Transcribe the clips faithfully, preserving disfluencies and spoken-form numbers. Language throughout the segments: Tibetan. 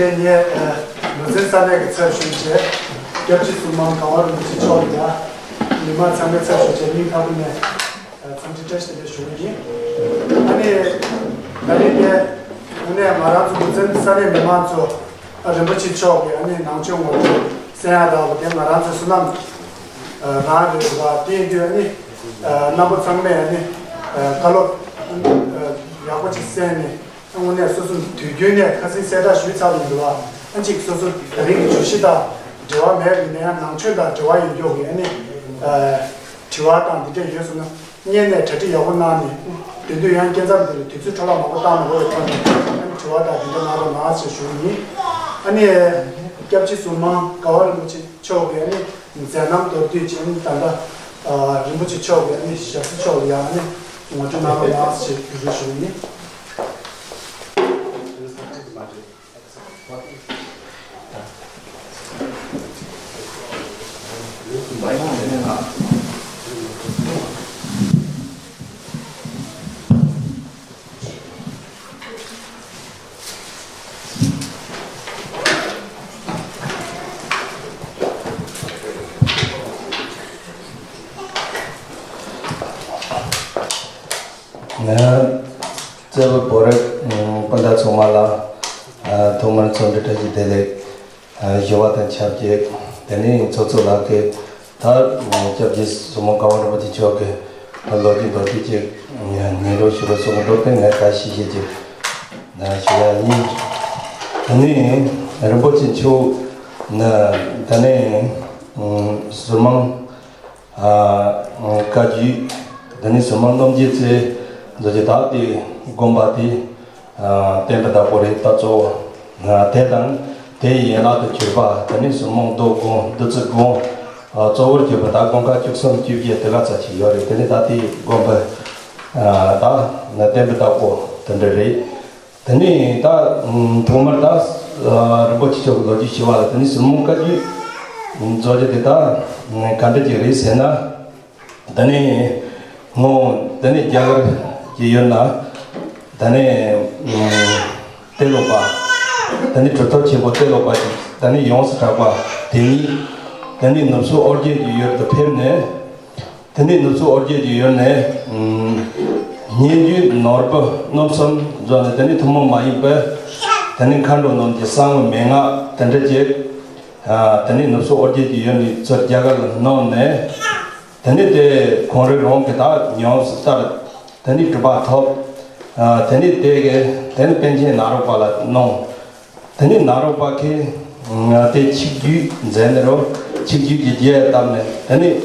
ངས་ལུས་རྩལ་ས་གནས་ཀྱི་ཚབ་ཞུས་བྱས། སྐྱབས་རྗེ་ཟུར་དམངས་གངས་བ་རིན་པོ་ཆེ་མཆོག་ལ་ཡང་མི་མང་ཚང་མའི་ཚབ་ཞུས་བྱས་སྙིང་ཐག་པ་ནས་འཚམས་འདྲི་བཀྲ་ཤིས་བདེ་ལེགས་ཞུ་གི་ཡིན། ཨ་ནི་ད་རིང་ནས་དངོས་གནས་ང་རང་ཚོ་ལུས་རྩལ་ས་གནས་མི་མང་ཚོ་རིན་པོ་ཆེ་མཆོག་གི་ཨ་ནི་ནང་ཆོས་ངོ་སྤྲོད་གསན་ཡག་དང་། དེ་ང་རང་ཚོའི་བསོད་ནམས་རང་རེད་པ། དེ་ཡིན་དུས་ཨ་ནི་རྣམ་པ་ཚང་མས་ཨ་ནི་བཀའ་སློབ་ཡག་པོ་ཅིག་གསན་ནས། དངོས་གནས་སོ་སོ་དུས་རྒྱུན་ནས་ཁ་སང་གསལ་བསྒྲགས་ཞུས་ཚར་བ་ཡིན་འདུག་བ། ཨ་ཅིག་སོ་སོ་དེ་རིང་གི་བརྗོད་གཞི་དང་འབྲེལ་བ་མེད་པ་ཡིན་ན་ཡང་ནང་ཆོས་དང་འབྲེལ་བ་ཡོད་མཁན་གྱི་ཨ་ནི་དྲི་བ་དང་འདི་འདྲ་ཡོད་སོང་ན་སྔོན་ནས་གྲ་སྒྲིག་ཡག་པོ་གནང་ནས། དེ་དུས་ཡང་སྐབས་མཚམས་འདི་ལ་དུས་ཚོད་འཕྲོ་བརླག་མང་པོ་བཏང་མ་དགོས་པའི་ཐོག་ནས་ཨ་ནི་དྲི་བ་དང་འདི་འདྲ་གནང་རོགས་གནང་ཞེས་ཞུ་གི་ཡིན། ཨ་ནི་སྐྱབས་རྗེ་ཟུར་དམངས་གངས་བ་རིན་པོ་ཆེ་མཆོག་གིས་ཨ་ནི་མཛད་རྣམ་མདོར་བསྡུས་ཅིག་ཨ་ནི་ད་ལྟ་རིན་པོ་ཆེ་མཆོག་གིས་ཨ་ནི་ཞབས་སོར་མཆོག་ལ་ཡང་ཨ་ནི་ངོ་སྤྲོད་གནང་རོགས་གནང་ཞེས་འབོད་སྐུལ་ཞུ་གི་ཡིན། ང་རྩེ་བོ་བོད་རིགས་སྤུན་ཟླ་ཚང་མ་ལ་ཐོག་མར་འཚམས་འདྲི་བཀྲ་ཤིས་བདེ་ལེགས་ཞུ་བ་དང་ཆབས་ཅིག་དེ་ནས་ཚོགས་གཙོ་ལགས་ཀྱིས་ད་སྐྱབས་རྗེ་ཟུར་དམངས་གངས་བ་རིན་པོ་ཆེ་མཆོག་གི་ད་ལོ་རྒྱུས་མདོར་བསྡུས་ཅིག་སྙན་སྒྲོན་ཞུ་རོགས་གསུངས་འདུག་དེ་ངས་ད་ཞིབ་ཞིབ་ཅིག་ཞུ་ཡ་ཡིན། དེ་ནས་རིན་པོ་ཆེ་མཆོག་ནི་ད་ནས་ཟུར་དམངས་བཀའ་བརྒྱུད། དེ་ནས་ཟུར་དམངས་རྣམ་རྒྱལ་རྩེ་མཛོད་ཀྱི་བདག་དེ་དགོན་པ་དེ་བསྟན་པའི་བདག་པོ་རེད། ད་གཙོ་བོ་དེ་དང་དེའི་ཡན་ལག་ཏུ་གྱུར་པ། དེ་ནས་ཟུར་དམངས་རྡོ་དགོན་བདུད་རྩི་དགོན་གཙོ་བོར་གྱུར་པ་ད་དགོན་ཁག་བཅུ་གསུམ་བཅོ་བརྒྱད་དེ་ག་ཚོད་ཅིག་ཡོད་རེད། དེ་ནས་ད་དེའི་དགོན་པ་ད་བསྟན་པའི་བདག་པོ་དེ་འདྲ་རེད། དེ་ནས་ད་ཐོག་མར་ད་རིན་པོ་ཆེ་མཆོག་གི་ལོ་རྒྱུས་ཞུ་བ་ལ། དེ་ནས་ཟུར་དམངས་བཀའ་བརྒྱུད་མཛོད་ཀྱི་དེ་ད་ག་འདྲ་ཅིག་རེད་ཟེར་ན། དེ་ནས་ངོ་དེ་ནས་རྒྱ་གར་གྱི་ཡུལ་ན་དེ་ནས་ཏེ་ལོ་པ། དེ་ནས་གྲུབ་ཐོབ་ཆེན་པོ་ཏེ་ལོ་པ་ཞིག་དེ་ནས་ཡོངས་སུ་གྲགས་པ་དེ་ཉིད་དེ་ནས་ནུབ་ཕྱོགས་ཨོ་རྒྱན་གྱི་ཡུལ་དུ་ཕེབས་ནས། དེ་ནས་ནུབ་ཕྱོགས་ཨོ་རྒྱན་གྱི་ཡུལ་ནས་སྙན་བརྒྱུད་ནོར་བུ་རྣམ་གསུམ་བཟོས་ནས། དེ་ནས་ཐུན་མོང་མ་ཡིན་པའི་དེ་ནས་མཁའ་འགྲོ་རྣམས་ཀྱི་གསང་བའི་མན་ངག་དེ་འདྲ་ཅིག་དེ་ནས་ནུབ་ཕྱོགས་ཨོ་རྒྱན་གྱི་ཡུལ་ནས་ཚུར་རྒྱ་གར་ལ་བསྣམས་ནས། དེ་ནས་དེ་ཁོང་རང་རང་གིས་ད་ཉམས་སུ་བསྟར། དེ་ནས་གྲུབ་པ་ཐོབ། དེ་ནས་དེ་གི་དེ་ནས་པཎ་ཆེན་ནཱ་རོ་པ་ལ་གནང་། དེ་ནས་ནཱ་རོ་པ་གིས་དེ་ཆིག་བརྒྱུད་མཛད་ནས་རོ། ཆིག་བརྒྱུད་ཀྱི་རྒྱས་བཏབ་ནས། དེ་ནས་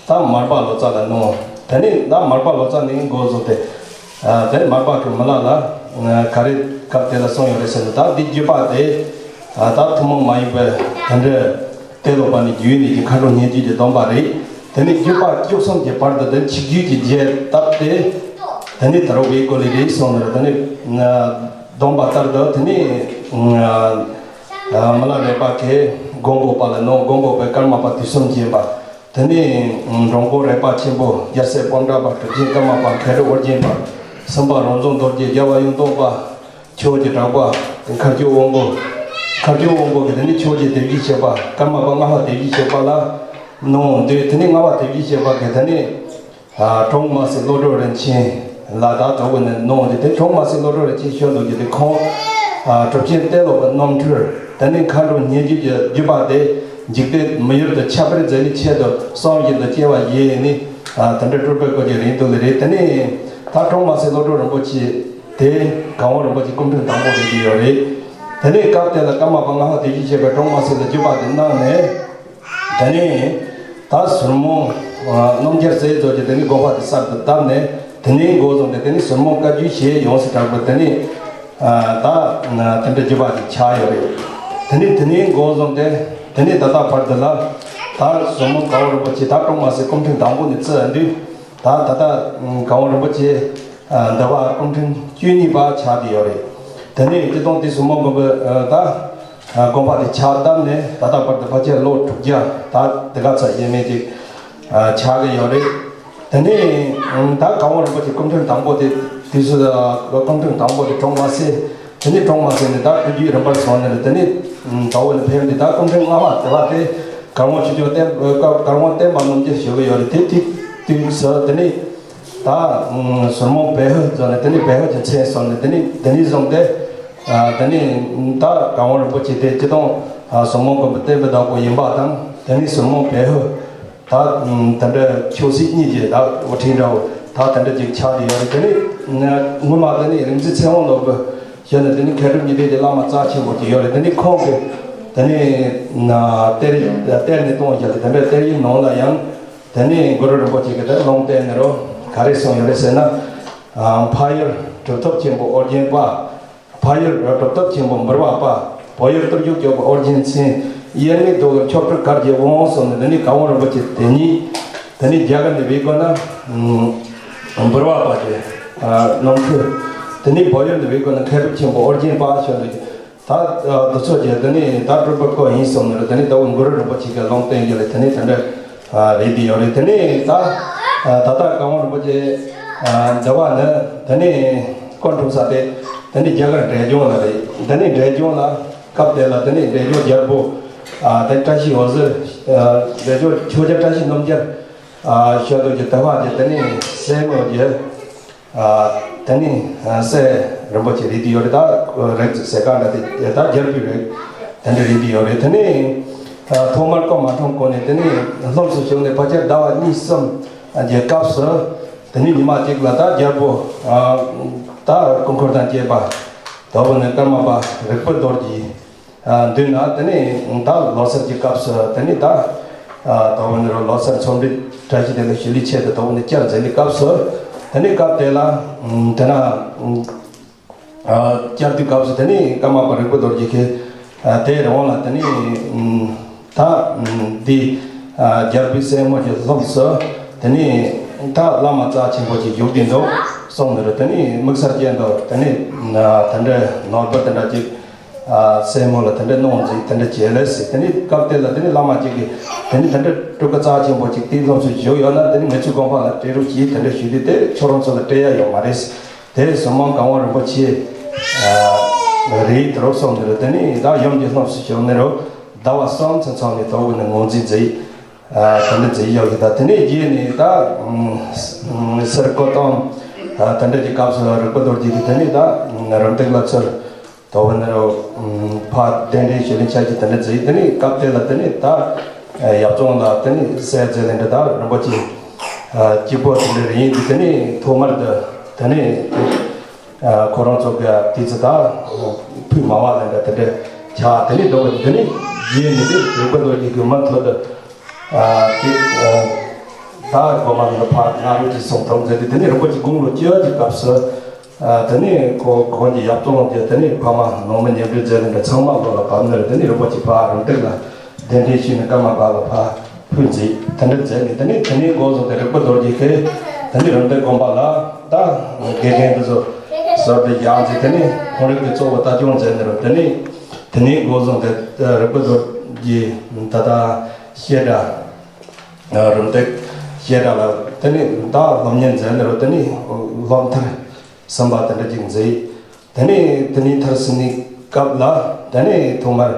ད་མར་པ་ལོ་ཙཱ་ལ་གནང་། དེ་ནས་ད་མར་པ་ལོ་ཙཱ་ནས་འགོ་བཟུང་སྟེ། དེ་མར་པ་གིས་མི་ལ་ལ་ག་རེ་སྐབས་དེ་ལ་གསུངས་ཡོད་རེད་ཟེར་ན། ད་འདི་བརྒྱུད་པ་དེ་ད་ཐུན་མོང་མ་ཡིན་པའི་དེ་འདྲ་ཏེ་ལོ་པ་ནས་བརྒྱུད་ནས་ཀྱི་མཁའ་འགྲོ་སྙན་བརྒྱུད་ཀྱི་སྡོམ་པ་རེད། དེ་ནས་བརྒྱུད་པ་བཅུ་གསུམ་གྱི་བར་དུ་དེ་ཆིག་བརྒྱུད་ཀྱི་རྒྱས་བཏབ་སྟེ། དེ་ནས་ད་རུང་བའི་སྐོར་ལས་རེད་གསུངས་ནས། དེ་ནས་སྡོམ་པ་ལྟར་དུ་དེ་ནས་མི་ལ་རས་པ་གིས་མགོན་པོ་པ་ལ་གནང་། མགོན་པོ་པས་ཀརྨ་པ་དུས་གསུམ་མཁྱེན་པ། དེ་ནས་འགྲོ་མགོན་རས་པ་ཆེན་པོ་རྒྱལ་སྲས་པཎ་གྲུབ་པ། གྲུབ་ཆེན་ཀརྨ་པ་མཁའ་འགྲོ་ཨོ་རྒྱན་པ། སེམས་དཔའ་རང་བྱུང་རྡོ་རྗེ། རྒྱལ་བ་ཡང་སྟོང་པ། ཆོས་ཀྱི་གྲགས་པ། མཁའ་སྤྱོད་དབང་པོ། མཁའ་སྤྱོད་དབང་པོ་གིས་དེ་ནས་ཆོས་ཀྱི་དེ་བཞིན་གཤེགས་པ། ཀརྨ་པ་ལྔ་པ་དེ་བཞིན་གཤེགས་པ་ལ་གནང་། དེ་དེ་ནས་ལྔ་པ་དེ་བཞིན་གཤེགས་པ་གིས་དེ་ནས་ཨ་དྲུང་མ་སེ་བློ་གྲོས་རིན་ཆེན་ལ་ད་དོ་བོ་ནས་གནང་། དེ་དེ་དྲུང་མ་སེ་བློ་གྲོས་རིན་ཆེན་ཤོད་འདུག་གི་དེ་ཁོང་ཨ་གྲུབ་ཆེན་ཏེ་ལོ་པ་རྣམ་འཕྲུལ། དེ་ནས་མཁའ་འགྲོ་སྙན་བརྒྱུད་ཀྱི་བརྒྱུད་པ་དེ་འཇིག་རྟེན་མི་ཡུལ་དུ་ཁྱབ་སྤེལ་མཛད་ནས་ཆེད་དུ་གསུམ་བཞིན་དུ་སྐྱེ་བ་བཞེས་ནས། ཨ་དེ་འདྲ་སྤྲུལ་པའི་སྐུ་ཅིག་རེད་འདུག་ལེ་རེད། དེ་ནས་ད་དྲུང་མ་སེ་བློ་གྲོས་རིན་པོ་ཆེ་དེ་གངས་བ་རིན་པོ་ཆེ་སྐུ་ཕྲེང་དང་པོ་རེད་ཀྱི་ཡོད་རེད། དེ་ནས་སྐབས་དེ་ལ་ཀརྨ་པ་ལྔ་པ་དེ་བཞིན་གཤེགས་པས་དྲུང་མ་སེ་ལ་བརྒྱུད་པ་དེ་གནང་ནས། དེ་ནས་ད་ཟུར་དམངས་རྣམ་རྒྱལ་རྩེ་མཛོད་ཀྱི་དེ་ནས་དགོན་པ་དེ་གསར་དུ་བཏབ་ནས། དེ་ནས་འགོ་བཟུང་སྟེ་དེ་ནས་ཟུར་དམངས་བཀའ་བརྒྱུད་ཞེས་ཡོངས་སུ་གྲགས་པ་དེ་ནས་ད་དེ་འདྲ་བརྒྱུད་པ་དེ་ཆགས་ཡོད་རེད། དེ་ནས་དེ་ནས་འགོ་བཟུང་སྟེ་དེ་ནས་ད་ལྟ་བར་དུ་ལ་ད་ཟུར་དམངས་གངས་བ་རིན་པོ་ཆེ་ད་དྲུང་མ་སེ་སྐུ་ཕྲེང་དང་པོ་ནས་བརྩིས་དུས། ད་ད་ལྟ་གངས་བ་རིན་པོ་ཆེ་ཨ་འདི་བ་སྐུ་ཕྲེང་བཅུ་གཉིས་པ་ཆགས་བསྡད་ཡོད་རེད། དེ་ནས་སྤྱིར་བཏང་དེ་ཟུར་དམངས་དགོན་པ་ཨ་ད་ཨ་དགོན་པ་དེ་ཕྱག་བཏབ་ནས་ད་ལྟ་བར་དུ་ཕལ་ཆེར་ལོ་དྲུག་བརྒྱ་ད་དེ་ག་ཚོད་ཡས་མས་ཅིག་ཨ་ཆགས་ཀྱི་ཡོད་རེད། དེ་ནས་ཨ་ད་གངས་བ་རིན་པོ་ཆེ་སྐུ་ཕྲེང་དང་པོ་དེ་དེ་ཚོ་ཨ་སྐུ་ཕྲེང་དང་པོ་དེ་དྲུང་མ་སེ་ དེ་ནས་གྲོངས་མ་ཟིན་ནས་ད་སྤྲུལ་རྒྱུའི་རིམ་པར་སོང་ནས་དེ་ནས་ད་འོ་ནས་ཕེབས་ནས་ད་སྐུ་ཕྲེང་ལྔ་པ་དེ་བ་དེ་གར་དབང་ཆོས་སྐྱོང་བསྟན་གར་དབང་བསྟན་པ་རྣམ་རྒྱལ་ཞུ་གི་ཡོད་རེད། དེ་དེ་དུས་སུ་དེ་ནས་ད་ཟུར་མོ་བེ་ཧུ་ཟེར་ནས་དེ་ནས་བེ་ཧུ་གྱི་མཚན་སོང་ནས་དེ་ནས་དེ་ནས་བཟུང་སྟེ་དེ་ནས་ད་གར་དབང་རིན་པོ་ཆེ་དེ་སྤྱི་དང་ཟུར་མོ་གི་བསྟན་པའི་བདག་པོ་ཡིན་པ་དང་། དེ་ནས་ཟུར་མོ་བེ་ཧུ་ད་དེ་འདྲ་ཆོས་སྲིད་གཉིས་ཀྱི་ད་དབུ་ཁྲིད་འདྲ་བོ་ད་དེ་འདྲ་ཅིག་ཆགས་ཀྱི་ཡོད་རེད། དེ་ནས་སྔོན་མ་དེ་ནས་རིག་འཛིན་ཚེ་དབང་ལོ་གི་ཞལ་ནས་དེ་ནས་མཁས་གྲུབ་གཉིས་ལྡན་གྱི་བླ་མ་རྩ་ཆེན་པོ་ཅིག་ཡོད་རེད། དེ་ནས་ཁོང་གིས་དེ་ནས་གཏེར་གཏེར་ནས་གཏོང་བཞག་དེ་འདྲ་གཏེར་ཡིག་ནང་ལ་ཡང་དེ་ནས་གུ་རུ་རིན་པོ་ཆེ་གིས་དེ་ལུང་བསྟན་ནས་རོ་ག་རེ་གསུངས་ཡོད་རེད་ཟེར་ན། ཕ་ཡུལ་གྲུབ་ཐོབ་ཆེན་པོ་ཨོ་རྒྱན་པ། ཕ་ཡུལ་གྲུབ་ཐོབ་ཆེན་པོ་འབུལ་བ་པ། བོད་ཡུལ་སྟོད་འཇུག་སྐྱོབ་པ་ཨོ་རྒྱན་མཚན། དབྱེར་མེད་རྡོ་རྗེ་མཆོག་སྤྲུལ་གར་གྱི་དབང་སོགས་ནས་དེ་ནས་གར་དབང་རིན་པོ་ཆེ་དེ་ཉིད་དེ་ནས་རྒྱ་གར་ནས་བོད་ཁོ་ན་འབུལ་བ་པ་གི་ནང་ཁུལ། དེ་ནས་བོད་ཡུལ་ནས་བོད་ཁོ་ན་མཁས་གྲུབ་ཆེན་པོ་ཨོ་རྒྱན་པ་ཞོན་དུ། ད་འདི་ཚོ་གྱི་དེ་ནས་ད་སྤྲུལ་པ་ཁོ་ཡིན་གསུངས་ནས་དེ་ནས་ད་འུ་གུ་རུ་རིན་པོ་ཆེ་གི་ལུང་བསྟན་ཡོད་རེད། དེ་ནས་དེ་འདྲ་རེད་དེ་ཡོད་རེད། དེ་ནས་ད་ད་ལྟ་གར་དབང་རིན་པོ་ཆེ་འདི་བ་ནི་དེ་ནས་སྐུ་འཁྲུངས་ས་དེ་དེ་ནས་རྒྱ་གར་འབྲས་ལྗོངས་ལ་རེད། དེ་ནས་འབྲས་ལྗོངས་ལ་སྐབས་དེ་ལ་དེ་ནས་འབྲས་ལྗོངས་རྒྱལ་པོ་དེ་བཀྲ་ཤིས་འོད་ཟེར། འབྲས་ལྗོངས་ཆོས་རྒྱལ་བཀྲ་ཤིས་སྣམ་སྦྱར་ཞོལ་དུ་གྱི་དེ་བ་གྱི་དེ་ནས་སྲས་མོ་གྱི། དེ་ནས་སྲས་རིན་པོ་ཆེ་རེད་དེ་ཡོད་རེད། ད་རེད་ཟེར་ག་འདྲ་དེ་ད་རྒྱལ་པོའི་རེད། དེ་འདྲ་རེད་དེ་ཡོད་རེད། དེ་ནས་ཐོག་མར་སྐུ་མ་འཁྲུངས་གོང་ནས་དེ་ནས་ལྷུམས་སུ་ཞུགས་ནས་ཕལ་ཆེར་ཟླ་བ་གཉིས་གསུམ་གྱི་སྐབས་སུ་དེ་ནས་ཉི་མ་གཅིག་ལ་ད་རྒྱལ་པོ་ད་སྐུ་འཁོར་དང་བཅས་པ་དོ་བོ་ནས་ཀརྨ་པ་རིག་པ་རྡོ་རྗེ། མདུན་ན་དེ་ནས་ད་ལོ་སར་གྱི་སྐབས་སུ་དེ་ནས་ད་དོ་བོ་ནས་རོ་ལོ་སར་ཚོམས་འདྲི་བཀྲ་ཤིས་བདེ་ལེགས་ཞུ་ལི་ཆེད་དུ་དོ་བོ་ནས་བསྐྱར་མཛད་ལི་སྐབས་སུ་དེ་ནས་སྐབས་དེ་ལ་དེ་ན་བསྐྱར་དུས་སྐབས་སུ་དེ་ནས་ཀརྨ་པ་རིག་པ་རྡོ་རྗེ་གིས་དེའི་རི་བོང་ལ་དེ་ནས་ད་འདི་རྒྱལ་པོའི་སྲས་མོ་གྱི་ལྷུམས་སུ་དེ་ནས་ད་བླ་མ་རྩ་ཆེན་པོ་ཅིག་བཞུགས་ཀྱི་འདུག་གསུངས་ནས་རོ། དེ་ནས་དམིགས་བསལ་ཅན་དུ་དེ་ནས་དེ་འདྲའི་ནོར་བུ་དེ་འདྲ་ཅིག་སྲས་མོ་ལ་དེ་འདྲ་གནང་མཛད་དེ་འདྲ་བྱས་ལས་ཟེར། དེ་ནས་སྐབས་དེ་ལ་དེ་ནས་བླ་མ་ཅིག་གིས་དེ་ནས་དེ་འདྲ་སྤྲུལ་སྐུ་རྩ་ཆེན་པོ་ཅིག་དེའི་ལྷུམས་སུ་བཞུགས་ཡོད་ན་དེ་ནས་ངེད་ཚོའི་དགོན་པ་ལ་སྤྲད་རོགས་གྱིས། དེ་འདྲ་ཞུས་དུས་དེ་ཁྱོད་རང་ཚོ་ལ་སྤྲད་ཡ་ཡོད་མ་རེད། དེ་ཟུར་མང་གང་བ་རིན་པོ་ཆེ་རེད་དེ་རོགས་གསུངས་ནས་རོ། དེ་ནས་ད་ཡུམ་གྱི་ལྷུམས་སུ་བཞུགས་ནས་རོ་ཟླ་བ་གསུམ་ཚུན་ཚོགས་ནས་དོ་དགོས་ནས་ངོས་འཛིན་མཛད། དེ་འདྲ་མཛད་ཡོད་གི། ད་དེ་ནས་རྗེས་ནས་ད་སེར་ཀོ་དང་དེ་འདྲ་གྱི་སྐབས་སུ་རིག་པ་རྡོ་རྗེ་གིས་དེ་ནས་ད་རིམ་བཏེག་ལ་ཚུར། དོ་བོ་ནི་རོ། ཕ་གདན་འདྲེན་ཞུ་ལེན་ཆ་གི་དེ་འདྲ་མཛད། དེ་ནས་སྐབས་དེ་ལ་དེ་ནས་ད་ཡབ་བཙོང་ལ་དེ་ནས་སྲས་མཛད་ལེན་འདྲ་ད་རིན་པོ་ཆེ་གཅིག་པོ་དེ་འདྲ་རེད། ཡིན་དུས་དེ་ནས་ཐོག་མར་དུ་དེ་ནས་ཁོ་རང་ཚོ་གི་དུས་ཚོད་ད་ཕུད་མ་བ་ལ་འདྲ་དེ་འདྲ་ཆགས། དེ་ནས་དོ་བོ་དེ་ནས་རྗེས་ནས་དེ་རིག་པ་རྡོ་རྗེ་གི་མ་ཐོག་ཏུ། ཨ་དེ་ཨ་ད་གོ་མ་ནི་ཕ་ང་རུ་ཅི་སོང་དང་མཛད་དེ། དེ་ནས་རིན་པོ་ཆེ་དགུང་ལོ་བཅུ་གི་སྐབས་སུ་ཨ་དེ་ནས་ཁོ་ཁོང་གི་ཡབ་བཙོང་གི་དེ་ནས་ཕ་མ་ནང་མི་ཉེ་འབྲེལ་མཛད་ལེན་འདྲ་ཚང་མ་ལོ་ལ་བབས་ནས་དེ་ནས་རིན་པོ་ཆེ་ཕ་རིམ་བཏེག་ལ་གདན་འདྲེན་ཞུས་ནས་ཀརྨ་པ་ལ་ཕ་ཕུལ་མཛད། དེ་འདྲ་མཛད་ནས་དེ་ནས་དེ་ནས་འགོ་བཟུང་སྟེ་རིག་པ་རྡོ་རྗེ་གིས་དེ་ནས་རིམ་བཏེག་དགོན་པ་ལ་ད་དགེ་རྒན་དེ་ཚོ་ཟུར་དུ་བཞག་མཛད། དེ་ནས་ཁོང་རང་གི་གཙོ་བོ་ལྟ་སྐྱོང་མཛད་ནས་རུ། དེ་ནས་དེ་ནས་འགོ་བཟུང་སྟེ་རིག་པ་རྡོ་རྗེ་ད་ལྟ་བཤད་གྲྭ། རིམ་བཏེག་བཤད་གྲྭ་ལ་དེ་ནས་ད་སློབ་གཉེར་མཛད་ནས་རོ། དེ་ནས་སློབ་མཐར་ཕྱིན་པ་དེ་འདྲ་ཅིག་མཛད། དེ་ནས་དེ་ནས་མཐར་ཕྱིན་ནས་སྐབས་ལ་དེ་ནས་ཐོག་མར་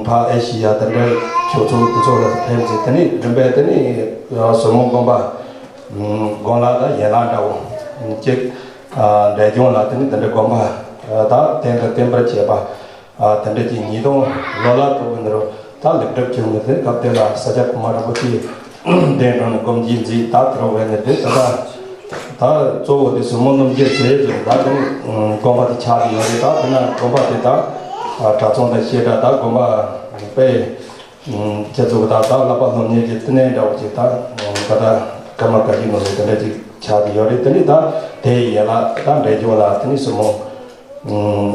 ཕ་ཨེ་ཤི་ཡ་དེ་འདྲ་ཕྱོགས་ཚོ་དེ་ཚོ་ལ་ཕེབས་མཛད། དེ་ནས་རིམ་པས་དེ་ནས་ཟུར་མོ་དགོན་པ་དགོན་ལག་དང་ཡན་ལག་འདྲ་བོ་གཅིག་འབྲས་ལྗོངས་ལ་དེ་ནས་དེ་འདྲ་དགོན་པ་ད་གཏན་དུ་བརྟན་པར་བྱས་པ། ཨ་དེ་འདྲ་གྱི་ཉིས་སྟོང་ལོ་ལ་ཐོག་གི་འདི་རུ་ད་ལེགས་གྲུབ་བྱུང་ནས། དེ་སྐབས་དེ་ལ་ས་སྐྱ་གོང་མ་རིན་པོ་ཆེ་གདན་དྲངས་ནས་དགོངས་གཞི་མཛད། ད་དེ་རུ་བས་ནས་དེ་ད་ད་ད་གཙོ་བོ་དེ་ཟུར་མོ་སྣུམ་འཁྱེར་བྱས་ཟེར། ད་དེ་ནས་དགོན་པ་དེ་ཆགས་ཀྱི་ཡོད་རེད། ད་དེ་ན་དགོན་པ་དེ་ད་གྲྭ་ཚང་དང་བཤད་གྲྭ་ད་དགོན་པ་དཔེ་ཁྱེད་ཚོ་གི་ད་ད་བསླབ་པ་སློབ་གཉེར་གྱི་བསྟི་གནས་འདྲ་བོ་ཅིག་ད་ད་ད་ཀརྨ་བཀའ་བརྒྱུད་ནང་ནས་དེ་འདྲ་ཅིག་ཆགས་ཀྱི་ཡོད་རེད། དེ་ནས་ད་དེའི་ཡན་ལག་ད་འབྲས་ལྗོངས་ལ་དེ་ནས་ཟུར་མོ།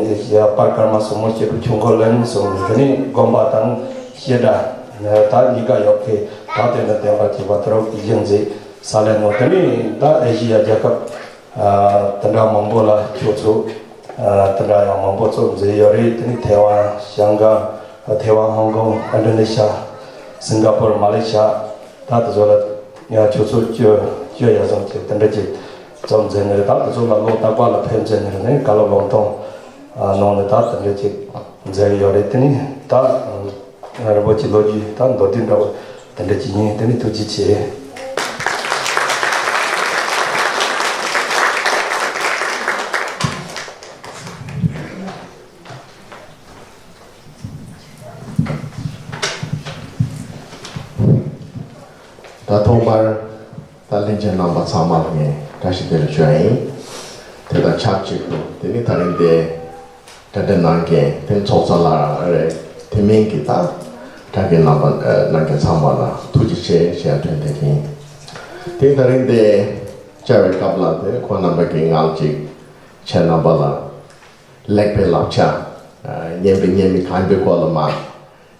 ཨེ་ཤེ་ཡ་པར་ཀརྨ་ཟུར་མོ་སྐྱེས་བུ་ཆོས་འཁོར་ལེན་ཟུར་མོ། དེ་ནས་དགོན་པ་དང་བཤད་གྲྭ་ད་གཉིས་ཀ་ཡོད་མཁན་ད་དེ་ནས་བསྟན་པ་གཅིག་པ་དེ་རུ་གཞི་མཛད་ས་ལས་ནོ། དེ་ནས་ད་ཨེ་ཤེ་ཡ་རྒྱལ་ཁབ་དེ་འདྲ་མང་པོ་ལ་ཆོས་ཚོགས་དེ་འདྲ་ཡང་མང་པོ་བཙུགས་མཛད་ཡོད་རེད། དེ་ནས་ཐེ་ཝན། ཤང་ཀང་། ཐེ་ཝན། ཧོང་ཀོང་། ཨིན་ཌོ་ནེ་ཤ། སིང་ག་པོར། མ་ལེ་ཤ། ད་དེ་ཚོ་ལ་ཡང་ཆོས་ཚོགས་བཅུ་བཅུ་ཡར་སོང་ཅིག་དེ་འདྲ་ཅིག་བཙུགས་མཛད་ནས། ད་དེ་ཚོ་ལ་ལོ་རྟག་པར་ལ་ཕེབས་མཛད་ནས་ནི་བཀའ་སློབ་ལམ་སྟོན་ ནང་ནས་ད་དེ་འདྲ་ཅིག་མཛད་ཡོད་རེད། དེ་ནི་ད་རིན་པོ་ཆེ་ལོ་རྒྱུས་ད་མདོར་བསྡུས་འདྲ་བོ་དེ་འདྲ་ཅིག་ཡིན། དེ་ནི་ཐུགས་རྗེ་ཆེ། ད་ཐོག་མར་ད་ལྷན་རྒྱས་རྣམ་པ་ཚང་མ་ལ་ངས་བཀྲ་ཤིས་བདེ་ལེགས་ཞུ་ཡ་ཡིན། དེ་དང་ཆབས་ཅིག་ཏུ་དེ་ནི་ད་རིང་འདི་གྲ་སྒྲིག་གནང་མཁན་དེ་ཚོགས་གཙོ་ལགས་རེད། དེ་མིན་གྱི་ད་གྲ་སྒྲིག་གནང་པ་གནང་མཁན་ཚང་མ་ལ་ཐུགས་རྗེ་ཆེ་ཞེས་དྲན་བསྡད་ཀྱིན། དེ་ད་རིང་འདི་བཅར་བའི་སྐབས་ལ་དེ་ཁོང་རྣམ་པ་གི་ངག་ཅིག་ཁྱེད་རྣམ་པ་ལ་ལེགས་པའི་བསླབ་བྱ་སྙན་པའི་སྙན་མི་གང་པའི་སྐོར་ལ་མ།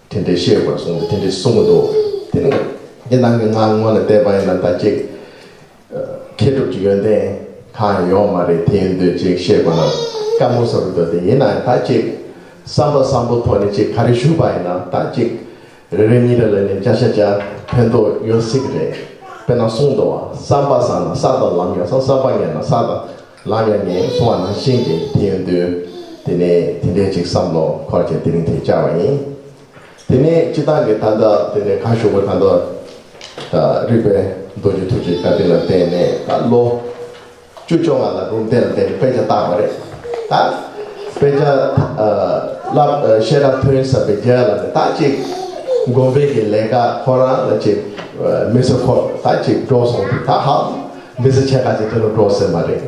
དེ་འདྲའི་བཤད་དགོས་གསུངས་ཏེ་དེ་འདྲའི་གསུང་གི་འདུག་དེ་ནི་འདི་ནང་གི་ང་ངོས་ནས་བལྟས་པ་ཡིན་ན་ད་ཅིག་མཁས་གྲུབ་ཀྱི་ཡོན་ཏན་གང་ཡང་ཡོད་མ་རེད། དེ་ཡིན་དུས་ཅིག་བཤད་དགོས་ན་དཀའ་མོ་ཟེར་བ་འདུག་དེ་ཡིན་ན་ཡང་ད་ཅིག་བསམ་པ་བཟང་པོ་ཐོག་ནས་ཅིག་ག་རེ་ཞུས་པ་ཡིན་ན་ད་ཅིག་རེ་རེ་གཉིས་རེ་ལ་ནས་བརྒྱ་ཆ་བརྒྱ་ཕན་ཐོགས་ཡོད་སྲིད་ཀྱི་རེད། དཔེར་ན་གསུངས་འདུག་བ། བསམ་པ་བཟང་ན་ས་དང་ལམ་ཡང་བཟང་། བསམ་པ་ངན་ན་ས་དང་ལམ་ཡང་ངན་གསུངས་པ་ནང་བཞིན་གྱི་དེ་ཡིན་དུས་དེ་ནས་དེ་འདྲའི་ཅིག་བསམ་བློ་འཁོར་བྱས་དེ་རིང་དེ་བཅར་བ་ཡིན། དེ་ནས་སྤྱི་བཏང་གི་ད་ལྟ་དེ་ནས་ཁ་ཤོ་གོ་ད་ལྟ་རིག་པའི་རྡོ་རྗེ་ཐུགས་རྗེ་བཀའ་དྲིན་ལ་བརྟེན་ནས་ད་ལོ་བཅུ་བཅོ་ལྔ་ལ་རུམ་གདན་ལ་བརྟེན་ནས་དཔེ་ཆ་བཏགས་པ་རེད། ད་དཔེ་ཆ་བསླབ་བཤད་གྲྭ་ཐོན་ཟེར་བའི་རྗེས་ལ་ནི་ད་ཅིག་དགོན་པའི་གི་ལས་ཀ་ཁོ་རང་ལ་ཅིག་མི་ཚེ་ཁོ་ད་ཅིག་འགྲོ་སོང་དུས་ད་ཧ་མི་ཚེ་ཕྱེད་ཀ་ཅིག་དེ་ལ་འགྲོ་ཟིན་པ་རེད།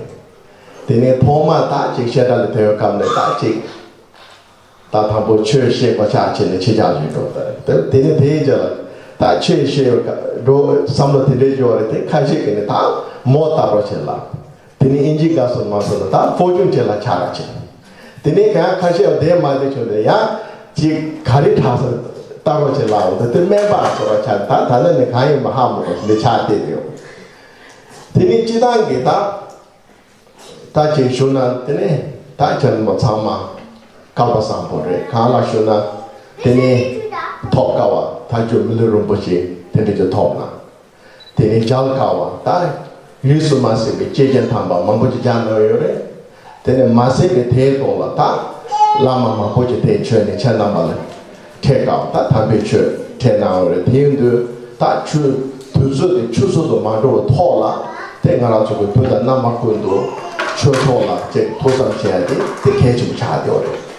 དེ་ནས་ཐོག་མ་ད་ཅིག་བཤད་གྲྭ་ལ་ཐོན་ཡོད་སྐབས་ནས་ད་ཅིག་ད་དང་པོ་ཆོས་བཤད་པ་ཆགས་བྱས་ནས་ཕྱི་རྒྱལ་ལ་འགྲོ་ད་རེད། དེ་ནས་དེའི་རྗེས་ལ་ད་ཆོས་བཤད་ཡོད་འགྲོ་བསམ་བློ་དེ་འདྲའི་འབྱོར་བ་རེད། དེ་ཁ་ཤས་ཀྱིས་ནི་ད་མོ་ལྟ་བུ་བྱེད་ལ། དེ་ནས་ཨིན་ཇི་དགའ་སོ་མ་སོ་ལ་ད་ཕོ་ཅུང་བྱེད་ལ་ཆགས་ར་བྱེད། དེ་ནས་གང་ཁ་ཤས་བདེ་མ་བདེ་བྱུང་དེ་ཡང་ཅིག་ག་རེ་དྲག་ས་ལྟ་བུ་བྱེད་ལ་འོང་ད་དེ་སྨན་པ་སོ་ར་ཆགས། ད་ད་ལ་ནི་གང་ཡིན་མ་ཧ་མ་གོ་ལས་ཆགས་བསྡད་ཡོད། དེ་ནས་སྤྱི་བཏང་གི་ད། ད་ཅིག་ཞུ་ན་དེ་ནས་ད་ཁྱེད་རྣམ་པ་ཚང་མ་སྐལ་པ་བཟང་པོ་རེད། གང་ལ་ཞུ་ན་དེ་ནས་ཐོབ་དཀའ་བ་མཐའ་མཇུག་མི་ལུས་རིན་པོ་ཆེ་དེ་འདྲ་ཅིག་ཐོབ་ན། དེ་ནས་མཇལ་དཀའ་བ་ད་ཡུལ་སུ་མ་ཟིན་པའི་སྐྱེས་ཆེན་དམ་པ་མང་པོ་ཅིག་མཇལ་གནང་ཡོད་རེད། དེ་ནས་མ་ཟད་པའི་དེའི་ཐོག་ལ་ད་བླ་མ་མང་པོ་ཅིག་དེ་བྱོན་ནས་ཁྱེད་རྣམ་པ་ལ། འཕྲད་སྐབས་ད་དམ་པའི་ཆོས་འཕྲད་གནང་བ་རེད། དེ་ཡིན་དུས་ད་ཆུ་དུས་ཚོད་དེ་ཆུ་ཚོད་དུ་མ་འགྲོ་བའི་ཐོག་ལ་དེ་ང་རང་ཚོ་གི་དུས་དང་རྣམ་པ་ཀུན་ཏུ་ཆོས་ཐོག་ལ་ཅིག་ཐུགས་བསམ་བཞེས་ཡ་དེ་དེ་གལ་ཆེན་པོ་ཆགས་བསྡད་པ་རེད།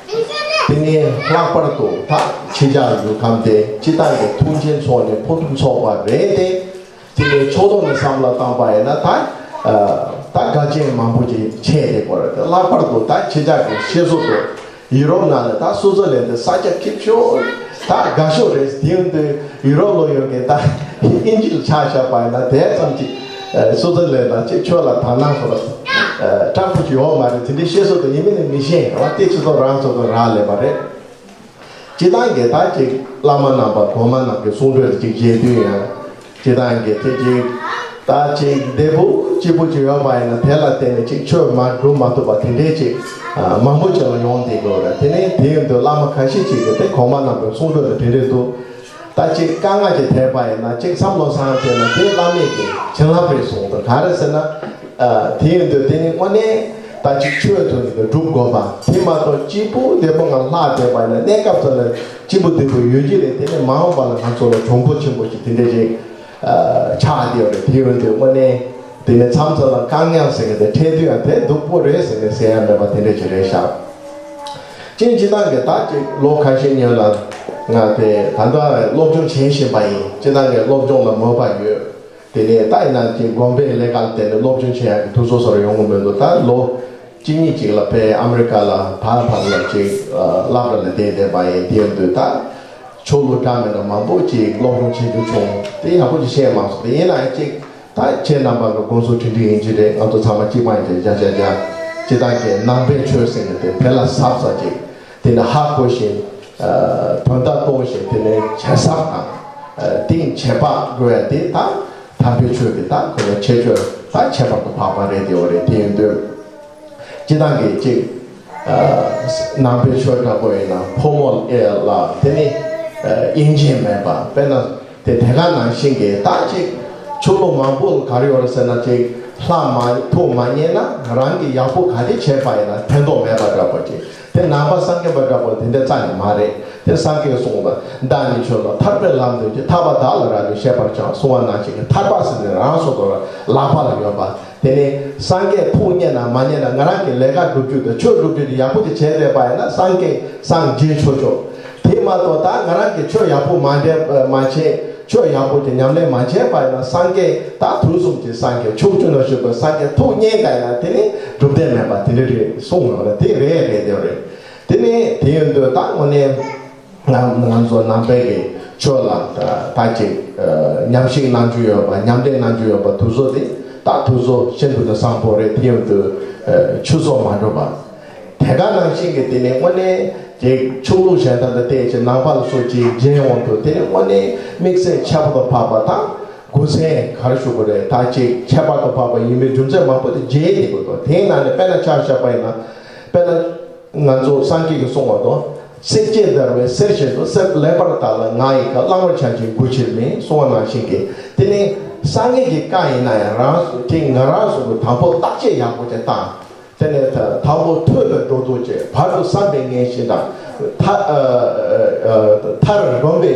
དེ་ནས་ལྷག་པར་དུ་ད་ཕྱི་རྒྱལ་ཡུལ་ཁམས་དེ་སྤྱི་བཏང་གི་མཐུན་རྐྱེན་ཚོགས་ནས་ཕུན་སུམ་ཚོགས་པ་རེད་དེ། དེ་ནས་ཕྱོགས་གཏོགས་ནས་བསམ་བློ་བཏང་པ་ཡིན་ན་ད་ད་དགའ་ཆེན་མང་པོ་ཅིག་ཆེ་རེད་པ་རེད། ལྷག་པར་དུ་ད་ཕྱི་རྒྱལ་གྱི་ཤེས་སོ་དུ་ཡུ་རོབ་ནང་ནས་ད་སུའུ་ཙེར་ལན་དེ་ས་ཆ་སྐྱིད་ཤོས་ད་དགའ་ཤོས་རེད། དེ་ཡིན་དུས་ཡུ་རོབ་ལ་ཡོད་མཁན་ད་དབྱིན་ཇི་ལ་ཆ་བཞག་པ་ཡིན་ན་དེ་ཙམ་ཅིག་སུའུ་ཙེར་ལན་ལ་ཅིག་ཆོས་ལ་དག་སྣང་སོགས་ལ་སྐྲག་པོ་ཅིག་ཡོད་མ་རེད། དེ་འདྲའི་ཤེས་སོ་དུ་ཡིན་མིན་ནི་མི་ཤེས་ར་བ་དེ་ཅི་ཚོ་རང་ཚོ་དུ་རག་ལས་པ་རེད། སྤྱི་བཏང་གི་ད་ཅིག་བླ་མ་རྣམ་པ་གོང་མ་རྣམས་ཀྱི་གསུང་སྒྲོས་ཅིག་མཇལ་དུས་ཡང་སྤྱི་བཏང་གི་དེ་ཅིག་ད་ཅིག་བདེ་པོ་སྐྱིད་པོ་ཅིག་ཡོད་པ་ཡིན་ན་དེ་ལ་བརྟེན་ནས་ཅིག་ཆོས་མ་སྒྲུབ་མ་ཐུབ་པ་དེ་འདྲའི་ཅིག་མང་པོ་ཅིག་ལ་ཡོང་བསྡད་ཡོད་རེད། དེ་ནས་དེ་ཡིན་དུས་བླ་མ་ཁ་ཤས་ཅིག་གིས་དེ་གོང་མ་རྣམ་པའི་གསུང་སྒྲོས་ལ་དེ་འདྲས་འདུག་ད་ཅིག་དཀའ་ངལ་ཅིག་འཕྲད་པ་ཡིན་ན་ཅིག་བསམ་བློ་བཟང་བྱས་ན་དེ་བླ་མེད་ཀྱི་བྱིན་རླབས་རེད་གསུངས་འདུག་ག་རེ་ཟེར་ན། ཨ། དེ་ཡིན་དུས་དེ་ནི་དངོས་གནས་ད་ཅིག་ཆོས་དོན་དེ་སྒྲུབ་དགོས་པ་དེ་མ་གཏོགས་སྐྱིད་པོ་བདེ་པོ་ངང་ལྷག་བསྡད་པ་ཡིན་ན་གནས་སྐབས་དེ་ལ་སྐྱིད་པོ་བདེ་པོ་ཡོད་ཀྱི་རེད། དེ་ནི་མ་འོངས་པ་ལ་ང་ཚོ་ལ་གྱོང་པོ་ཆེན་པོ་ཞིག་དེ་འདྲ་ཞིག་ཨ། ཆགས་བསྡད་ཡོད་རེད། དེ་ཡིན་དུས་དངོས་གནས་དེ་ནི་མཚམས་མཚམས་ལ་དཀའ་ངལ་ཟེར་མཁན་དེ་འཕྲད་དུས་ཡང་དེ་སྡུག་པོ་རེད་ཟེར་ནས་ཟེར་ཡ་མེད་པ་དེ་འདྲ་ཞིག་རེད་ཤག་ཅིང་སྤྱི་བཏང་གི་ད་ཅིག་ལོ་ཁ་ཤས་སྔོན་ལ་ང་དེ་ད་ལྟ་སློབ་སྦྱོང་བྱེད་བཞིན་པ་ཡིན། སྤྱི་བཏང་གི་སློབ་སྦྱོང་ལ་མོས་པ་ཡོད། དེ་ནས་ད་ཡིན་ན་ཅིག་དགོན་པའི་ལས་ཀ་ལ་བརྟེན་ནས་སློབ་སྦྱོང་བྱེད་ཡག་གི་དུས་ཚོད་སོགས་ཡོང་གི་མི་འདུག་ད་ལོ་གཅིག་གཉིས་ཅིག་ལ་ཕའི་ཨ་མི་རི་ཀ་ལ་བར་བར་ལ་ཅིག་སློབ་གྲྭ་ལ་བསྡད་བསྡད་པ་ཡིན། དེ་ཡིན་དུས་ད་ཆོས་ལུགས་འདྲ་མིན་འདྲ་མང་པོ་ཅིག་སློབ་སྦྱོང་བྱེད་རྒྱུ་བྱུང་། དེ་ཡག་པོ་ཅིག་ཤེས་མ་སོང་། དེ་ཡིན་ན་ཡང་ཅིག་ད་ཁྱེད་རྣམ་པ་གི་དགོངས་ཚུལ་དྲིལ་དྲིལ་ཡིན་གྱི་རེད། ང་ཚོ་ཚང་མ་གཅིག་པ་ཡིན་གྱི་རེད། བྱ་བྱ་བྱ་སྤྱི་བཏང་གི་ནང་པའི་ཆོས་ཟེར་མཁན་དེ་དེ་ལ་གཟབ་གཟབ་ཅིག་དེ་ནས་ཧ་གོ་བཞིན། ཨ། དོན་དག་རྟོགས་བཞིན་དེ་ནས་བྱ་གཟབ་དང་། ཨ། གཏིང་ཆད་པ་དགོས་ཡ་དེ་ད་དམ་པའི་ཆོས་ཀྱི་ད་ཁོ་ན་ཁྱད་ཆོས་ད་ཁྱད་པར་དུ་འཕགས་པ་རེད་དེ་བ་རེད། དེ་ཡིན་དུས་སྤྱི་བཏང་གི་ཅིག་ཨ། ནང་པའི་ཆོས་འདྲ་པོ་ཡིན་ན་ཕོ་མོ་ལ་དེ་ནི་ཨ། དབྱེ་འབྱེད་མེད་པ། དཔེར་ན་དེ་དེ་ག་ནང་བཞིན་གྱི་ད་ཅིག་ཆོས་ལུགས་མང་པོ་ག་རེ་ཡོད་རེད་ཟེར་ན་ཅིག་ལྷ་མ་ཐུགས་མ་མཉེས་ན་རང་གི་ཡག་པོ་ག་དེ་བྱས་པ་ཡིན་ན་ཕན་ཐོགས་མེད་པ་འདྲ་པོ་ཅིག་དེ་ནང་པ་སངས་རྒྱས་པ་འདྲ་པོ་དེ་འདྲ་རྩ་ནས་མ་རེད། དེ་སངས་རྒྱས་གསུངས་པ། བདག་ནི་ཆོས་ལ་ཐར་པའི་ལམ་སྟོན་གྱི། ཐར་པ་བདག་ལ་རག་ལས་ཤེས་པར་བྱ། གསུང་བ་ནང་བཞིན་གྱི་ཐར་པ་ཟེར་ནས་རང་སོ་སོ་ལ་ལག་པ་ལ་ཡོད་པ། དེ་ནི་སངས་རྒྱས་ཐུགས་མཉེས་ན་མ་མཉེས་ན། ང་རང་གི་ལས་ཀ་སྒྲུབ་རྒྱུ་དང་ཆོས་སྒྲུབ་རྒྱུ་དེ་ཡག་པོ་དེ་བྱས་བསྡད་པ་ཡིན་ན་སངས་རྒྱས་སངས་རྒྱས་ཆོག་ཆོག་དེ་མ་གཏོགས་ད་ང་རང་གི་ཆོས་ཡག་པོ་མ་འདྲེན་མ་བྱས། ཆོས་ཡག་པོ་དེ་ཉམས་ལེན་མ་བྱས་པ་ཡིན་ན་སངས་རྒྱས་ད་དུས་གསུམ་གྱི་སངས་རྒྱས་ཕྱོགས་བཅུ་ན་བཞུགས་པའི་སངས་རྒྱས་ཐུགས་མཉེས་པ་ཡིན་ན་དེ་ནི་གྲུབ་དོན་མེད་པ་དེ་འདྲ་རེད་གསུངས་ཡོད་རེད། དེ་རེད་རེད་དེ་རེད། དེ་ནི་དེ་ཡིན་དུས་ད་དངོས་གནས་ང་ང་ཚོ་ནང་པའི་གི་ཆོས་ལ་ད་ད་ཅིག་ཉམས་ཞིབ་གནང་རྒྱུ་ཡོད་པ། ཉམས་ལེན་གནང་རྒྱུ་ཡོད་པ་དུས་ཚོད་དེ་ད་དུས་ཚོད་ཤིན་ཏུ་ནས་བཟང་པོ་རེད། དེ་ཡིན་དུས་ཆུ་ཚོད་མ་འགྲོ་བ། དེ་ག་ནང་བཞིན་གྱི་དེ་ནས་དངོས་གནས་ཀྱི་ཆོས་ལུགས་གཞན་དག་དང་བལྟས་ཚེ་ནང་པ་ལ་སོགས་ཀྱི་མཇལ་ཡོང་དུས་དེ་ནས་དངོས་གནས་དམིགས་བསལ་ཁྱད་པར་དུ་འཕགས་པ་དང་། དགོས་ཚན་ག་རེ་ཞུ་དགོས་རེད། ད་ཅིག་ཁྱད་པར་དུ་འཕགས་པ་ཡིན་པའི་རྒྱུ་མཚན་མང་པོ་དེ་མཇལ་བསྡད་དགོས་འདུག་དེའི་ནང་ནས་དཔེར་ན་ཆ་བཞག་པ་ཡིན་ན། དཔེར་ན་ང་ཚོ་སངས་རྒྱས་ཀྱིས་གསུངས་པ་དང་། བསྲེགས་བཅད་བརྡར་བའི་གསེར་བཞིན་དུ། གསེར་ལེགས་པར་བརྡར་ལ་ང་ཡི་བཀའ། བླང་བར་བྱ་ཞིང་མགུ་ཕྱིར་མིད། གསུངས་པ་ནང་བཞིན་གྱི་དེ་ནི་སངས་རྒྱས་ཀྱི་བཀའ་ཡིན་ན་ཡང་རང་སོ་དེ་ང་རང་སོ་སོ་དང་པོ་བརྟག་དཔྱད་ཡག་པོ་ཅིག་བཏང་། དེ་ནས་དང་པོ་ཐོས་པའི་འགྲོ་འདུག་ཅེས་བར་དུ་བསམ་པའི་ངེས་ཤེས་དང་། མཐར་ཨ་ཨ་ཨ་མཐར་སྒོམ་པའི་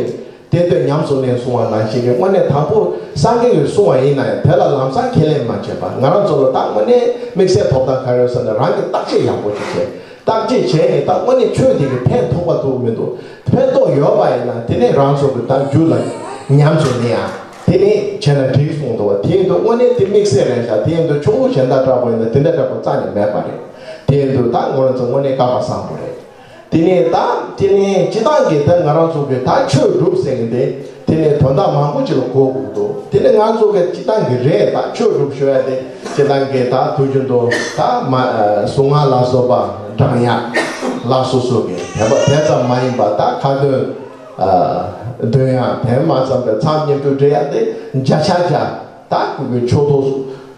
བསྟན་དོན་ཉམས་སུ་ལེན་གསུང་བ་ནང་བཞིན་གྱི་དངོས་གནས་དང་པོ་སངས་རྒྱས་ཀྱིས་གསུང་བ་ཡིན་ན་ཡང་དེ་ལ་ལམ་སང་ཁས་ལེན་མ་བྱས་པ། ང་རང་ཚོ་ལ་ད་དངོས་གནས་དམིགས་བསལ་ཐོབ་ཐང་ག་རེ་ཡོད་ཟེར་ན་རང་གི་བརྟག་དཔྱད་ཡག་པོ་ཅིག་བྱས། བརྟག་དཔྱད་བྱས་ནས་ད་དངོས་གནས་ཆོས་དེ་གི་ཕན་ཐོགས་པ་འདུག་མི་འདུག་ཕན་ཐོགས་ཡོད་པ་ཡིན་ན་དེ་ནས་རང་ཚོ་གི་ད་རྒྱུད་ལ་ཉམས་སུ་ལེན་ཡ། དེ་ནས་བྱས་ན་འགྲིག་གསུངས་འདུག་བ། དེ་ཡིན་དུས་དངོས་གནས་དེ་དམིགས་བསལ་རེད་ཤག་དེ་ཡིན་དུས་ཆོས་ལུགས་གཞན་དག་འདྲ་པོ་ཡིན་ན་དེ་འདྲ་འདྲ་པོ་རྩ་ནས་མེད་པ་རེད། དེ་ཡིན་དུས་ད་ང་རང་ཚོ་དངོས་གནས་སྐལ་བ་བཟང་པོ་རེད། དེ་ནས་ད་དེ་ནས་སྤྱི་བཏང་གི་ད་ང་རང་ཚོ་གི་ད་ཆོས་སྒྲུབ་ཟེར་གི་དེ་དེ་ནས་དོན་དག་མང་པོ་ཅིག་ལ་གོ་དགོས་འདུག་དེ་ནས་ང་ཚོ་གི་སྤྱི་བཏང་གི་རེད། ད་ཆོས་སྒྲུབ་ཞུ་ཡ་དེ་སྤྱི་བཏང་གི་ད་དུས་རྒྱུན་དུ་ད་མ་གཟུངས་སྔགས་ལ་སོགས་པ་བགྲང་ཡ་ལ་སོ་སོ་གི་དེ་བ་དེ་ཙམ་མ་ཡིན་པ་ད་ཁ་ཏོན་འདོན་ཡ་དེ་མ་ཙམ་པའི་མཚམས་བསྙེན་སྒྲུབ་འབྲི་ཡ་དེ་བརྒྱ་ཆ་བརྒྱ་ད་ཁོ་གི་ཆོས་ཐོག་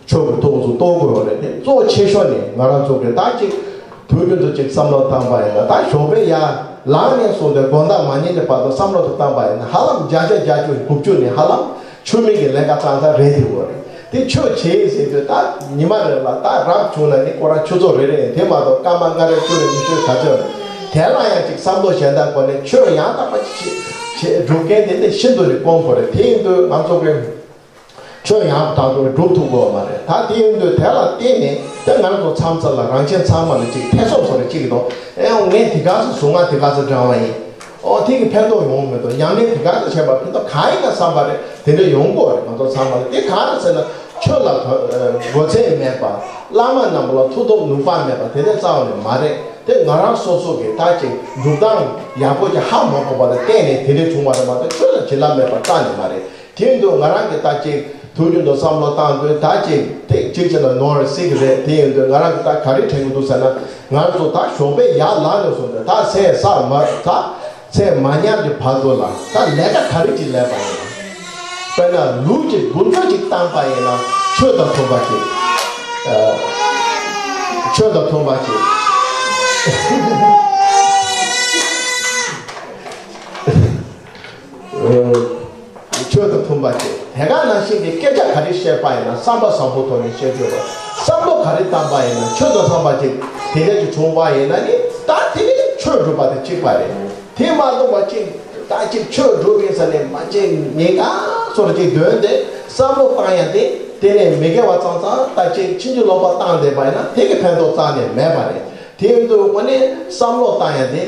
ཆོས་ཀྱི་ཐོག་ཏུ་གཏོང་དགོས་པ་རེད་དེ། གཙོ་ཆེ་ཤོས་ནི་ང་རང་ཚོ་གི་ད་ཅིག་དུས་རྒྱུན་དུ་ཅིག་བསམ་བློ་བཏང་པ་ཡིན་ན། ད་ཞོགས་པའི་ཡར་ལངས་ནས་བཟུང་སྟེ་དགོང་དག་མ་ཉལ་གྱི་བར་དུ་བསམ་བློ་དེ་བཏང་པ་ཡིན་ན་ཧ་ལམ་བརྒྱ་ཆ་བརྒྱད་ཅུ་དགུ་བཅུ་ནི་ཧ་ལམ་ཆོས་མེད་ཀྱི་ལས་ཀ་བཏང་ས་རེད་དེ་བོ་རེད། དེ་ཆོས་བྱེད་ཟེར་དུས་ད་ཉི་མ་རེ་ལ་ད་རབ་བྱུང་ན་ནི་ཁོ་རང་ཆུ་ཚོད་རེ་རེ་ཡིན། དེ་མ་གཏོགས་སྐར་མ་ལྔ་རེ་བཅུ་རེ་ཉི་ཤུ་ག་ཚོད་རེད། དེ་ལ་ཡང་ཅིག་བསམ་བློ་གཞན་དག་སྒོ་ནས་ཆོས་ཡང་དག་པ་ཅིག་བྱེད་བྱེད་སྒྲུབ་མཁན་དེ་ནི་ཤིན་ཏུ་ནི་དཀོན་པོ་རེད། དེ་ཡིན་དུས་ང་ཚོ་གི་ཆོས་ཡང་དག་པར་སྒྲུབ་ཐུབ་ཀྱི་ཡོད་མ་རེད། ད་དེ་ཡིན་དུས་དེ་ལ་བརྟེན་ནས་དེ་ང་ཚོ་མཚམས་མཚམས་ལ་རང་གཞན་ཚང་མ་ལ་ཅིག་ཐེ་ཚོམ་བཟོ་རེ་ཅིག་གི་དོ། ཨེ་ཨོ་ངས་དེ་ག་ཚོད་གཟུངས་སྔགས་དེ་ག་ཚོད་བགྲང་བ་ཡིན། ཨོ་དེ་གི་ཕན་ཐོགས་ཡོང་མི་འདུག་ཉམས་ལེན་དེ་ག་ཚོད་བྱས་པ་ཕན་ཐོགས་གང་ཡིན་ན་བསམ་པ་རེད། དེ་འདྲ་ཡོང་གི་ཡོད་རེད། ང་ཚོ་ཚང་མ་ལ་དེ་ག་རེ་ཟེར་ན་ཆོས་ལ་དོ་ཨ་དགོས་ཚད་མེད་པ། བླ་མ་རྣམས་ལ་ཐུགས་སྟོབས་ནུས་པ་མེད་པ་དེ་འདྲ་རྩ་བ་ནས་མ་རེད། དེ་ང་རང་སོ་སོ་གི་ད་ཅིག་སྒྲུབ་སྟངས་ཡག་པོ་ཅིག་ཧ་མ་གོ་བ་ལ་བརྟེན་ནས་དེ་འདྲ་བྱུང་བ་རེད་མ་གཏོགས་ཆོས་ལ་བྱིན་རླབས་མེད་པ་རྩ་ནས་མ་རེད། དེ་ཡིན་དུས་ང་རང་གིས་ད་ཅིག་དུས་རྒྱུན་དུ་བསམ་བློ་བཏང་དུས་ད་ཅིག་དེ་གཅིག་བྱས་ན་ནོར་སྲིད་ཀྱི་རེད། དེ་ཡིན་དུས་ང་རང་གིས་ད་ག་རེ་དྲན་གྱི་འདུག་ཟེར་ན། ང་ཚོ་ད་ཞོགས་པའི་ཡར་ལངས་ནས་བཟུང་སྟེ་ད་ཚེ་ས་མ་ད་ཚེ་མ་ཉམས་ཀྱི་བར་དུ་ལ་ད་ལས་ཀ་ག་རེ་ཅིག་ལས་པ་ཡིན་ན། དཔེར་ན་ལུག་ཅིག་དགུ་བཅུ་ཅིག་བཏང་པ་ཡིན་ན་ཆོས་དང་མཐུན་པ་ཅིག་ཨ་ཆོས་དང་མཐུན་པ་ཅིག་ཨ། ཆོས་དང་མཐུན་པ་བྱེད། དེ་ག་ནང་བཞིན་གྱི་སྐད་ཆ་ག་རེ་བཤད་པ་ཡིན་ན་བསམ་པ་བཟང་པོ་ཐོག་ནས་བཤད་དགོས་པ། བསམ་བློ་ག་རེ་བཏང་པ་ཡིན་ན་ཆོས་དང་འཚམས་པ་ཅིག་དེ་འདྲ་ཅིག་བྱུང་བ་ཡིན་ན་ནི་ད་དེ་ནི་ཆོས་སྒྲུབ་པ་དང་གཅིག་པ་རེད། དེ་མ་གཏོགས་པ་ཅིག་ད་ཅིག་ཆོས་སྒྲུབ་ཡིན་ཟེར་ནས་མ་ཅིག་ཉེན་ཁ་སོར་ཅིག་འདོན་ཏེ་བསམ་བློ་བཏང་ཡ་དེ་དེ་ནས་མི་དགེ་བ་ཙང་ཙང་ད་ཅིག་ཕྱིན་ཅི་ལོག་པ་བཏང་བསྡད་པ་ཡིན་ན་དེ་གི་ཕན་ཐོགས་རྩ་ནས་མེད་པ་རེད། དེ་ཡིན་དུས་དངོས་གནས་བསམ་བློ་བཏང་ཡ་དེ་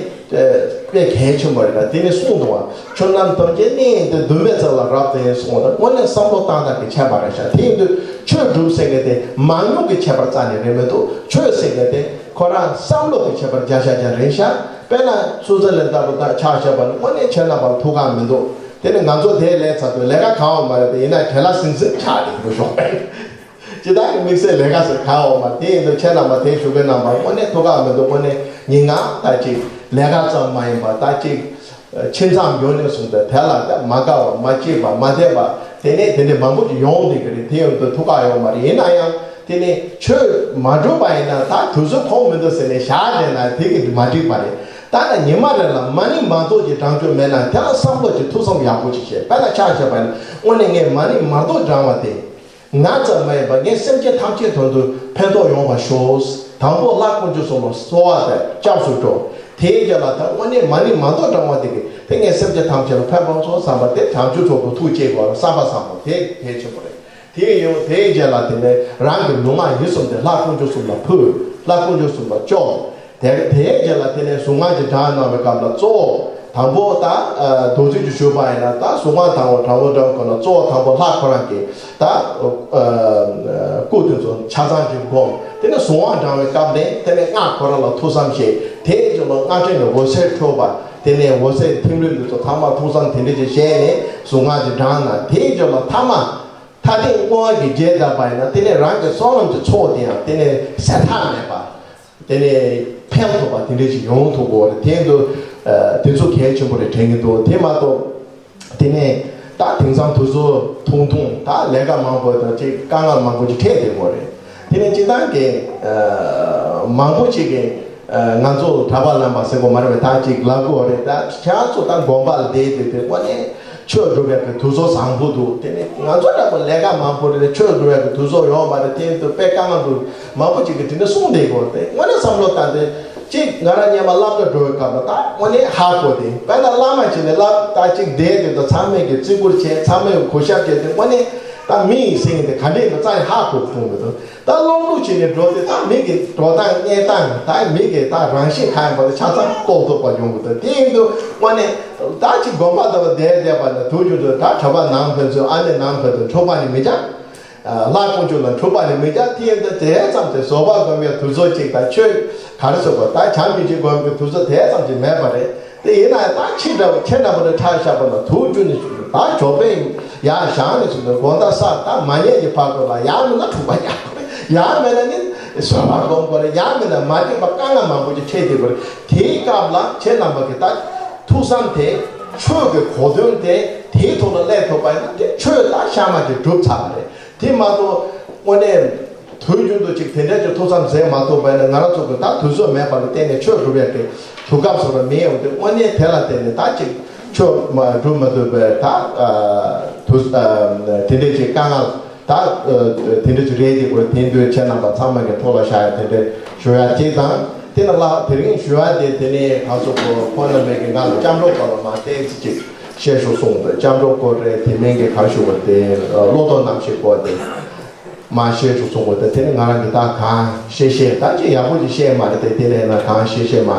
དཔེ་གལ་ཆེན་པོ་རེད་ལ། དེ་ནི་གསུངས་འདུག་བ། ཆོས་རྣམས་ཐམས་ཅད་གནས་ཡིན་ཏེ། འདུན་པའི་རྩེ་ལ་རབ་བརྟེན་གསུངས་པ་དང་། དངོས་གནས་བསམ་བློ་བཏང་སྟངས་ཀྱི་ཁྱད་པར་རེད་ཤག་དེ་ཡིན་དུས་ཆོས་སྒྲུབ་ཟེར་མཁན་དེ་མང་ཉུང་གི་ཁྱད་པར་རྩ་ནས་རེད་མི་འདུག་ཆོས་ཟེར་མཁན་དེ་ཁོ་རང་བསམ་བློ་གི་ཁྱད་པར་བརྒྱ་ཆ་བརྒྱ་རེད་ཤག་དཔེར་ན་སུ་ཙི་ལན་ལྟ་བུ་དང་ཆ་བཞག་པ་ནི་དངོས་གནས་ཁྱེད་རྣམ་པར་ཐུགས་ཁག་མི་འདུག་དེ་ནི་ང་ཚོ་དེ་ལས་ཚ་དུས་ལས་ཀ་གང་ཡང་མ་རེད་དེ་ཡིན་ན་བྲེལ་ལ་ཟིང་ཟིང་ཆགས་ཏེ་འགྲོ་ཤོག་སྤྱི་བཏང་གི་དམིགས་བསལ་ལས་ཀ་ཟེར་གང་འོང་མ་དེ་ཡིན་དུས་ཁྱེད་རྣམ་པ་དེ་ཞུ་མཁན་རྣམ་པ་དངོས་གནས་ཐུགས་ཁག་མི་འདུག་དངོས་གནས་ཉིན་ལྔ་ད་ཅིག་ལས་ཀ་ཙམ་མ་ཡིན་པ་ད་ཅིག་ཁྱིམ་ཚང་མགྱོགས་ནས་བཟུང་སྟེ་དེ་ལ་ད་མ་དགའ་བ་མ་སྐྱིད་པ་མ་བདེ་བ་དེ་ནས་དེ་འདྲ་མང་པོ་ཅིག་ཡོང་བསྡད་ཀྱི་རེད། དེ་ཡོང་དུས་ཐུགས་ཁག་ཡོང་མ་རེད། ཡིན་ན་ཡང་དེ་ནས་ཆོས་མ་སྒྲུབ་པ་ཡིན་ན་ད་དུས་ཚོད་ཐོག་མི་འདུག་ཟེར་ནས་བཞག་བསྡད་ན་དེ་གི་མ་འགྲིག་པ་རེད། ད་ནི་ཉི་མ་རེ་ལ་མ་ཎི་མ་གཏོགས་ཀྱི་བགྲང་རྒྱུ་མེད་ན་དེ་ལ་བསམ་བློ་ཅིག་ཐུགས་བསམ་ཡག་པོ་ཅིག་བྱེད། དཔེར་ན་ཆ་བཞག་པ་ཡིན་ན་དངོས་གནས་ངས་མ་ཎི་མ་གཏོགས་བགྲང་བ་དེ། ང་ཙམ་མ་ཡིན་པར་ངས་སེམས་ཅན་ཐམས་ཅད་དོན་དུ་ཕན་ཐོགས་ཡོང་བར་ཤོག་དང་པོ་ལྷ་དཀོན་མཆོག་གསུམ་ལ་གསོལ་བ་དང་སྐྱབས་སུ་འགྲོ། དེའི་རྗེས་ལ་ད་དངོས་གནས་མ་ཎི་མ་འདོར་གྲང་བ་དེ་གི་དེ་ངས་སེམས་ཅན་ཐམས་ཅད་ལ་ཕན་པ་སོང་བསམ་པ་དེ་བྱང་ཆུབ་མཆོག་ཏུ་ཐུགས་བསྐྱེད་དགོས་ལ་བསམ་པ་བཟང་པོ་དེ་གལ་ཆེན་པོ་རེད། དེ་ཡོང་དེའི་རྗེས་ལ་དེ་ནས་རང་གི་ལུས་ངག་ཡིད་གསུམ་དེ་ལྷ་དཀོན་མཆོག་གསུམ་ལ་ཕུལ། ལྷ་དཀོན་མཆོག་གསུམ་ལ་སྐྱོབ། དེ་དེའི་རྗེས་ལ་དེ་ནས་གཟུངས་སྔགས་ཀྱི་གྲངས་གནང་བའི་སྐབས་ལ་གཙོ་བོ་དང་པོ་ད་རྡོ་རྗེ་གི་ཞུ་བ་ཡིན་ན་ད་གཟུངས་སྔགས་དང་པོ་དང་པོ་དང་པོ་ལ་གཙོ་བོ་དང་པོ་ལྷ་ཁོ་རང་གི་ད་སྐུ་དེ་ཚོ་ཆ་ཚང་གི་བསྒོམ། དེ་ནས་གཟུངས་སྔགས་བགྲང་བའི་སྐབས་ནས་དེ་ནས་སྔགས་ཁོ་རང་ལ་ཐུགས་བསམ་བཞེས། དེའི་རྗེས་ལ་སྔགས་ཕྲེང་གི་འོད་ཟེར་འཕྲོས་པ་དེ་ནས་འོད་ཟེར་ཐིམ་རིམ་དེ་ཚོ་ཚང་མ་ཐུགས་བསམ་དེ་འདྲ་ཞིག་བཞེས་ནས་གཟུངས་སྔགས་ཀྱི་གྲངས་ན་དེའི་རྗེས་ལ་ཐ་མ། ད་ཐེངས་བསྔོ་བ་གི་རྗེས་ལ་བ་ཡིན་ན་དེ་ནས་རང་གི་བསོད་ནམས་ཀྱི་ཚོགས་དེ་ཡང་དེ་ནས་ཟད་མཐའ་མེད་པ། དེ་ནས་འཕེལ་ཐུབ་པ་དེ་འདྲ་ཞིག་ཡོང་ཐུབ་དགོས་རེད། དེ་ཚོ་དེ་ཚོ་གལ་ཆེན་པོ་རེད་དྲན་གྱི་འདུག་དེ་མ་གཏོགས་དེ་ནས་ད་དེང་སང་དུས་ཚོད་ཐུང་ཐུང་ད་ལས་ཀ་མང་པོ་དང་ཅིག་དཀའ་ངལ་མང་པོ་ཅིག་འཕྲད་བསྡད་དགོས་རེད། དེ་ནས་སྤྱིར་བཏང་གི་མང་པོ་ཅིག་གི་ང་ཚོ་གྲྭ་པ་ལམ་པ་ཟེར་དགོས་མ་རེད་པས། ད་ཅིག་ལབ་དགོས་རེད། ད་ཁྱེད་ཚོ་ད་དགོན་པ་ལ་བསྡད་བསྡད་དེ་དངོས་གནས་ཆོས་སྒྲུབ་ཡག་གི་དུས་ཚོད་བཟང་པོ་འདུག་དེ་ནས་ང་ཚོ་འདྲ་པོ་ལས་ཀ་མང་པོ་རེད། ཆོས་སྒྲུབ་ཡག་གི་དུས་ཚོད་ཡོད་མ་རེད། དེ་དུས་དཔེ་དཀའ་ངལ་འདུག་མང་པོ་ཅིག་གིས་དེ་འདྲ་གསུངས་བསྡད་ཡོད་རེད། དངོས་གནས་བསམ་བློ་བཏང་སྟེ་ཅིག་ང་རང་སྔོན་མ་སློབ་གྲྭ་འགྲོ་བའི་སྐབས་ལ་ད་དངོས་གནས་ཧ་གོ་སྟེ་དཔེར་ན་བླ་མ་ཅིག་ནས་བསླབ་ད་ཅིག་བསྡད་དེ་ད་ཚང་མས་ཀྱི་བརྩི་བཀུར་བྱས། ཚང་མས་གུས་ཞབས་བྱས་ཏེ་དངོས་གནས་ད་མི་ཡི་སེམས་དེ་ག་འདྲས་ཀྱི་རྩ་ཡི་ཧ་གོ་གསུངས་གི་འདུག་ད་སློབ་ཕྲུག་ཅིག་ནས་འགྲོ་དེ་ད་མི་གི་འགྲོ་སྟངས་གནས་སྟངས་ད་མི་གི་ད་རང་བཞིན་གང་ཡིན་པ་དེ་ཆ་ཚང་རྟོགས་ཐུབ་པ་ཡོང་གི་འདུག་དེ་ཡིན་དུས་དངོས་གནས་ད་ཅིག་དགོན་པ་འདྲ་བ་བསྡད་བསྡད་པ་ནས་དུས་རྒྱུན་དུ་ད་གྲྭ་པ་ནང་ཕན་ཚུན་ཨ་ནེ་ནང་ཕན་ཚུན་འཁྲུག་པ་ནི་མི་བྱ། ལྷ་དཀོན་མཆོག་ལ་འཁྲུག་པ་ནི་མི་བྱ། དེ་ཡིན་དུས་དེ་ཙམ་གྱི་བཟོད་པ་སྒོམ་པའི་དུས་ཚོད་ཅིག་དང་ཆོས་ག་རེ་ཟེར་དགོས་ད་བྱམས་སྙིང་རྗེ་སྒོམ་པའི་དུས་ཚོད་དེ་ཙམ་གྱི་མེད་པ་རེད། དེ་ཡིན་ན་ད་ཁྱི་འདྲ་བོ་ཁྱེད་འདྲ་བོ་འདྲ་ཁྲག་ཤ་པོ་ལ་དུག་བཅུ་ནས་ད་ཇོ་པེ་ཡར་བཞེངས་ནས་ཟེར་ནས་དགོང་དག་ས་ད་མ་ཉལ་གྱི་བར་དུ་ལ་ཡར་མིན་ན་འཁྲུག་པ་རྒྱག་དགོས་རེད། ཡར་མེད་ན་ནི་བཟོད་པ་སྒོམ་དགོས་རེད། ཡར་མེད་ན་མ་བདེན་པ་དཀའ་ངལ་མང་པོ་ཅིག་འཕྲད་བསྡད་དགོས་རེད། དེའི་སྐབས་ལ་ཁྱེད་རྣམ་པ་གི་ད་ཐུགས་བསམ་དེ་ཆོས་ཀྱི་གོ་དོན་དེ་དེའི་ཐོག་ལ་སླེབས་ཐུབ་པ་ཡིན་ན་དེ་ཆོས་ད་ཤ་མ་ཅིག་གྲུབ་ཚར་བ་རེད། དེ་མ་གཏོགས་དངོས་གནས། དུས་རྒྱུན་དུ་ཅིག་དེ་འདྲའི་ཅིག་ཐུགས་བསམ་མཛད་མ་ཐུབ་པས་ན་ང་རང་ཚོ་གི་ད་དུས་ཚོད་མེད་པ་ལ་བརྟེན་ནས་ཆོས་སྒྲུབ་ཡག་གི་དུས་སྐབས་སུ་ལ་མི་ཡོང་དུས་དངོས་གནས་དེ་ལ་བརྟེན་ནས་ད་ཅིག་ཆོས་མ་སྒྲུབ་མ་ཐུབ་པའི་ད་དུས་དེ་འདྲའི་ཅིག་དཀའ་ངལ་ད་དེ་འདྲའི་ཅིག་རེད་དེ་དགོས་དེ་འདུས་ཁྱེད་རྣམ་པ་ཚང་མ་གི་ཐོག་ལ་བཞག་ཡག་དེ་འདྲའི་ཞུ་ཡག་ཅིག་དང་དེ་ལ་ལ་དེ་རིང་ཞུ་ཡག་དེ་དེ་ནས་ད་གཟོད་ཁོ་ཁོ་རྣམ་པས་ཀྱི་ང་ལ་སྐྱབས་འགྲོ་སྐོར་ལ་མ་བལྟས་ཚེ་ཅིག་བཤད་ཤོག་གསུངས་འདུག་སྐྱབས་འགྲོ་སྐོར་རེད་དེ་མིན་གྱི་ག་ཞུ་བ་དེ་བློ་ལྡོག་རྣམ་བཤད་སྐོར་དེ། མ་ཤེས་སུ་སོང་བ་དང་དེ་ནི་ང་རང་གི་ད་གང་ཤེས་ཤེས་ད་ཅི་ཡག་པོ་ཅིག་ཤེས་མ་རེད་དེ་དེ་ནས་ན་གང་ཤེས་ཤེས་མ་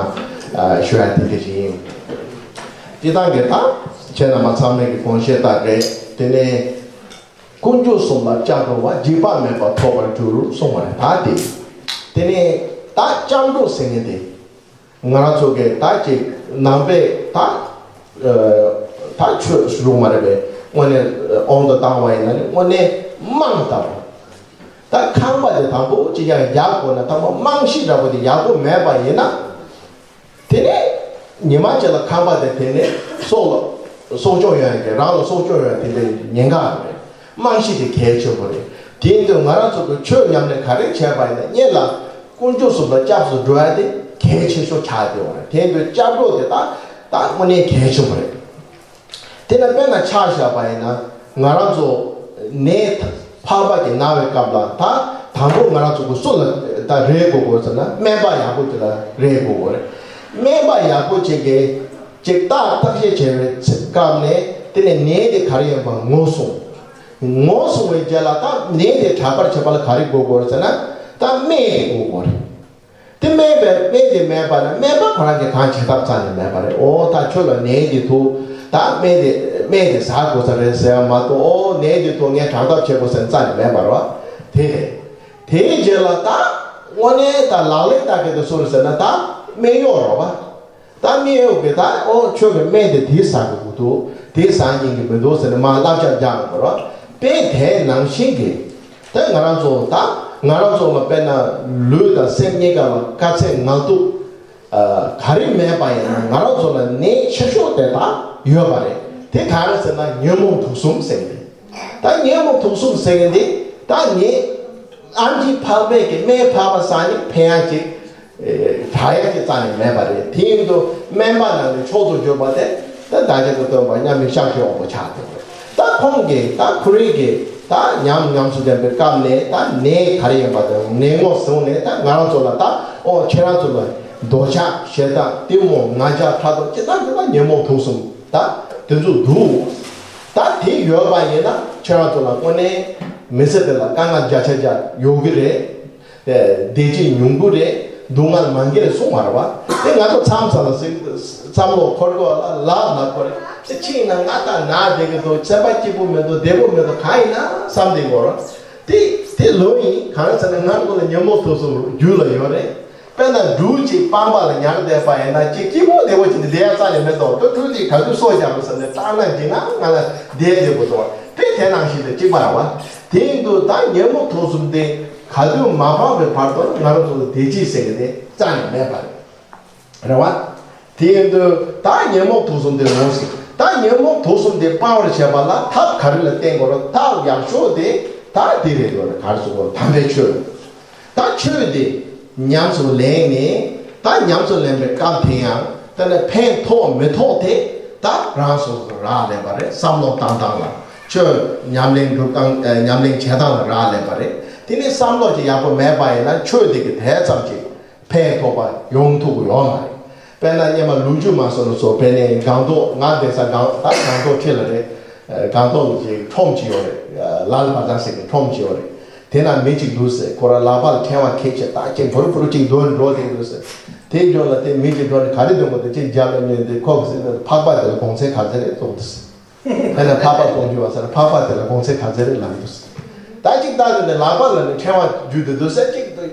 ཞུ་ཡ་དེ་འདྲ་ཞིག་ཡིན། སྤྱི་བཏང་གི་ད་ཁྱེད་རྣམ་པ་ཚང་མས་ཀྱི་དགོངས་བཞེས་ལྟར་རེད། དེ་ནས་དཀོན་མཆོག་གསུམ་ལ་སྐྱབས་འགྲོ་བ་འཇིགས་པ་མེད་པར་ཐོབ་པར་འགྱུར་གསུངས་པ་རེད་ད་དེ། དེ་ནས་ད་སྐྱབས་འགྲོ་ཟེར་མཁན་དེ། ང་རང་ཚོ་གི་ད་ཅིག་ནང་པའི་ད་ད་ཆོས་སུ་རུང་མ་རེད་པས་དངོས་གནས་དབང་དུ་བཏང་བ་ཡིན་ན་ནི་དངོས་གནས་རྨང་ལྟ་བུ། ད་ཁང་པ་དེ་དང་པོ་ཅིག་ཡང་རྒྱག་དགོས་ན་དང་པོ་རྨང་གཞི་འདྲ་པོ་དེ་ཡག་པོ་མེད་པ་ཡིན་ན། དེ་ནས་ཉི་མ་གཅིག་ལ་ཁང་པ་དེ་དེ་ནས་སྲོག་ལ་སྲོག་སྐྱོབ་ཡོང་ཡ་གི་རང་ལ་སྲོག་སྐྱོབ་ཡོང་ཡ་དེ་འདྲའི་ཉེན་ཁ་རེད། རྨང་གཞི་དེ་གལ་ཆེན་པོ་རེད། དེ་ཡིན་དུས་ང་རང་ཚོ་གི་ཆོས་ཉམས་ལེན་ག་རེ་བྱས་པ་ཡིན་ན་སྔོན་ལ་དཀོན་མཆོག་གསུམ་ལ་སྐྱབས་སུ་འགྲོ་ཡ་དེ་གལ་ཆེ་ཤོས་ཆགས་བསྡད་ཡོད་རེད། དེ་ཡིན་དུས་སྐྱབས་འགྲོ་དེ་ད་ད་དངོས་གནས་གལ་ཆེན་པོ་རེད། དེ་ལ་དཔེར་ན་ཆ་བཞག་པ་ཡིན་ན་ང་རང་ཚོ་ནད་ཕལ་པ་དེ་ན་བའི་སྐབས་ལ་ད་དང་པོ་ང་རང་ཚོ་གི་སུ་ལ་ད་རེ་དགོས་དགོས་ཟེར་ན་སྨན་པ་ཡག་པོ་ཅིག་ལ་རེ་དགོས་དགོས་རེད། སྨན་པ་ཡག་པོ་ཅིག་གིས་ཅིག་བརྟག་བརྟག་དཔྱད་བྱས་པའི་སྐབས་ནས་དེ་ནས་ནད་དེ་ག་རེ་ཡིན་པ་ངོ་སོང་། ངོ་སོང་བའི་རྗེས་ལ་ད་ནད་དེ་དྲག་པར་བྱེད་པ་ལ་ག་རེ་དགོས་དགོས་རེད་ཟེར་ན་ད་སྨན་དེ་དགོས་དགོས་རེད། དེ་སྨན་པས་སྨན་དེ་མེད་པ་ན་སྨན་པ་ཁོ་རང་གིས་གང་བྱེད་ཐབས་རྩ་ནས་མེད་པ་རེད། ཨོ་ད་ཁྱོད་ལ་ནད་དེ་འདུག་ད་སྨན་དེ་སྨན་དེ་ཟ་དགོས་ས་རེད་ཟེར་བ་མ་གཏོགས་ཨོ་ནད་དེ་འདུག་ངས་དྲག་ཐབས་བྱེད་དགོས་ཟེར་རྩ་ནས་མེད་པ་རེད། དེ་རེད། དེའི་རྗེས་ལ་ད་དངོས་གནས་ད་ལག་ལེན་བསྟར་མཁན་དེ་སུ་རེད་ཟེར་ན་ད་སྨན་གཡོག་རེད་བ། ད་སྨན་གཡོག་གིས་ད་ཨོ་ཁྱོད་ཀྱི་སྨན་དེ་དེ་ཟ་དགོས་ཀྱི་འདུག་དེ་ཟ་སྙིང་གི་མི་འདུག་ཟེར་ནས་མར་བསླབ་བྱ་རྒྱག་དགོས་རེད་བ། དཔེ་དེ་ནང་བཞིན་གྱི། ད་ང་རང་ཚོ་ད་ང་རང་ཚོ་ལ་དཔེར་ན་ལུས་དང་སེམས་གཉིས་ཀ་ལ་དཀའ་ཚེགས་ངལ་དུབ་ག་རེ་མེད་པ་ཡིན་ན་ང་རང་ཚོ་ལ་ནད་ཆེ་ཤོས་དེ་ད་ཡོད་པ་རེད། དེ་ག་རེ་ཟེར་ན་ཉོན་མོངས་དུག་གསུམ་ཟེར་གི་རེད། ད་ཉོན་མོངས་དུག་གསུམ་ཟེར་གི་འདི་ད་ངས་ཨ་མཆིས་ཕག་པའི་གི་སྨན་ཕག་པ་ཟ་ནི་ཕན་ཡག་ཅིག་དྲག་ཡག་ཅིག་རྩ་ནས་མེད་པ་རེད། དེ་ཡིན་དུས་སྨན་པ་རྣམས་ནི་མཆོག་ཏུ་གྱུར་པ་དེ་ད་བདག་ཅག་གི་སྟོན་པ་མཉམ་མེད་ཤཱཀྱའི་དབང་པོ་ཆགས་ཏེ་རེད། ད་ཁོང་གིས་ད་ཁོ་རང་གིས་ ད་ཉམས་ཉམས་སུ་ལེན་པའི་སྐབས་ནས་ད་ནད་ག་རེ་ཡིན་པ་དང་ནད་ངོ་བཟུང་ནས་ད་ང་རང་ཚོ་ལ་ད་ཨོ་ཁྱེད་རང་ཚོ་ལ་འདོད་ཆགས་ཞེ་སྡང་གཏི་མུག་ང་རྒྱལ་ཕྲག་དོག་ཅི་ལྟར་འདི་ལ་ཉོན་མོངས་དུག་གསུམ་ད་དེ་ཚོ་འདུག་ད་དེ་ཡོད་པ་ཡིན་ན་ཁྱེད་རང་ཚོ་ལ་དངོས་གནས་མི་ཚེ་འདི་ལ་དཀའ་ངལ་བརྒྱ་ཆ་བརྒྱ་ཡོང་གི་རེད། བདེ་སྐྱིད་ཉུང་གི་རེད། སྡུག་བསྔལ་མང་གི་རེད་གསུངས་པ་རེད་བ། དེ་ང་ཚོ་མཚམས་མཚམས་ལ་གཟིགས་བསམ་བློ་འཁོར་དགོས་ལ་ལབ་ལབ་དགོས་རེད། དེ་ཕྱིན་ན་ང་ད་ན་བསྡད་ཀྱི་འདུག་སེམས་པ་སྐྱིད་པོ་མི་འདུག་བདེ་པོ་མི་འདུག་གང་ཡིན་ན་བསམ་བསྡད་དགོས་རེད། དེ་དེ་ལོས་ཡིན་གང་ཟེར་ན་ང་ཚོ་ལ་ཉོན་མོངས་དུག་གསུམ་རྒྱུད་ལ་ཡོད་རེད། དཔེར་ན་འབྲུག་ཅིག་སྤང་པ་ལ་ཉར་བསྡད་པ་ཡིན་ན་ཅིག་སྐྱིད་པོ་བདེ་པོ་ཅིག་འདི་བསྡད་ཡ་རྩ་ནས་མི་འདུག་དེ་འབྲུག་འདི་ག་དུས་སྲོག་སྐྱབས་ཟེར་ནས་སྐྲག་སྣང་གི་ན་ང་ལ་བསྡད་བདེ་པོ་འདུག་དེ་དེ་ནང་བཞིན་དུ་གཅིག་པ་རེད་བ། དེ་ཡིན་དུས་ད་ཉོན་མོངས་དུག་གསུམ་དེ་ག་དུས་མ་སྤངས་པའི་བར་དུ་ང་རང་ཚོ་ལ་བདེ་སྐྱིད་ཟེར་གི་དེ་རྩ་ནས་མེད་པ་རེད། རེད་བ། དེ་ཡིན་དུས་ད་ཉོན་མོངས་དུག་གསུམ་དེ་ངོ་ཤེས། ད་ཉོན་མོངས་དུག་གསུམ་དེ་སྤང་བར་བྱེད་པ་ལ་ཐབས་ག་རེ་ལ་བརྟེན་དགོས་རེད། ཐབས་ཡག་ཤོས་དེ་ད་དེ་རེད་འགྲོ་རེད། ག་རེ་ཟེར་དགོས་རེད། དམ་པའི་ཆོས། ད་ཆོས་དེ་ཉམས་སུ་ལེན་ནས་ད་ཉམས་སུ་ལེན་པའི་སྐབས་དེ་ཡང་དེ་ནས་ཕན་ཐོགས་མི་ཐོགས་དེ་ད་རང་སོ་སོ་རག་ལས་པ་རེད། བསམ་བློ་བཏང་སྟངས་ལ་ཆོས་ཉམས་ལེན་སྒྲུབ་སྟངས་ཉམས་ལེན་བྱེད་སྟངས་ལ་རག་ལས་པ་རེད། དེ་ནས་བསམ་བློ་ཅིག་ཡག་པོ་མེད་པ་ཡིན་ན་ཆོས་དེ་གི་དེ་ཙམ་ཅིག་ཕན་ཐོགས་པ་ཡོང་ཐུབ་ཀྱི་ཡོད་མ་རེད། དཔེར་ན་སྔོན་མ་ལོ་རྒྱུས་མ་སོང་ན་སོ་དཔེར་ན་སྒང་ཏོག་ང་བསྡད་ས་སྒང་ད་སྒང་ཏོག་ཁྲི་ལ་རེད། སྒང་ཏོག་གི་ཁྲོམ་ཅིག་ཡོད་རེད། ལ་ལ་བ་ཛར་ཟེར་གི་ཁྲོམ་ཅིག་ཡོད་རེད། དེ་ན་མི་གཅིག་འདུག་ཟེར། ཁོ་རང་ལག་པ་ལ་ཕྲེང་བ་འཁྱེར་བྱས་ད་ཅིག་འབུར་འབུར་ཅིག་འདོན་འགྲོ་དེ་འདུག་ཟེར། དེ་འཇོག་ལ་དེ་མི་གཅིག་འགྲོ་ནས་ག་རེ་འདོན་དགོས་དེ་ཅིག་རྒྱབ་ལ་ཉོན་དེ་ཁོ་གི་ཟེར་ན་ཕག་པ་དེ་ལ་གོང་ཚད་ག་ཚད་རེད་བཙོང་འདུག་ཟེར། དེ་ནས་ཕག་པ་བཙོང་རྒྱུ་བ་ཟེར་ན་ཕག་པ་དེ་ལ་གོང་ཚད་ག་ཚད་རེད་ལབ་འདུག་ཟེར། ད་ཅིག་ལྟ་དུས་ནས་ལག་པ་ལ་ནི་ཕྲེང་བ་རྒྱུ་དེ་འདུག་ཟེར། ཅིག་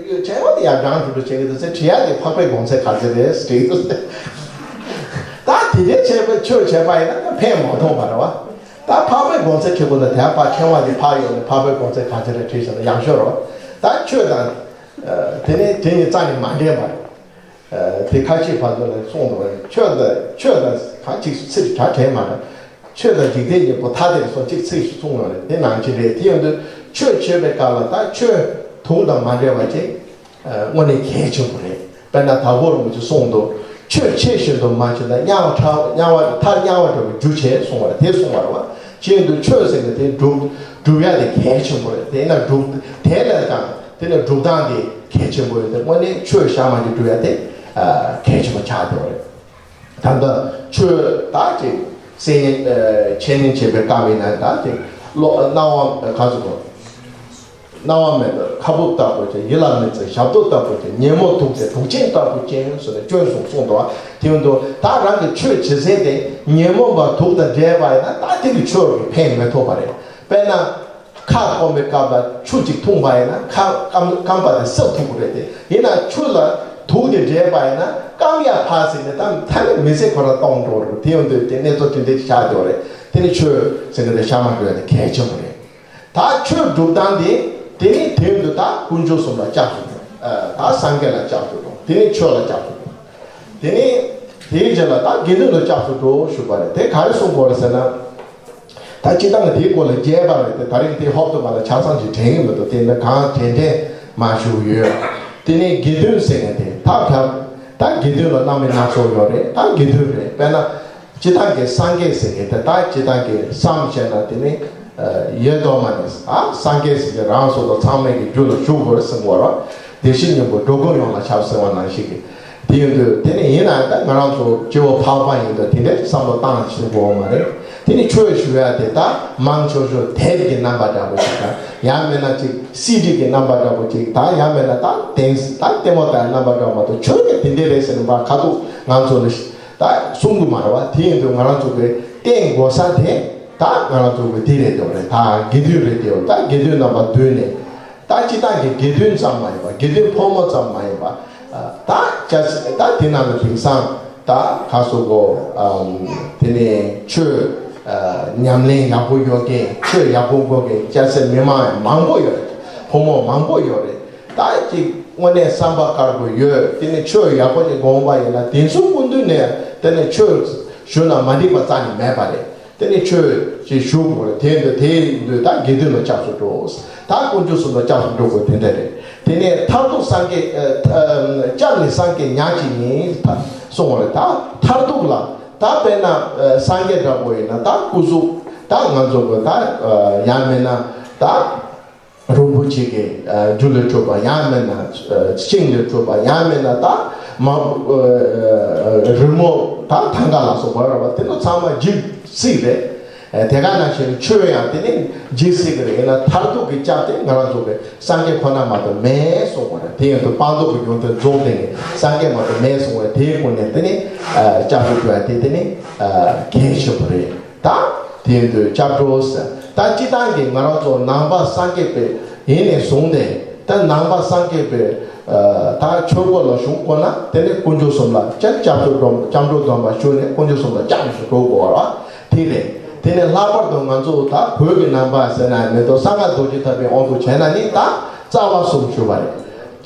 ཕྲེང་བ་དེ་ཡར་འགྲང་འགྲོ་འགྲོ་བྱེད་ཀྱི་འདུག་ཟེར། དྲི་ཡ་དེ་ཕག་པའི་གོང་ཚད་ག་ཚད་རེད་ཟེར་འདུག་ཟེར། ད་དེ་འདྲའི་བྱས་པའི་ཆོས་བྱས་པ་ཡིན་ན་ཕན་མ་ཐོགས་པ་རེད་བ། ད་ཕག་པའི་གོང་ཚད་ཁྲི་ཀོ་ན་དེ་ཕར་ཕྲེང་བ་དེ་ཕར་ཡོང་ནས་ཕག་པའི་གོང་ཚད་ག་ཚད་རེད་དྲིས་བྱས་ན་ཡག་ཤོས་རེད་བ། ད་ཆོས་དང་། དེ་ནས་དེ་གཉིས་རྩ་ནས་མ་འདྲེས་པ་རེད། དེ་ཁ་ཆེ་བར་དུ་ལ་གསུངས་འདུག་ཆོས་དང་ཆོས་དང་གང་ཅིག་ཚིག་གྲ་བྲལ་མ་འདྲ། ཆོས་དང་འཇིག་རྟེན་གཉིས་པོ་ཐ་དད་སོགས་གཅིག་ཚིག་ཞིག་གསུངས་ཡོད་རེད། དེ་ནང་བཞིན་རེད། དེ་ཡོང་དུས་ཆོས་བྱེད་པའི་སྐབས་ལ་ད་ཆོས་དུག་དང་མ་འདྲེས་པ་ཅིག་དངོས་གནས་གལ་ཆེན་པོ་རེད། དཔེར་ན་དྭགས་པོ་རིན་པོ་ཆེ་གསུངས་འདུག་ཆོས་ཆེ་བཞིན་དུ་མ་བྱས་ན་དམྱལ་བ་ཁྲག་དམྱལ་བ་མཐར་དམྱལ་བ་འདྲ་བོ་རྒྱུ་བྱེད་གསུངས་པ་རེད། དེ་གསུངས་པ་རེད་བ། ཅི་ཡིན་དུས་ཆོས་ཟེར་ནས་དེ་སྒྲུབ་སྒྲུབ་ཡ་དེ་གལ་ཆེན་པོ་རེད། དེས་ན་སྒྲུབ་དེ་ལས་ཀྱང་དེ་ནས་སྒྲུབ་སྟངས་དེ་གལ་ཆེན་པོ་ཡོད་དེ་དངོས་གནས་ཆོས་གཤའ་མ་གི་སྒྲུབ་ཡ་དེ་གལ་ཆེན་པོ་ཆགས་ཡོད་རེད། ད་ལྟ་ཆོས་ད་ཅིག་སེ་ཉིན་འཆད་ཉན་བྱེད་པའི་སྐབས་ཡིན་ན་ད་ཅིག་བློ་སྣང་བ་ག་ཚོད་དགོས། སྣང་བ་མེད་པར་ཁ་སྦུབ་ལྟ་བུ་ཅན། ཡིད་ལ་མི་བརྩི་ཞབས་ཏོག་ལྟ་བུ་ཅན། ཉོན་མོངས་དུག་དེ་དུག་ཅན་ལྟ་བུ་ཅན་ཟེར་ནས་སྐྱོན་གསུམ་གསུངས་འདུག་དེ་ཡིན་དུས་ད་རང་གི་ཆོས་བྱེད་ཚད་དེ་ཉོན་མོངས་པ་དུག་དང་འདྲེས་པ་ཡིན་ན་ད་དེ་གི་ཆོས་ཀྱི་ཕན་མི་ཐོགས་པ་རེད། དཔེར་ན་ཁ་སྐོམ་པའི་སྐབས་ལ་ཆུ་གཅིག་འཐུང་པ་ཡིན་ན་ཁ་སྐམ་སྐམ་པ་དེ་སེལ་ཐུབ་ཀྱི་རེད་དེ། ཡིན་ན་ཆུ་ལ་དུག་དེ་འདྲེས་པ་ཡིན་ན་སྐམ་ཡ་ཕར་ཟིན་ནས་ད་ད་ནི་མི་ཚེ་ཁོ་རང་སྟོང་འགྲོ་རེད། དེ་ཡིན་དུས་དེ་གནས་ཚུལ་དེ་འདྲ་ཆགས་འགྲོ་རེད། དེ་ནི་ཆོས་ཟེར་གི་དེ་གཤའ་མ་འགྲོ་ཡ་དེ་གལ་ཆེན་པོ་རེད། ད་ཆོས་སྒྲུབ་སྟངས་དེ་དེ་ནི་དེ་ཡིན་དུས་ད་དཀོན་མཆོག་གསུམ་ལ་སྐྱབས་སུ་འགྲོ། ད་སངས་རྒྱས་ལ་སྐྱབས་སུ་འགྲོ། དེ་ནི་ཆོས་ལ་སྐྱབས་སུ་འགྲོ། དེ་ནི་དེའི་རྗེས་ལ་ད་དགེ་འདུན་ལ་སྐྱབས་སུ་འགྲོ་ཞུ་བ་རེད། དེ་ག་རེ་གསུང་དགོས་རེད་ཟེར་ན། ད་སྤྱིར་བཏང་གི་དེའི་སྐོར་ལ་རྒྱས་པ་རེད་དེ། ད་རིང་དེ་ཧོབ་ཏེ་མ་ལ་ཆ་ཚང་ཞིག་དྲན་གི་མི་འདུག་དེ་ནི་གང་དྲན་དྲན་མ་ཞུ་གི་ཡོད། དེ་ནས་དགེ་འདུན་ཟེར་མཁན་དེ་ད་བྱ་ད་དགེ་འདུན་ལ་རྣམ་དབྱེ་སྣ་ཚོགས་ཡོད་རེད། ད་དགེ་འདུན་རེད། དཔེར་ན་སྤྱིར་བཏང་གི་སངས་རྒྱས་ཟེར་མཁན་དེ་ད་སྤྱིར་བཏང་གི་བསམ་བྱས་ན་དེ་ནི་ཡེ་གདོད་མ་ནས་ཨ་སངས་རྒྱས་ཟེར་གྱི་རང་སོ་སོ་ཚང་མས་ཀྱི་རྒྱུད་ལ་ཞུགས་དགོས་རེད་ཟེར་གོ་ར། བདེ་གཤེགས་སྙིང་པོ་འགྲོ་ཀུན་ཡོངས་ལ་ཁྱབ་ཟེར་བ་ནང་བཞིན་གྱི། དེ་ཡིན་དུས་དེ་ནི་ཡིན་ན་ད་ང་རང་ཚོ་སྐྱེ་བོ་འཕགས་པ་ཡིན་དུས་དེ་འདྲའི་བསམ་བློ་བཏང་ཤེས་དགོས་མ་རེད། དེ་ནི་ཆོས་ཞུ་ཡ་དེ་ད་མང་ཆོག་ཆོག་དེབ་ཀྱི་རྣམ་པ་འདྲ་པོ་ཞིག་དང་ཡང་མིན་ན་ཅིག་སི་ཌི་གི་རྣམ་པ་འདྲ་པོ་ཅིག་དང་ཡང་མིན་ན་ད་གདན་ད་ལྟད་མོ་ལྟ་ཡ་རྣམ་པ་འདྲ་མ་གཏོགས་ཆོས་ཀྱི་དེ་འདྲའི་རེད་ཟེར་ནས་མ་ཁ་ཐུག་ང་ཚོ་ལ་ད་གསུང་གི་མ་རེད་བ། དེ་ཡིན་དུས་ང་རང་ཚོ་གི་བསྟེན་དགོས་ས་དེ་ད་ང་རང་ཚོ་གི་དེ་རེད་འདོད་རེད། ད་དགེ་འདུན་རེད་དེ། ད་དགེ་འདུན་རྣམ་པ་མདུན་ནས། ད་སྤྱིར་བཏང་གི་དགེ་འདུན་ཙམ་མ་ཡིན་པ། དགེ་འདུན་ཕོ་མོ་ཙམ་མ་ཡིན་པ། ད་ཅ་ད་དེ་ནང་ལ་དེང་སང་ད་ག་སོ་གོ་དེ་ནས་ཆོས་ཉམས་ལེན་ཡག་པོ་ཡོད་མཁན། ཆོས་ཡག་པོ་གོ་མཁན་སྐྱ་སེར་མི་མང་མང་པོ་ཡོད་རེད། ཕོ་མོ་མང་པོ་ཡོད་རེད། ད་ཅིག་དངོས་གནས་བསམ་པ་དཀར་པོ་ཡོད། དེ་ནས་ཆོས་ཡག་པོ་ཅིག་དགོངས་པ་ཡིན་ན་དེ་ཚོ་སྐུ་མདུན་ནས་དེ་ནས་ཆོས་ཞུ་ན་མ་འགྲིག་པ་རྩ་ནས་མེད་པ་རེད། དེ་ནས་ཆོས་ཅིག་ཞུ་དགོས་རེད། དེ་འདི་དེ་འདི་ད་དགེ་འདུན་ལ་སྐྱབས་སུ་འགྲོ། ད་དཀོན་མཆོག་གསུམ་ལ་སྐྱབས་སུ་འགྲོ་དགོས་དེ་འདྲ་རེད། དེ་ནས་མཐར་ཐུག་སངས་རྒྱས་ཨ་ཨ་སྐྱབས་ནི་སངས་རྒྱས་ཉག་གཅིག་ཡིན་གསུངས་པ་རེད། ད་མཐར་ཐུག་ལ་ད་དཔེར་ན་ཨ་སངས་རྒྱས་འདྲ་པོ་ཡིན་ན་ད་སྐུ་གཟུགས་ད་ང་ཚོ་གི་ད་ཨ་ཡང་མིན་ན་ ད་རིན་པོ་ཆེ་གི་རྒྱུ་ལས་གྲུབ་པ་ཡང་མིན་ན་ཤིང་ལས་གྲུབ་པ་ཡང་མིན་ན་ད་མ་རི་མོ་ད་ཐང་ག་ལ་སོགས་པ་རེད་བ། དེ་ཚོ་ཚང་མ་འཇིག་སྲིད་རེད། དེ་ག་ནང་བཞིན་ཆོས་ཡང་དེ་ནི་འཇིག་སྲིད་ཀྱི་རེད། ཡིན་ན་མཐར་ཐུག་གི་སྐྱབས་དེ་ང་རང་ཚོ་གི་སངས་རྒྱས་ཁོ་ན་མ་གཏོགས་མེད་གསུངས་པ་རེད། དེ་ཡིན་དུས་སྤངས་རྟོགས་ཀྱི་ཡོན་ཏན་རྫོགས་ལྡན་གྱི་སངས་རྒྱས་མ་གཏོགས་མེད་གསུངས་པ་རེད། དེའི་སྒོ་ནས་དེ་ནི་སྐྱབས་སུ་འགྲོ་ཡ་དེ་དེ་ནི་གལ་ཆེན་པོ་རེད། ད་དེ་ཡིན་དུས་སྐྱབས་འགྲོ་ཟེར། ད་སྤྱིར་བཏང་གི་ང་རང་ཚོ་ནང་པ་སངས་རྒྱས་པའི་ཡིན་ནས་བཟུང་སྟེ། ད་ནང་པ་སངས་རྒྱས་པའི་ད་ཆོས་སྒོ་ལ་ཞུགས་དགོས་ན་དེ་ནི་དཀོན་མཆོག་གསུམ་ལ་སྤྱན་སྐྱབས་སུ་འགྲོ། སྐྱབས་འགྲོ་སྡོམ་པ་ཞུས་ནས་དཀོན་མཆོག་གསུམ་ལ་སྐྱབས་སུ་འགྲོ་དགོས་པ་དེ་རེད། དེ་ནས་ལྷག་པར་དུ་ང་ཚོ་ད་བོད་ཀྱི་ནང་པ་ཟེར་ན་མེད་དོ། གསང་སྔགས་རྡོ་རྗེ་ཐེག་པའི་དབང་དུ་བྱས་ན་ནི་ད་རྩ་བ་གསུམ་ཞུ་བ་རེད།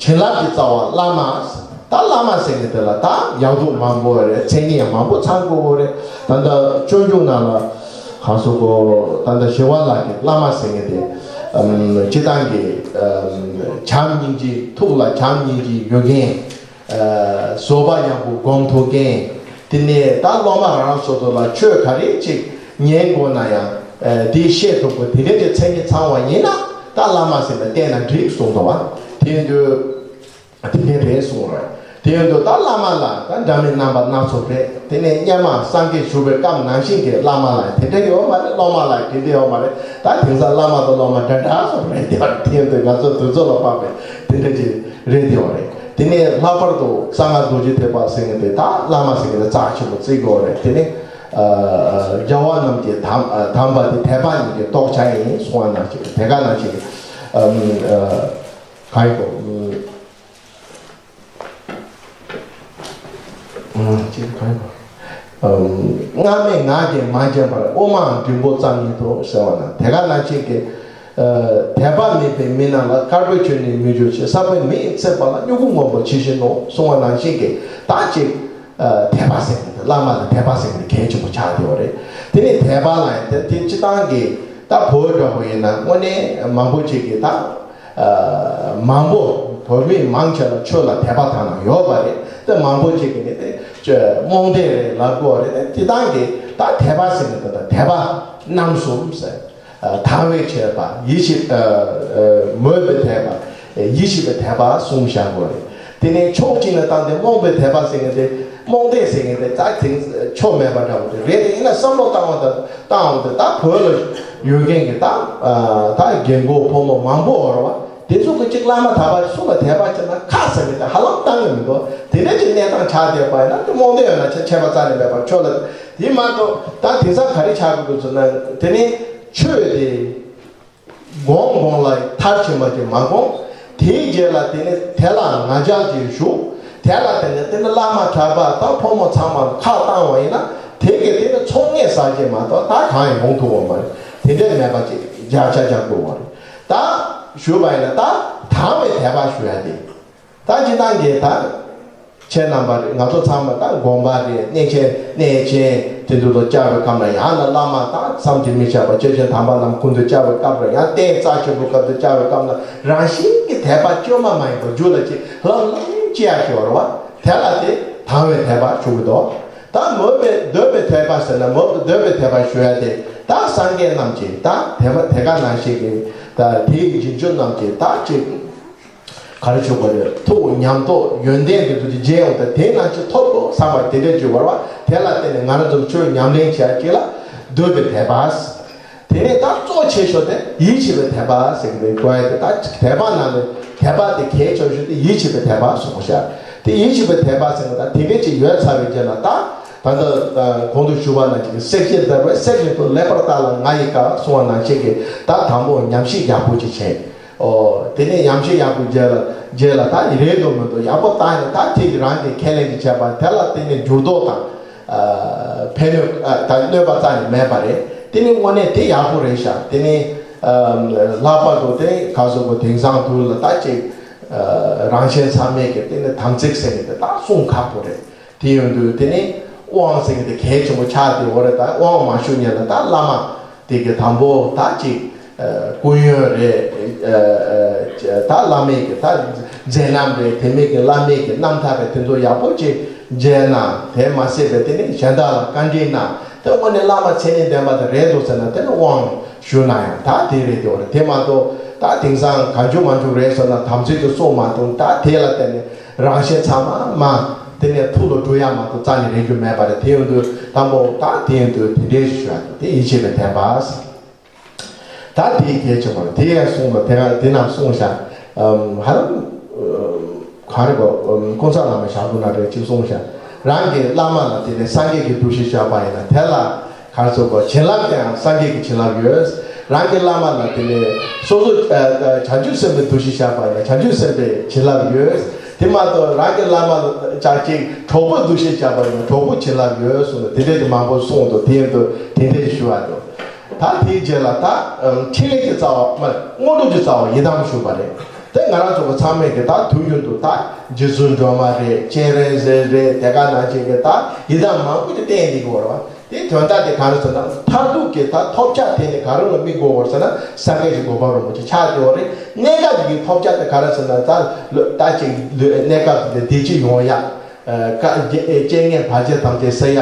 བྱིན་རླབས་ཀྱི་རྩ་བ་བླ་མ། ད་བླ་མ་ཟེར་མཁན་དེ་ལ་ད་ཡག་སྡུག་མང་པོ་རེད། མཚན་ཉིད་ཡང་མང་པོ་ཚང་དགོས་པོ་རེད། ད་ལྟ་སྤྱོད་འཇུག་ནང་ལ་གང་སོ་གོ། ད་ལྟ་ཞི་བ་ལྷ་གི་བླ་མ་ཟེར་མཁན་དེ་སྤྱིར་བཏང་གི་བྱམས་སྙིང་རྗེ། ཐུགས་ལ་བྱམས་སྙིང་རྗེ་ཡོད་མཁན། བཟོད་པ་ཡག་པོ་སྒོམ་ཐུབ་མཁན། དེ་ནས་ད་སློབ་མ་རང་རང་སོ་སོ་ལ་ཆོས་ག་རེ་ཅིག་ཉན་དགོས་ན་ཡང་དེ་ཤེས་ཐུབ་པ་དེ་འདྲ་གི་མཚན་ཉིད་ཚང་བ་ཡིན་ན་ད་བླ་མ་ཟེར་ནས་བསྟེན་ན་འགྲིག་གསུངས་འདུག་བ། དེ་ཡིན་དུས། དེ་འདྲ་རེད་གསུངས་རེད། དེ་ཡིན་དུས་ད་བླ་མ་ལ་ད་འདྲ་མིན་རྣམ་པ་སྣ་ཚོགས་རེད། དེ་ནས་སྔོན་མ་སངས་རྒྱས་བཞུགས་པའི་སྐབས་ནང་བཞིན་གྱི་བླ་མ་ལ་དེ་འདྲ་ཡོད་མ་རེད། སློབ་མ་ལ་དེ་འདྲ་ཡོད་མ་རེད། ད་དེང་སང་བླ་མ་དང་སློབ་མ་འདྲ་འདྲ་སོགས་རེད་དེ། དེ་ཡིན་དུས་ང་ཚོ་དུས་ཚོད་ལ་དཔག་པའི་དེ་འདྲ་ཅིག་རེད་དེ་བ་རེད། དེ་ནས་ལྷག་པར་དུ་གསང་སྔགས་རྡོ་རྗེ་ཐེག་པ་ཟེར་མཁན་དེ་ད་བླ་མ་ཟེར་མཁན་དེ་རྩ་ཆེན་པོ་བརྩི་དགོས་རེད། དེ་ནས་རྒྱལ་བ་རྣམས་ཀྱི་དམ་དམ་པ་དེ་དད་པ་ཉིད་ཀྱི་རྟོགས་བྱ་ཡིན་གསུང་བ་ནང་བཞིན་དེ་ག་ནང་བཞིན་གྱི་གང་ཡིན་གོ། ཅེས་གང་ཡིན། སྔ་མས་ངག་གིས་མ་བྱས་པར། དབུ་མའང་འབྲིང་པོ་ཙམ་ཉིད་དུ་ཟེར་བ་ན། དེ་ག་ནང་བཞིན་གྱི་དད་པ་མེད་པའི་མི་རྣམས་ལ། དཀར་པོའི་ཆོས་ནི་མི་འཇུག་ཅིང་། ཟབ་པའི་མེ་ཡིས་ཚིག་པ་ལ། སྨྱུ་གུ་སྔོན་པོ་ཇི་བཞིན་ནོ། གསུངས་པ་ནང་བཞིན་གྱི་ད་ཅིག་དད་པ་ཟེར་མཁན་དེ། བླ་མ་ལ་དད་པ་ཟེར་མཁན་དེ་གལ་ཆེན་པོ་ཆགས་བསྡད་པ་རེད། དེ་ནས་དད་པ་ལ་ཡང་དེ་དེ་སྤྱིར་བཏང་གི་ད་བོད་འདྲ་པོ་ཡིན་ན་དངོས་གནས་མང་པོ་ཅིག་གིས་ད། མང་པོ་བོད་མི་མང་ཆེ་ལ་ཆོས་ལ་དད་པ་དག་ན་ཡོད་པ་རེད། དེ་མང་པོ་ཅིག་གིས་ནི་དེ་རྨོངས་དད་རེད་ལབ་དགོས་རེད། དེ་སྤྱིར་བཏང་གི་ད་དད་པ་ཟེར་ནས་ད་དད་པ་རྣམ་གསུམ་ཟེར། དང་བས་བྱས་པ། ཡིད་ཆེས་མོས་པའི་དད་པ། ཡིད་ཆེས་པའི་དད་པ་གསུམ་བཞག་དགོས་རེད། དེ་ནས་ཕྱོགས་གཅིག་ནས་བཏང་སྟེ་རྨོངས་པའི་དད་པ་ཟེར་མཁན་དེ། རྨོངས་དད་ཟེར་མཁན་དེ་ད་དེང་ཕྱོགས་མེད་པ་འདྲ་པོ་དེ་རེད། དེ་ཡིན་ན་བསམ་བློ་བཏང་བ་དང་བཏང་བ་དེ་ད་བོད་ལ་ཡོད་མཁན་གྱི་ད་ད་རྒན་གོག་ཕོ་མོ་མང་པོ་ཡོད་རེད་བ། དེ་ཚོ་གི་གཅིག་བླ་མ་དད་པ་སུ་ལ་དད་པ་བྱེད་ན་ཁག་ཟེར་གི་དེ་ཧ་ལམ་བཏང་གི་མི་འདུག་དེ་འདྲ་གི་གནས་སྟངས་ཆགས་བསྡད་པ་ཡིན་ན་དེ་རྨོངས་དད་ཡོད་ན་ཆ་ཆད་པ་རྩ་ནས་མེད་པར་ཆོག་ལ། དེ་མ་གཏོགས་ད་དེང་སང་ག་རེ་ཆགས་ཀྱི་འདུག་ཟེར་ན། དེ་ནི་ཆོས་དེ་གོང་གོང་ལ་མཐར་ཕྱིན་པ་ཅིག་མ་གོང་། དེའི་རྗེས་ལ་དེ་ནི་དེ་ལ་ང་རྒྱལ་ཅིག་ཞུགས། དེ་ལ་དེ་ནི་དེ་ནི་བླ་མ་གྲྭ་པ་དང་ཕོ་མོ་ཚང་མ་ཁག་བཏང་བ་ཡིན་ན། དེ་གི་དེ་ནི་ཚོགས་ངན་ཟ་བྱེད་མ་གཏོགས་ད་གང་ཡང་ཡོང་ཐུབ་པ་མ་རེད། དེ་འདྲའི་མེད་པ་ཅིག་བརྒྱ་ཆ་བརྒྱ་དགོས་པ་རེད། ད་ཞུས་པ་ཡིན་ན་ད་དང་བའི་དད་པ་ཞུ་ཡ་དེ། ད་སྤྱིར་བཏང་གི་ད་ཁྱེད་རྣམ་པ་རེད། ང་ཚོ་ཚང་མ་ད་དགོན་པ་རེད། གནས་ཆེན་གནས་ཆེན་དེ་ཚོ་ལ་བཅར་བའི་སྐབས་ལ། ཡང་ན་བླ་མ་དང་མཚམས་སྦྱོར་མི་བྱ་བ་སྐྱེས་ཆེན་དམ་པ་རྣམས་སྐུ་མདུན་བཅར་བའི་སྐབས་ལ། ཡང་རྟེན་རྩ་ཆེན་པོའི་སྐབས་སུ་བཅར་བའི་སྐབས་ལ། རང་བཞིན་གྱི་དད་པ་བཅོས་མ་མ་ཡིན་པ་རྒྱུད་ལ་ཅིག་ལྷབ་ལྷབ་སྐྱེ་ཡ་ཞིག་ཡོད་རེད་བ། དེ་ལ་དེ་དང་བའི་དད་པ་ཞུ་གི་འདུག་ད་མོས་པའི་འདོད་པའི་དད་པ་ཟེར་ན། མོས་པའི་འདོད་པའི་དད་པ་ཞུ་ཡ་དེ་ད་སངས་རྒྱས་རྣམས་ཀྱིས་ད་དེ་མ་དེ་ག་ནང་བཞིན་གྱི་ད་དེའི་རྗེས་འཇུག་རྣམས་ཀྱིས་ད་ཅིག་ག་རེ་ཞུ་དགོས་རེད། ཐུགས་ཉམས་རྟོགས་ཡོན་ཏན་དེ་ཚོ་ཅིག་རྒྱས་ཡོང་སྟེ། དེ་ནང་བཞིན་ཐོབ་དགོས་བསམ་པ་དེ་འདྲ་ཅིག་ཡོད་རེད་བ། དེ་ལ་བརྟེན་ནས་ང་རང་ཚོ་ཆོས་ཉམས་ལེན་བྱེད་ཡ་ཅིག་ལ་འདོད་པའི་དད་པ། དེ་ནས་ད་གཙོ་ཆེ་ཤོས་དེ་ཡིད་ཆེས་པའི་དད་པ་ཟེར་གི་རེད། གོ་ཡ་དེ་ད་དད་པ་ནང་ནས་དད་པ་དེ་གལ་ཆེ་ཤོས་དེ་ཡིད་ཆེས་པའི་དད་པ་གསུངས་ཤག་དེ་ཡིད་ཆེས་པའི་དད་པ་ཟེར་ན་ད་དེ་འདྲ་ཅིག་ཡོད་ཚར་བའི་རྗེས་ལ། ད་ད་ལྟ་གོང་དུ་ཞུས་པ་ནང་བཞིན་གྱི་སྲེག་བཅད་བརྡར་བའི་སྲེག་བཞིན་དུ། ལེགས་པར་བརྟགས་ལ་ང་ཡི་བཀའ་གསུངས་པ་ནང་བཞིན་གྱི་ད་དང་པོ་ཉམས་ཞིབ་ཡག་པོ་ཅིག་བྱས། ཨོ། དེ་ནས་ཉམས་ཞིབ་ཡག་པོ་རྗེས་ལ་རྗེས་ལ་ད་རེད་འདུག་མི་འདུག་ཡག་པོ་བལྟས་ནས། ད་ཁྱེད་ཀྱིས་རང་གིས་ཁས་ལེན་ཅིག་བྱས་པ་དེ་ལ་བརྟེན་ནས་འགྱུར་ལྡོག་དང་ཕན་གནོད་ད་གནོད་པ་རྩ་ནས་མེད་པ་རེད། དེ་ནི་དངོས་གནས་དེ་ཡག་པོ་རེད་ཤག་དེ་ནི་ལྷག་པར་དུ་དེ་ག་སོགས་པ་དེང་སང་དུས་ལ་ད་ཅིག་རང་གཞན་ཚང་མས་ཀྱི་དེ་ནི་དམ་ཚིག་ཟེར་མཁན་དེ་ད་སྲུང་ཁག་པོ་རེད། དེ་ཡོང་དུས་དེ་ནི་དབང་ཟེར་མཁན་དེ་གལ་ཆེན་པོ་ཆགས་བསྡད་ཡོད་རེད། ད་དབང་མ་ཞུ་སྔོན་ལ་ད་བླ་མ་དེ་གི་དང་པོ་ད་ཅིག་སྐུ་ཡོན་རེད། ད་བླ་མའི་གི་ད་མཛད་རྣམ་རེད། དེ་མིན་གྱི་བླ་མའི་གི་རྣམ་ཐར་རེད། དེ་ཚོ་ཡག་པོ་ཅིག་མཇལ་ན། དེ་མ་ཟད་པའི་དེ་ནི་གཞན་དག་ལ་བཀའ་འདྲི་གནང་། དེ་དངོས་གནས་བླ་མ་མཚན་ཉིད་ལྡན་པ་དེ་རེད་འདུག་ཟེར་ན། དེ་ནི་དབང་ ཞུ་ན་ཡང་ད་དེ་རེད་དེ་བ་རེད། དེ་མ་གཏོགས་ད་དེང་སང་གང་བྱུང་མང་བྱུང་རེད་ཟེར་ན་དམ་ཚིག་ཏུ་སྲུང་མ་ཐུབ། ད་དེ་ལ་བརྟེན་ནས་རང་གཞན་ཚང་མ་མ་དེ་ནས་ཐུགས་ལ་འགྲོ་ཡ་མ་གཏོགས་རྩ་ནས་རེད་རྒྱུ་མེད་པ་རེད། དེ་ཡོང་དུས་དང་པོ་ད་དེ་ཡོང་དུས་དེ་འདྲའི་ཞུ་ཡ་དེ་ཡིད་ཆེས་པའི་བདེན་པ། ད་དེའི་གལ་ཆེན་པོ་རེད། དེ་ཡང་གསུངས་པ་དེ་ཡང་དེ་རྣམས་གསུངས་ཤག་ཧ་ལམ་ག་རེ་གོ་ཀུན་བཟང་བླ་མའི་ཞལ་སྒོ་ན་རེ་གཅིག་གསུངས་ཤག་རང་གི་བླ་མ་ལ་དེ་ནས་སངས་རྒྱས་ཀྱི་འདུ་ཤེས་བཞག་པ་ཡིན་ན་དེ་ལ་ག་རེ་ཟེར་དགོས། བྱིན་རླབས་དེའང་སངས་རྒྱས་ཀྱི་བྱིན་རླབས་ཡོད། རང་གི་བླ་མ་ལ་དེ་ནས་སོ་སོ་བྱང་ཆུབ་སེམས་དཔའི་འདུ་ཤེས་བཞག་པ་ཡིན་ན་བྱང་ཆུབ་སེམས་དཔའི་བྱིན་རླབས་ཡོད། དེ་མ་གཏོགས་རང་གི་བླ་མ་ལ་ཅག་ཅིག་གྲོགས་པོའི་འདུ་ཤེས་བཞག་པ་ཡིན་ན་གྲོགས་པོའི་བྱིན་རླབས་ཡོད་གསུངས་ནས་དེ་འདྲས་ཀྱི་མང་པོ་གསུངས་འདུག་དེ་ཡིན་དུས་དེ་འདྲས་ཞུ་བ་འདུག་ད་དེའི་རྗེས་ལ་ད་ཕྲིན་ལས་ཀྱི་རྩ་བ་མ་དངོས་གྲུབ་ཀྱི་རྩ་བ་ཡི་དམ་ཞུ་བ་རེད། དེ་ང་རང་ཚོ་གི་ཚང་མས་ཀྱི་ད་དུས་རྒྱུན་དུ་ད་རྗེ་བཙུན་སྒྲོལ་མ་རེད། སྤྱན་རས་གཟིགས་རེད། དེ་ག་ནང་བཞིན་གྱི་ད་ཡི་དམ་མང་པོ་ཅིག་བསྟན་བསྡད་ཀྱི་ཡོད་རེད་བ། དེའི་དོན་དག་དེ་ག་རེ་ཟེར་ན་མཐར་ཐུག་གི་ད་ཐོབ་བྱ་དེ་ནི་ག་རེ་ལ་དམིགས་དགོས་པ་རེད་ཟེར་ན་སངས་རྒྱས་ཀྱི་གོ་འཕང་རིན་པོ་ཆེ་ཆགས་བསྡད་ཡོད་རེད། གནས་སྐབས་ཀྱི་ཐོབ་བྱ་དེ་ག་རེ་ཟེར་ན་ད་ད་ཅིག་གནས་སྐབས་དེ་བདེ་སྐྱིད་ཡོང་ཡ། ཨ་ཀ་རྐྱེན་ངན་བར་ཆད་ཐམས་ཅད་སེལ་ཡ།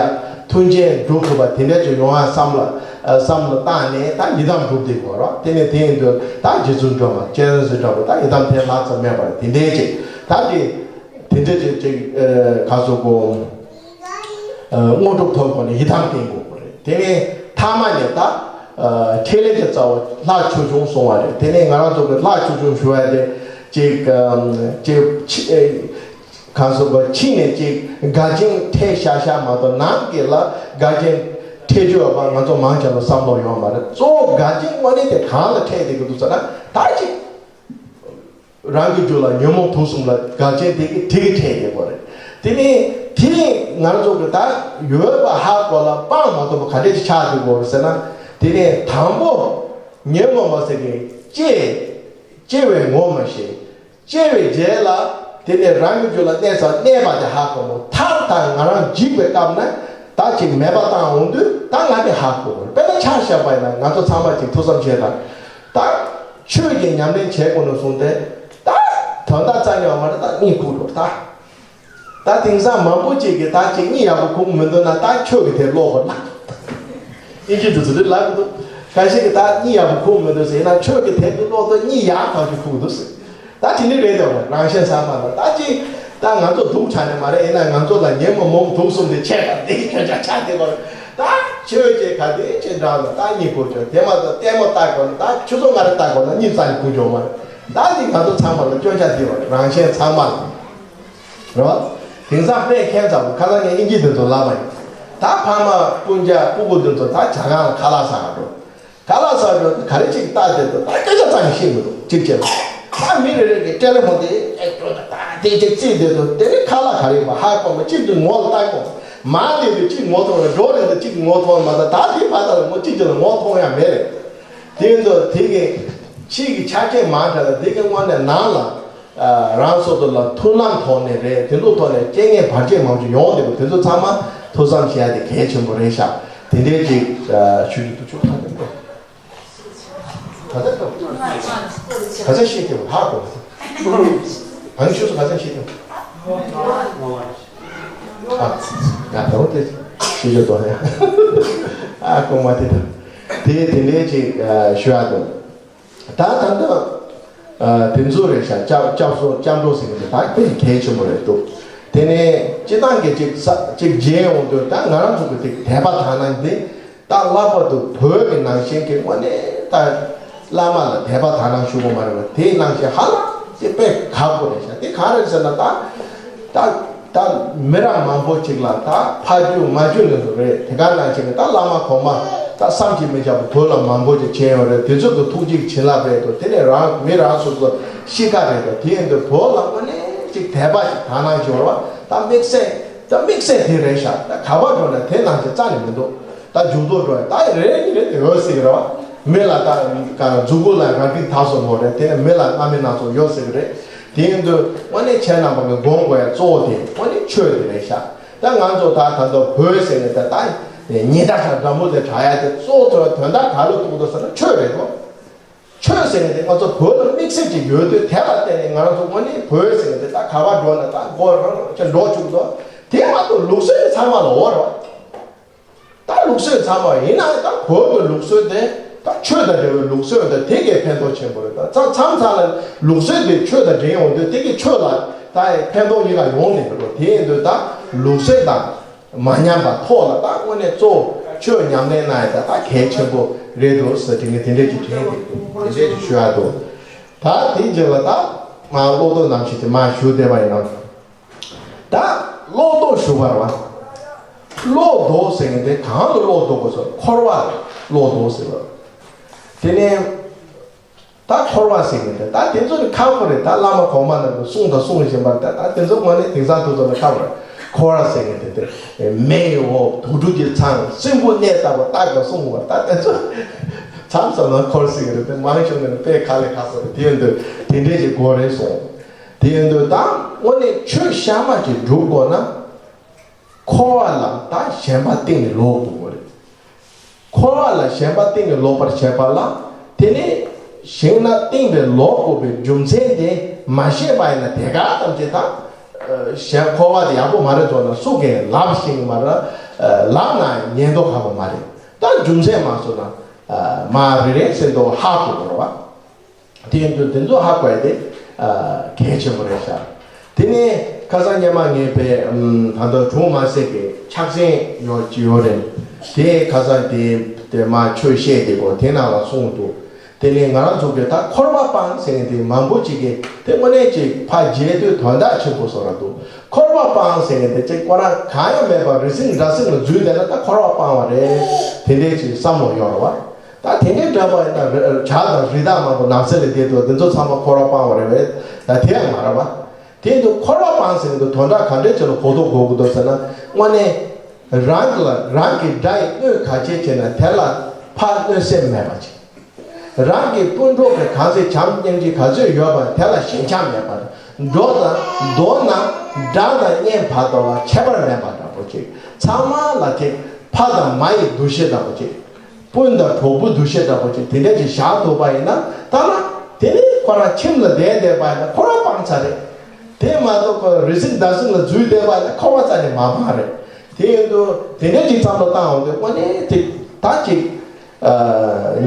མཐུན་རྐྱེན་སྒྲུབ་ཐུབ་པ་དེ་འདྲ་ཅིག་ཡོང་ཡ་བསམ་ལ་ཨ་བསམ་བློ་བཏང་ནས་ད་ཡི་དམ་སྒྲུབ་བསྡད་དགོས་རེད། དེ་ནས་དེ་ཡིན་དུས་ད་རྗེ་བཙུན་སྒྲོལ་མ་སྤྱན་རས་གཟིགས་འདྲ་པོ་ད་ཡི་དམ་དེ་ལྷག་ཙམ་མེད་པ་རེད། དེ་འདྲས་ཅིག་ད་དེ་དེ་འདྲས་ཅིག་ཅིག་ཨ་ག་ཟེར་དགོས། ཨ་དངོས་གྲུབ་ཐོབ་དགོས་ན་ཡི་དམ་བསྟེན་དགོས་པ་རེད། དེ་ནས་ཐ་མ་ནས་ད་ཨ་ཕྲིན་ལས་ཀྱི་རྩ་བ་ལྷ་ཆོས་སྐྱོང་གསུང་བ་རེད། དེ་ནས་ང་རང་ཚོ་གི་ལྷ་ཆོས་སྐྱོང་ཞུ་བ་དེ་ཅིག་ཨ་ཅིག་ཕྱི་ཨ་གང་ཟེར་དགོས། ཕྱི་ནས་ཅིག་དགའ་ཆེན་འཕྲད་ཤག་ཤག་མ་གཏོགས་ནང་གི་ལ་དགའ་ཆེན་འཕྲད་རྒྱུ་བ་ང་ཚོ་མང་ཆེ་བ་བསམ་བློ་ཡོད་མ་རེད། གཙོ་བོ་དགའ་ཆེན་དངོས་གནས་དེ་གང་ལ་འཕྲད་བསྡད་ཀྱི་འདུག་ཟེར་ན་ད་ཅིག་རང་གི་རྒྱུད་ལ་ཉོན་མོངས་དུག་གསུམ་ལ་དགའ་ཆེན་དེ་གི་དེ་གི་འཕྲད་བསྡད་ཀྱི་ཡོད་རེད། དེ་ནས་དེ་ནས་ང་ཚོ་གི་ད་ཡོད་པ་ཧ་གོ་ལ་སྤང་མ་ཐུབ་པ་ག་འདྲས་ཅིག་ཆགས་བསྡད་ཀྱི་ཡོད་རེད་ཟེར་ན། དེ་ནས་དང་པོ་ཉོན་མོངས་པ་ཟེར་གི་སྐྱེ་སྐྱེ་བའི་ངོ་མ་ཤེས། སྐྱེ་བའི་རྗེས་ལ་དེ་ནས་རང་གི་རྒྱུད་ལ་གནས་ས་གནས་པ་དེ་ཧ་གོ་མོ་ཐར་དང་ང་རང་འཇིག་པའི་སྐབས་ན་ད་ཅིག་མེད་པ་བཏང་འོང་དུས་ད་ང་དེ་ཧ་གོ་མོ། དཔེར་ན་ཆ་བཞག་པ་ཡིན་ན་ང་ཚོ་ཚང་མ་ཅིག་ཐུགས་བསམ་བཞེས་དང་། ད་ཆོས་ཀྱི་ཉམས་ལེན་བྱེད་དགོས་ན་གསུངས་ཏེ་ད་དོན་དག་རྩ་ཉོ་མ་རེད། ད་གཉིད་ཁུག་འགྲོ་ད། ད་དེང་སང་མང་པོ་ཅིག་གིས་ད་ཅིག་གཉིད་ཡག་པོ་ཁུག་མི་འདུག་ན་ད་ཆོས་ཀྱི་དེབ་ཀློག་དགོས་ལ། ཨིན་ཇི་དུ་ཚོ་དེ་ལབ་ཀྱི་འདུག་ཁ་ཤས་ཀྱིས་ད་གཉིད་ཡག་པོ་ཁུག་མི་འདུག་ཟེར་ཡིན་ན་ཆོས་ཀྱི་དེབ་དེ་ཀློག་དུས་གཉིད་ཡག་ཐག་ཆོད་ཁུག་འདུག་ཟེར། ད་དེ་ནི་རེད་དེ་རང་གཞན་ཚང་མ་ལ་ད་ཅིག་ད་ང་ཚོ་སྡུག་ཆགས་ནས་མ་རེད། ཡིན་ན་ང་ཚོ་ལ་ཉོན་མོངས་མོངས་དུག་གསུམ་དེ་ཆད་པ་དེ་སྐྱོན་ཆ་ཆགས་དེ་བར་ད་ཆོས་ཅེས་ག་དེ་ཅེས་འདྲ་ལ་ད་གཉིད་ཁུག་ཆོག་དེ་མ་ཚད་ལྟད་མོ་ལྟ་དགོས་ན་ད་ཆུ་ཚོད་ལྔ་རེ་ལྟ་དགོས་ན་གཉིད་རྩ་ནས་ཁུག་ཆོག་མ་རེད། ད་ཅིག་ང་ཚོ་ཚང་མ་ལ་སྐྱོན་ཆ་དེ་བར་རང་གཞན་ཚང་མ་ལ། རེད་བ། དེང་སང་དཔེ་ཁྱད་མཚར་པོ་ཁ་སང་ངས་དབྱིན་ཇི་དེ་ཚོ་ལབ་པ་ཡིན། ད་ཕ་མ་སྤུན་ཀྱག་སྤུ་གུ་དེ་ཚོ་ད་ཇ་ཁང་ལ་ཁ་ལག་ཟ་ག་འགྲོ། ཁ་ལག་ཟ་འགྲོ་དུས་ག་རེ་ཅིག་ལྟ་བསྡད་འདུག་ད་སྐད་ཆ་རྩ་ནས་བཤད་མི་འདུག་གཅིག་བྱས་ན། ད་མི་རེ་རེ་གིས་ཀྲེ་ལེ་ཧྥོན་དེ་ཨེ་འགྲོ་ད་ད་དེ་ཅིག་རྩིས་བསྡད་འདུག་དེ་ནི་ཁ་ལག་ག་རེ་ཡིན་པ་ཧ་གོ་མ། གཅིག་དེ་ངོ་ལ་ལྟ་གོ། མར་བསྡད་དུས་གཅིག་ངོ་མཐོང་རེད། འགྲོ་རན་དུས་གཅིག་ངོ་མཐོང་མ་ད་ད་དེ་བར་ད་ལ་ངོ་གཅིག་ཅིག་ལ་ངོ་མཐོང་ཡ་མེད་རེད། དེ་ཚོ་དེ་གི་ཕྱི་གི་ཆ་རྐྱེན་མང་དྲགས་ལ་དེ་གི་དངོས་གནས་ནང་ལ། རང་སོ་སོ་ལ་མཐུན་ལམ་ཐོག་ནས་རེད། དེ་ཚོ་ཐོག་ནས་རྐྱེན་ངན་བར་ཆད་མང་པོ་ཡོང་བསྡད་པ་དེ་ཚོ་ཚང་མ་ཐུགས་བསམ་བཞེས་ཡ་དེ་གལ་ཆེན་པོ་རེད་ཤག་དེ་འདྲའི་ཅིག་ཞུ་རྒྱུ་འདུག་ཆུ་ཚོད་ག་ཚོད་འདུག་ག་ཚོད་འདུག་ག་ཚོད་ཤེས་ཀྱི་ཧ་གོ་ག་ཚོད། ཨང་ཆུ་ཚོད་ག་ཚོད་ཤེས་ཀྱི། ཨ་ཡ་ད་འོ་དེ་ཤེས་རྒྱུ་འདུག་ཡ། ཨ་གོང་མ་དེ་དང་དེ་དེ་འདྲའི་ཅིག་ཞུ་ཡ་འདུག་ད་ད་ལྟ་དེ་ཚོ་རེད་ཤག་སྐྱབས་སྐྱབས་སོ་སྐྱབས་འགྲོ་ཟེར་གྱི་འདུག་ད་དཔེ་གལ་ཆེན་པོ་རེད་འདུག་དེ་ནས་སྤྱི་བཏང་གི་ཅིག་ས་ཅིག་མཇལ་ཡོང་དུས་ད་ང་རང་ཚོ་གི་ཅིག་དད་པ་དག་སྣང་འདི་ད་ལྷག་པར་དུ་བོད་ཀྱི་ནང་བཞིན་གྱི་དངོས་གནས་ད་བླ་མ་ལ་དད་པ་དག་སྣང་ཞུ་དགོས་མ་རེད་པ། དེའི་ནང་བཞིན་ཧ་ལམ་ཅིག་དཔེ་ཁག་པོ་རེད་ཤག་དེ་གང་རེད་ཟེར་ན་ད་ད། ད་མི་རབས་མང་པོ་ཅིག་ལ་ད་ཕ་རྒྱུད་མ་རྒྱུད་ནས་སུ་རེད། དེ་ག་ནང་བཞིན་གྱི་ད་བླ་མ་གོང་མ་ད་བསམ་གྱིས་མི་ཁྱབ་པ་བོད་ལ་མང་པོ་ཅིག་བྱས་ཡོད་རེད། དེ་ཚོ་གི་ཐུགས་རྗེ་བྱིན་རླབས་རེད་དོ། དེ་ནས་རང་མི་རང་སོ་སོ་གཤིས་ཀ་རེད་དོ། དེ་ཡིན་དུས་བོད་ལ་དངོས་གནས་ཅིག་དད་པ་ཞིག་དག་སྣང་ཞིག་ཡོད་རེད་བ། ད་དམིགས་བསལ་ད་དམིགས་བསལ་དེ་རེད་ཤག་ད་ག་པར་འགྲོ་ན་དེ་ནང་བཞིན་རྩ་ནས་མི་འདུག་ད་འཇུག་ལྡོག་འགྲོ་ཡ་ད་རེ་རེ་གཉིས་རེ་དེ་ཡོད་སྲིད་ཀྱི་རེད་བ། མི་ལ་ད་ག་མཛུ་གུ་ལ་རལ་གྲི་འཐག་སོང་མོ་རེད། དེ་ནས་མི་ལ་རྣམ་སྨིན་སྣ་ཚོགས་ཡོད་སྲིད་ཀྱི་རེད། དེ་ཡིན་དུས་དངོས་གནས་ཁྱེད་རྣམ་པ་གི་སྒོམ་དགོས་ཡ་གཙོ་བོ་དེ་དངོས་གནས་ཆོས་དེ་རེད་ཤག་ད་ང་ཚོ་ད་ད་ལྟ་བོད་ཟེར་ནས་ད་ད་ཉི་ཟླ་ཁ་འདྲ་མོ་དེ་དྲ་ཡ་དེ་གཙོ་བོ་དོན་དག་ག་ལ་ཐུག་འདུག་ཟེར་ན་ཆོས་རེད་དོ། ཆོས་ཟེར་ནས་དེ་ང་ཚོ་བོད་ལ་དམིགས་བསལ་གྱི་ཡོད་དུས་དེ་ལ་བརྟེན་ནས་ང་རང་ཚོ་དངོས་གནས་བོད་ཟེར་ནས་དེ་ད་ག་པར་འགྲོ་ན་ད་སྒོ་རང་རང་ཅིག་འགྲོ་བཅུག་འདུག་དེ་མ་གཏོགས་ལུགས་སྲོལ་དེ་ཚང་མ་ལ་འོ་རེད་བ། ད་ལུགས་སྲོལ་ཚང་མ་ཡིན་ན་ད་བོད་ཀྱི་ལུགས་སྲོལ་དེ་ ད་ཆོས་དང་འབྲེལ་བའི་ལུགས་སྲོལ་འདི་དེ་གའི་ཕན་ཐོགས་ཆེན་པོ་རེད། ད་མཚམས་མཚམས་ལ་ལུགས་སྲོལ་དེ་ཆོས་དང་འབྲེལ་ཡོང་དུས་དེ་གའི་ཆོས་ལ་ད་ཕན་ཐོགས་གཉིས་ཀ་ཡོང་ནས་འགྲོ། དེ་ཡིན་དུས་ད་ལུགས་སྲོལ་དང་མ་ཉམས་པ་ཐོག་ལ་ད་དངོས་གནས་གཙོ་བོ་ཆོས་ཉམས་ལེན་གནང་ཡ་ད་ད་གལ་ཆེན་པོ་རེད་འདུག་ཟེར་དེ་ངས་དེ་འདྲས་ཀྱི་དྲན་གྱི་འདུག་དེ་འདྲས་ཀྱི་ཞུ་ཡ་འདུག་ད་དེའི་རྗེས་ལ་ད་ང་བློ་ལྡོག་རྣམ་བཞི་དེ་མར་ཞུ་བསྡད་པ་ཡིན་ན། ད་བློ་ལྡོག་ཞུ་བར་བ། བློ་ལྡོག་ཟེར་མཁན་དེ་གང་ལ་བློ་ལྡོག་དགོས་སོ། འཁོར་བ་ལ་བློ་ལྡོག་ཟེར་བ། དེ་ནས་ད་འཁོར་བ་ཟེར་མཁན་དེ་ད་དེ་ཚོ་ནི་ཁག་པོ་རེད། ད་བླ་མ་གོང་མ་རྣམས་ཀྱིས་གསུངས་དང་གསུང་བཞིན་པར་ད་ད་དེ་ཚོ་དངོས་གནས་དེང་སང་དུས་ཚོད་ལ་ཁག་པོ་རེད། འཁོར་བ་ཟེར་མཁན་དེ་དེ་མེ་ཡི་འོབས། དུག་སྦྲུལ་གྱི་ཚང་། སྲིན་བུ་གནས་ལྟ་བུ་རྟག་ཏུ་གསུང་བར་ད་དེ་ཚོ་མཚམས་མཚམས་ལ་འཁོར་ཟེར་གི་རེད། དེ་མང་ཤོས་ནས་དཔེ་ཁག་ལས་ཁག་པོ་རེད། དེ་ཡིན་དུས་དེ་འདྲས་ཀྱི་སྐོར་རེད་སོང་། དེ་ཡིན་དུས་ད་དངོས་གནས་ཆོས་གཤའ་མ་ཅིག་སྒྲུབ་དགོས་ན། འཁོར་བ་ལ་ད་ཞེན་པ་གཏིང་ནས་ལོག་དགོས་རེད། འཁོར་བ་ལ་ཞེན་པ་གཏིང་ནས་ལོག་པར་བྱེད་པ་ལ། དེ་ནས་ཞེན་ན་གཏིང་ནས་ལོག་དགོས་པའི་རྒྱུ་མཚན་དེ་མ་ཤེས་པ་ཡིན་ན། དེ་ག་ཙམ་གྱིས་ད་ཞེན། འཁོར་བ་དེ་ཡག་པོ་མ་རེད་ཚོར་ན་སུ་གིས་ལབ་ཤེས་ཀྱི་མ་རེད། ལབ་ན་ཉན་མདོག་ཁ་པོ་མ་རེད། ད་རྒྱུ་མཚན་མ་ཤེས་ན་མར་རེ་རེ་བཞིན་དུ་ཧ་གོ་དགོས་རེད་བ། དེ་ཡིན་དུས་དེ་ཚོ་ཧ་གོ་ཡ་དེ་གལ་ཆེན་པོ་རེད་ཤག་དེ་ནས་ཁ་སང་སྔོན་མ་ངས་པའི་ད་ལྟ་གྲོང་མ་སེ་གི་ཕྱག་ཆེན་ཡོད་ཀྱི་ཡོད་རེད། དེ་ཁ་སང་དེ་དེ་མ་ཆོས་བཤད་དེ་གོ་དེ་ནང་ལ་གསུངས་འདུག་དེ་ནས་ང་རང་ཚོ་གི་ད་འཁོར་བ་སྤངས་ཟེར་མཁན་དེ་མང་པོ་ཅིག་གིས་དེ་དངོས་གནས་ཅིག་ཕར་བརྗེད་དུས་དོན་དག་ཆེན་པོ་བཟོ་ར་འདུག་འཁོར་བ་སྤངས་ཟེར་མཁན་དེ་ཅིག་ཁོ་རང་གང་ཡང་མེད་པར་རི་སེང་འདྲ་སེང་ལ་འཛུལ་བསྡད་ན་ད་འཁོར་བ་སྤངས་པ་རེད། དེ་འདྲའི་ཅིག་བསམ་བློ་ཡོད་རེད་བ། ད་དེ་འདྲའི་འདྲ་པོ་ཡིན་ན་རི་བྱ་དང་རི་དྭགས་མང་པོ་ནགས་ཚལ་ལ་བསྡད་འདུག་དེ་ཚོ་ཚང་མ་འཁོར་བ་སྤངས་པ་རེད་པས། ད་དེ་ཡང་མ་རེད་པ། དེ་ཡིན་དུས་འཁོར་བ་སྤངས་ཟེར་གྱི་འདུག་དོན་དག་ག་འདྲའི་ཆེད་ལ་གོ་རྟོགས་དགོས་ཀྱི་འདུག་ཟེར་ན། དངོས་གནས་རང་གི་ལ་རང་གི་དགྲ་ཡི་གནོད་ག་བྱེད་བྱེད་ན་དེ་ལ་ཕར་གནོད་སེམས་མེད་པ་ཅིག་རང་གི་སྤུན་གྲོགས་ཀྱི་གང་ཚེ་བྱམས་སྙིང་རྗེ་ག་ཚོད་ཡོད་པ་དེ་ལ་ཞེན་ཆགས་མེད་པ། མདོར་ན་མདོར་ན་དགྲ་དང་གཉེན་བར་དུ་ལ་ཁྱད་པར་མེད་པ་འདྲ་པོ་ཅིག་ཚང་མ་ལ་དེ་ཕ་དང་མ་ཡི་འདུ་ཤེས་འདྲ་པོ་ཅིག་སྤུན་དང་གྲོགས་པོ་འདུ་ཤེས་འདྲ་པོ་ཅིག་དེ་འདྲ་ཅིག་བཞག་ཐུབ་པ་ཡིན་ན། ད་ལ་དེ་ནི་ཁོ་རང་ཁྱིམ་ལ་བསྡད་བསྡད་པ་ཡིན་ན་འཁོར་བ་སྤངས་ཚར་རེད། དེ་མ་གཏོགས་ཁོ་རི་སེང་འདྲ་སེང་ལ་འཛུལ་བསྡད་པ་ཡིན་ན་འཁོར་བ་རྩ་ནས་མ་སྤངས་རེད། དེ་ཡིན་དུས་དེ་འདྲ་ཅིག་བསམ་བློ་བཏང་འོང་དུས་དངོས་གནས་དེ་ད་ཅིག་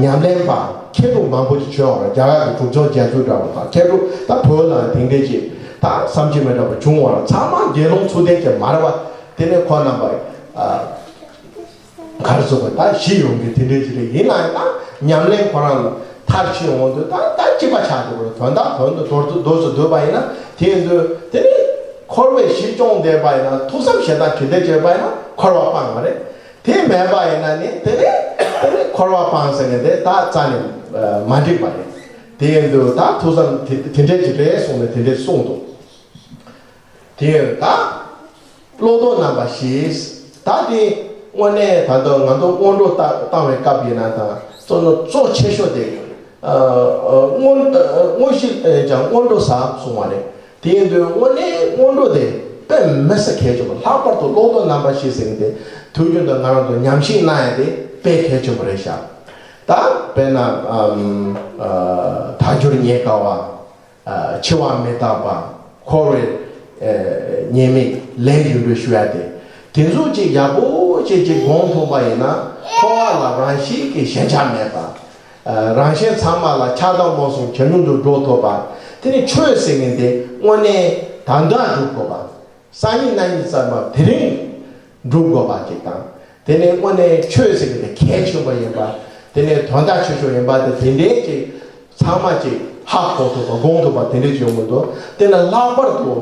ཉམས་ལེན་པ་མཁས་གྲུབ་མང་པོ་ཅིག་བྱུང་བ་རེད། རྒྱ་གར་གྱི་གྲུབ་ཆུང་རྒྱལ་ཚུལ་འདྲ་བ་དང་མཁས་གྲུབ་ད་བོད་ལ་དེ་འདྲས་ཅིག་ད་བསམ་གྱིས་མི་ཁྱབ་པ་བྱུང་བ་རེད། ཚང་མ་དགེ་སློང་ཚུལ་ལྡན་ཅིག་མ་རེད་པ། དེ་ནས་ཁོ་རྣམ་པ་ག་རེ་ཟེར་དགོས། ད་ཞི་ཡོང་གི་དེ་འདྲས་ཅིག་རེད། ཡིན་ན་ཡང་ད་ཉམས་ལེན་ཁོ་རང་ལ་མཐར་ཕྱིན་འོང་དུས་ད་ད་གཅིག་པ་ཆགས་འགྲོ་གི་རེད། དོན་དག་དོན་དུ་མདོར་དུ་མདོར་དུ་བསྡུས་པ་ཡིན་ན། དེ་ཡིན་དུས་དེ་ནི་འཁོར་བའི་གཞི་སྐྱོང་བསྡད་པ་ཡིན་ན། ཐུགས་བསམ་བཞེས་སྟངས་ཇི་འདྲས་བྱས་པ་ཡིན་ན་འཁོར་བ་སྤངས་པ་རེད། དེ་མེད་པ་ཡིན་ན་ནི་དེ་ནི་དེ་ནི་འཁོར་བ་སྤངས་ཟེར་ནས་དེ་ད་རྩ་ནས་མ་འགྲིག་པ་རེད། དེ་ཡིན་དུས་ད་ཐུགས་བསམ་དེ་དེ་འདྲས་ཅིག་རེད་གསུངས་ནས་དེ་འདྲས་གསུངས་འདུག་དེ་ཡིན་ད་བློ་ལྡོག་རྣམ་པ་བཞི། ད་དེ་དངོས་གནས་ད་ལྟ་ང་ཚོ་སྔོན་འགྲོ་བཏང་བཏང་བའི་སྐབས་ཡིན་ན་ད་གཙོ་ནོ་གཙོ་ཆེ་ཤོས་དེ་ཨ་ཨ་དངོས་ཨ་དངོས་གཞི་ཨ་ཀྱང་སྔོན་འགྲོ་ཟབ་གསུང་བ་རེད། དེ་ཡིན་དུས་དངོས་གནས་སྔོན་འགྲོ་དེ་དཔེ་མི་སྲིད་གལ་ཆེན་པོ། ལྷག་པར་དུ་བློ་ལྡོག་རྣམ་པ་བཞི་ཟེར་མཁན་དེ་དུས་རྒྱུན་དུ་ང་རང་ཚོ་ཉམས་ཞིབ་གནང་ཡ་དེ་དཔེ་གལ་ཆེན་པོ་རེད་ཤག་ད་དཔེར་ན་ཨམ་ཨ་དལ་འབྱོར་རྙེད་དཀའ་བ། ཨ་འཆི་བ་མི་རྟག་པ། འཁོར་བའི་ཨ་ཉེས་དམིགས། ལས་རིགས་འགྲོ་ཞུ་ཡ་དེ། དེ་ཚོ་ཅིག་ཡག་པོ་ཅིག་ཅིག་སྒོམ་ཐུབ་པ་ཡིན་ན་འཁོར་བ་ལ་རང་བཞིན་གྱི་ཞེན་ཆགས་མེད་པ། ཨ་རང་གཞན་ཚང་མ་ལ་ཆགས་སྡང་རྨོངས་གསུམ་ཇེ་ཉུང་དུ་འགྲོ་ཐུབ་པ། དེ་ནི་ཆོས་ཟེར་མཁན་དེ་དངོས་གནས་ད་ལྟ་སྒྲུབ་དགོས་པ། སང་ཉིན་གནངས་ཉིན་ཙམ་པ་དེ་རིང་སྒྲུབ་དགོས་པ་ཅིག་དང་། དེ་ནས་དངོས་གནས་ཆོས་ཟེར་མཁན་དེ་གལ་ཆེན་པོ་ཡིན་པ། དེ་ནས་དོན་དག་ཆེ་ཤོས་ཡིན་པ་དེ་དེ་འདྲའི་ཅིག་ཚང་མ་ཅིག་ཧ་གོ་ཐུབ་པ་སྒོམ་ཐུབ་པ་དེ་འདྲའི་ཅིག་ཡོང་གི་འདུག་དེ་ནས་ལྷག་པར་དུ་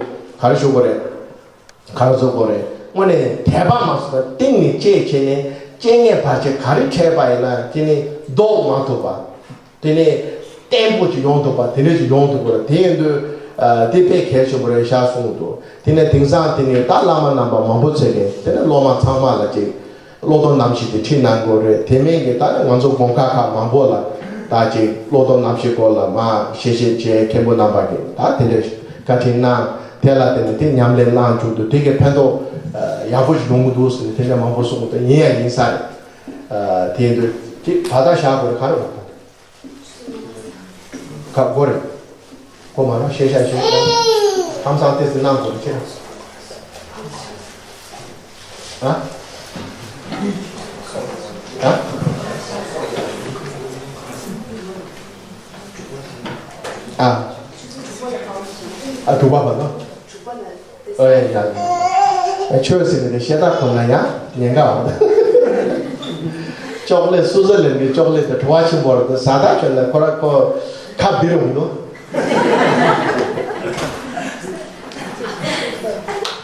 ག་རེ་ཞུ་དགོས་རེད། ག་རེ་ཟེར་དགོས་རེད། དངོས་གནས་དད་པ་མ་སོང་ན་གཏིང་ནས་བཅད་བྱས་ནས་རྐྱེན་ངན་བར་ཆད་ག་རེ་འཕྲད་པ་ཡིན་ན་དེ་ནི་ཟློག་མ་ཐུབ་པ། དེ་ནས་བརྟན་པོ་ཅིག་ཡོང་ཐུབ་པ་དེ་འདྲ་ཅིག་ཡོང་ཐུབ་དགོས་རེད། དེ་ཡིན་དུས་ཨ་དེ་དཔེ་གལ་ཆེན་པོ་རེད་ཤག་གསུངས་འདུག་དེ་ནས་དེང་སང་དེ་ནས་ད་བླ་མ་རྣམ་པ་མང་པོ་ཚོས་ཀྱིས་དེ་ནས་སློབ་མ་ཚང་མ་ལ་ཅིག་བློ་ལྡོག་རྣམ་བཞི་དེ་ཁྲིད་གནང་དགོས་རེད། དེ་མིན་གྱི་ད་ནི་ང་ཚོ་དགོན་ཁག་ཁག་མང་པོ་ལ་ད་ཅིག་བློ་ལྡོག་རྣམ་བཞིའི་སྐོར་ལ་མར་ཞལ་བཞེས་བྱས། མཁན་པོ་རྣམ་པ་གིས་ད་དེ་འདྲ་བཀའ་དྲིན་གནང་། དེ་ལ་བརྟེན་ནས་དེ་ཉམས་ལེན་གནང་བྱུང་དུས་དེ་གའི་ཕན་ཐོགས་ཨ་ཡག་པོ་ཞིག་ཡོང་གི་འདུག་ཟེར་ནས་དེ་འདྲ་མང་པོ་གསུངས་འདུག་ཡིན་ཡང་ཡིན་ས་རེད། ཨ་དེ་ཡིན་དུས་ཅིག་བར་ཐག་བཞག་དགོས་རེད། ག་རེ་རེད། ག་གོ་རེད། གོ་མ་རེད། ཤེས་བྱ་ཤེས། ཧམ་སང་ཏོག་ཙམ་གནང་དགོས་རེད་ཁྱེད་རང་། ཨ། ཨ། ཨ། ཨ། དྲུག་པ་བར་དུ། ཨོ་ཡ་ཡ། ཨ། ཆོས་ཟེར་ནས་བཤད་སྟངས་ཁོ་ན་ཡང་ཉེན་ཁ་འོང་། ཅོག་ལེ་སུའུ་ཙེར་ལན་གྱི་ཅོག་ལེ་དེ་བྲོ་བ་ཆེན་པོ་རེད་དེ་ཟ་ད་ཁྱོད་ལ་ཁོ་ར་ཁོ་ཁ་བིར་འོང་འདུག་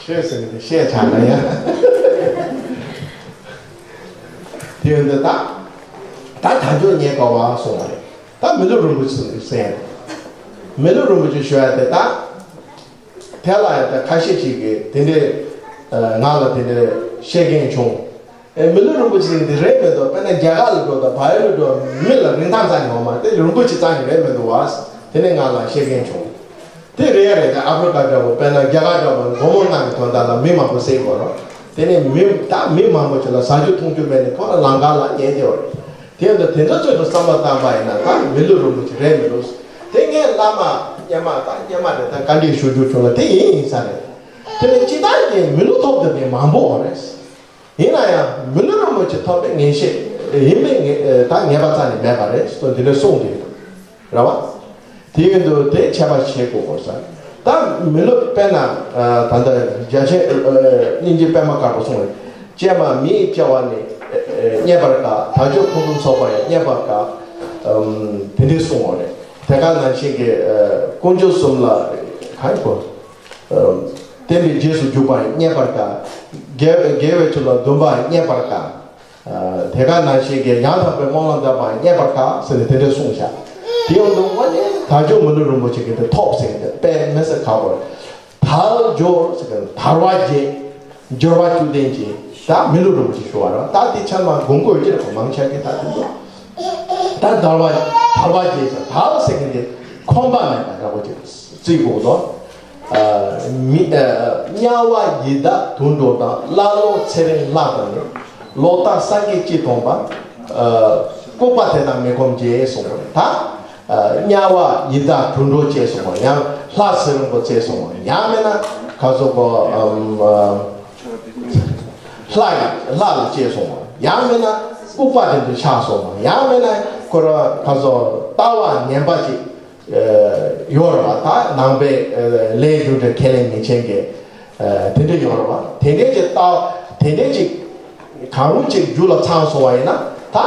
ཆོས་ཟེར་ནས་བཤད་ཆགས་ན་ཡང་། དེ་ཡོད་འདི་ད། ད་ད་ཅོག་ཉེན་ཁ་བ་སོང་བ་རེད། ད་མི་ལུས་རིན་པོ་ཆེ་ཟེར། མི་ལུས་རིན་པོ་ཆེ་ཞུ་ཡ་དེ་ད། དེ་ལ་ཡང་ད་ཁ་ཤས་ཅིག་གིས་དེ་འདྲའི་ང་ལ་དེ་འདྲའི་བཤད་མཁན་བྱུང་། ཨེ། མི་ལུས་རིན་པོ་ཆེ་འདི་རེད་མི་འདུག་དཔེར་ན་རྒྱ་གར་ལ་འགྲོ་དང་བལ་ཡུལ་ལ་འགྲོ་མི་ལ་རིན་ཐང་རྩ་ནས་ཡོད་མ་རེད། རིན་པོ་ཆེ་རྩ་ནས་རེད་མི་འདུག་བ། དེ་ནས་ང་ལ་བཤད་མཁན་བྱུང་། དེ་རེད་ཡ་རེད། ད་ཨ་ཕྲི་ཀ་འདྲ་བོ་དཔེར་ན་རྒྱ་གར་འདྲ་བོ་སྒོར་མོ་ལྔ་གི་དོན་དག་ལ་མི་མང་པོ་བསད་དགོས་རེད། དེ་ནས་མི་ད་མི་མང་པོ་ཅིག་ལ་ཟ་རྒྱུ་འཐུང་རྒྱུ་མེད་ནས་ཁོ་རང་ལམ་ཁ་ལ་ཉལ་བསྡད་ཡོད་རེད། དེ་འདྲ་དེ་འདྲ་ཚོད་དུ་བསམ་བློ་བཏང་པ་ཡིན་ན་ད་མི་ལུས་རིན་པོ་ཆེ་རེད་མི་འདུག་དེ་ངས་བླ་མ་སྔོན་མ་ད་སྔོན་མ་རེད་ད་བཀའ་འདྲི་ཞུ་རྒྱུ་བྱུང་ལ་དེ་ཡིན་ཡིན་ས་རེད། དེ་ནས་སྤྱི་བཏང་གི་མི་ལུས་ཐོབ་ཐུབ་མཁན་མང་པོ་ཡོད་རེད། ཡིན་ན་ཡང་མི་ལུས་རིན་པོ་ཆེ་ཐོབ་པའི་ངེས་ཤེས་ཡིན་པའི་ངེས་ད་ངེས་པ་རྩ་ནས་མེད་པ་རེད་ཟེར་དེ་འདྲ་གསུངས་ཏེ་ཡོད་རེད་བ། དེ་ཡིན་དུས་དེ་ཁྱད་པར་ཕྱེ་དགོས་དགོས་ས། ད་མི་ལུས་དཔེར་ན་ད་ལྟ་རྒྱ་ཆེན་དབྱིན་ཇི་པད་མ་དཀར་པོ་གསུངས་རེད། ཀྱེ་མ་མི་ཡི་སྐྱེ་བ་ནི་རྙེད་པར་དཀའ། དལ་འབྱོར་ཕུན་སུམ་ཚོགས་པ་ཡང་རྙེད་པར་དཀའ། དེ་འདྲའི་གསུངས་པ་རེད། དེ་ག་ནང་བཞིན་གྱི་དཀོན་མཆོག་གསུམ་ལ་གང་གོ་བསྟན་པའི་རྗེས་སུ་འཇུག་པ་ཡང་རྙེད་པར་དཀའ། དགེ་དགེ་བའི་ཆོས་ལ་འདུན་པ་ཡང་རྙེད་པར་དཀའ། དེ་ག་ནང་བཞིན་གྱི་ཡང་དག་པའི་སྨོན་ལམ་འདེབས་པ་ཡང་རྙེད་པར་དཀའ་ཟེར་ནས་དེ་འདྲ་གསུངས་བཞག་དེ་ཡང་འདུག་དངོས་གནས་དལ་འབྱོར་མི་ལུས་རིན་པོ་ཆེ་གི་དེ་ཐོབ་ཟེར་གི་དེ་དཔེ་མི་སྲིད་ཁག་པོ་རེད། དལ་འབྱོར་ཟེར་གི་དལ་བ་བརྒྱད། འབྱོར་བ་བཅུ་ལྡན་གྱི་ད་མི་ལུས་རིན་པོ་ཆེ་ཞུ་བ་རེད། ད་དེ་ཆ་མ་དགོངས་དགོས་ཀྱི་རེད། མང་ཆེ་གི་ད་དེ་འདུག་ད་དལ་བ་དལ་བ་བརྒྱད་ཟེར་དལ་ཟེར་གི་དེ་ཁོམ་པ་མེད་པ་འདྲ་པོ་ཅིག་བརྩི་དགོས་འདུག་མི། དམྱལ་བ་ཡི་དྭགས་དུད་འགྲོ་དང་། ཀླ་ཀློ་ཚེ་རིང་ལྷ་དང་ནི། ལོག་ལྟ་སངས་རྒྱས་ཅི་མཐོང་པ། ལྐུགས་པ་དེ་དག་མི་ཁོམ་བྱེད་གསུངས་པ་རེད་ད། དམྱལ་བ་ཡི་དྭགས་དུད་འགྲོ་བཅས་གསུངས་པ་ཡང་ལྷ་ཚེ་རིང་པོ་བཅས་གསུངས་པ་ཡང་མིན་ན་ག་ཚོད་གོ་ལྷ་ཡི་ལྷ་ལ་བཅས་གསུངས་པ་ཡང་མིན་ན་ལྐུགས་པ་དེ་ཚོ་ཆགས་གསུངས་པ་ཡང་མིན་ན་ཁོ་ར་ག་ཚོད་ལྟ་བ་ངན་པ་ཅིག་ཡོད་རེད་བ། ད་ནང་པའི་ལས་རྒྱུ་འབྲས་ཁས་ལེན་མི་བྱེད་མཁན་དེ་འདྲ་ཡོད་རེད་བ། དེ་འདྲའི་ཅིག་ལྟ་དེ་འདྲའི་ཅིག་གང་རུང་ཅིག་རྒྱུད་ལ་ཚང་སོང་བ་ཡིན་ན་ད་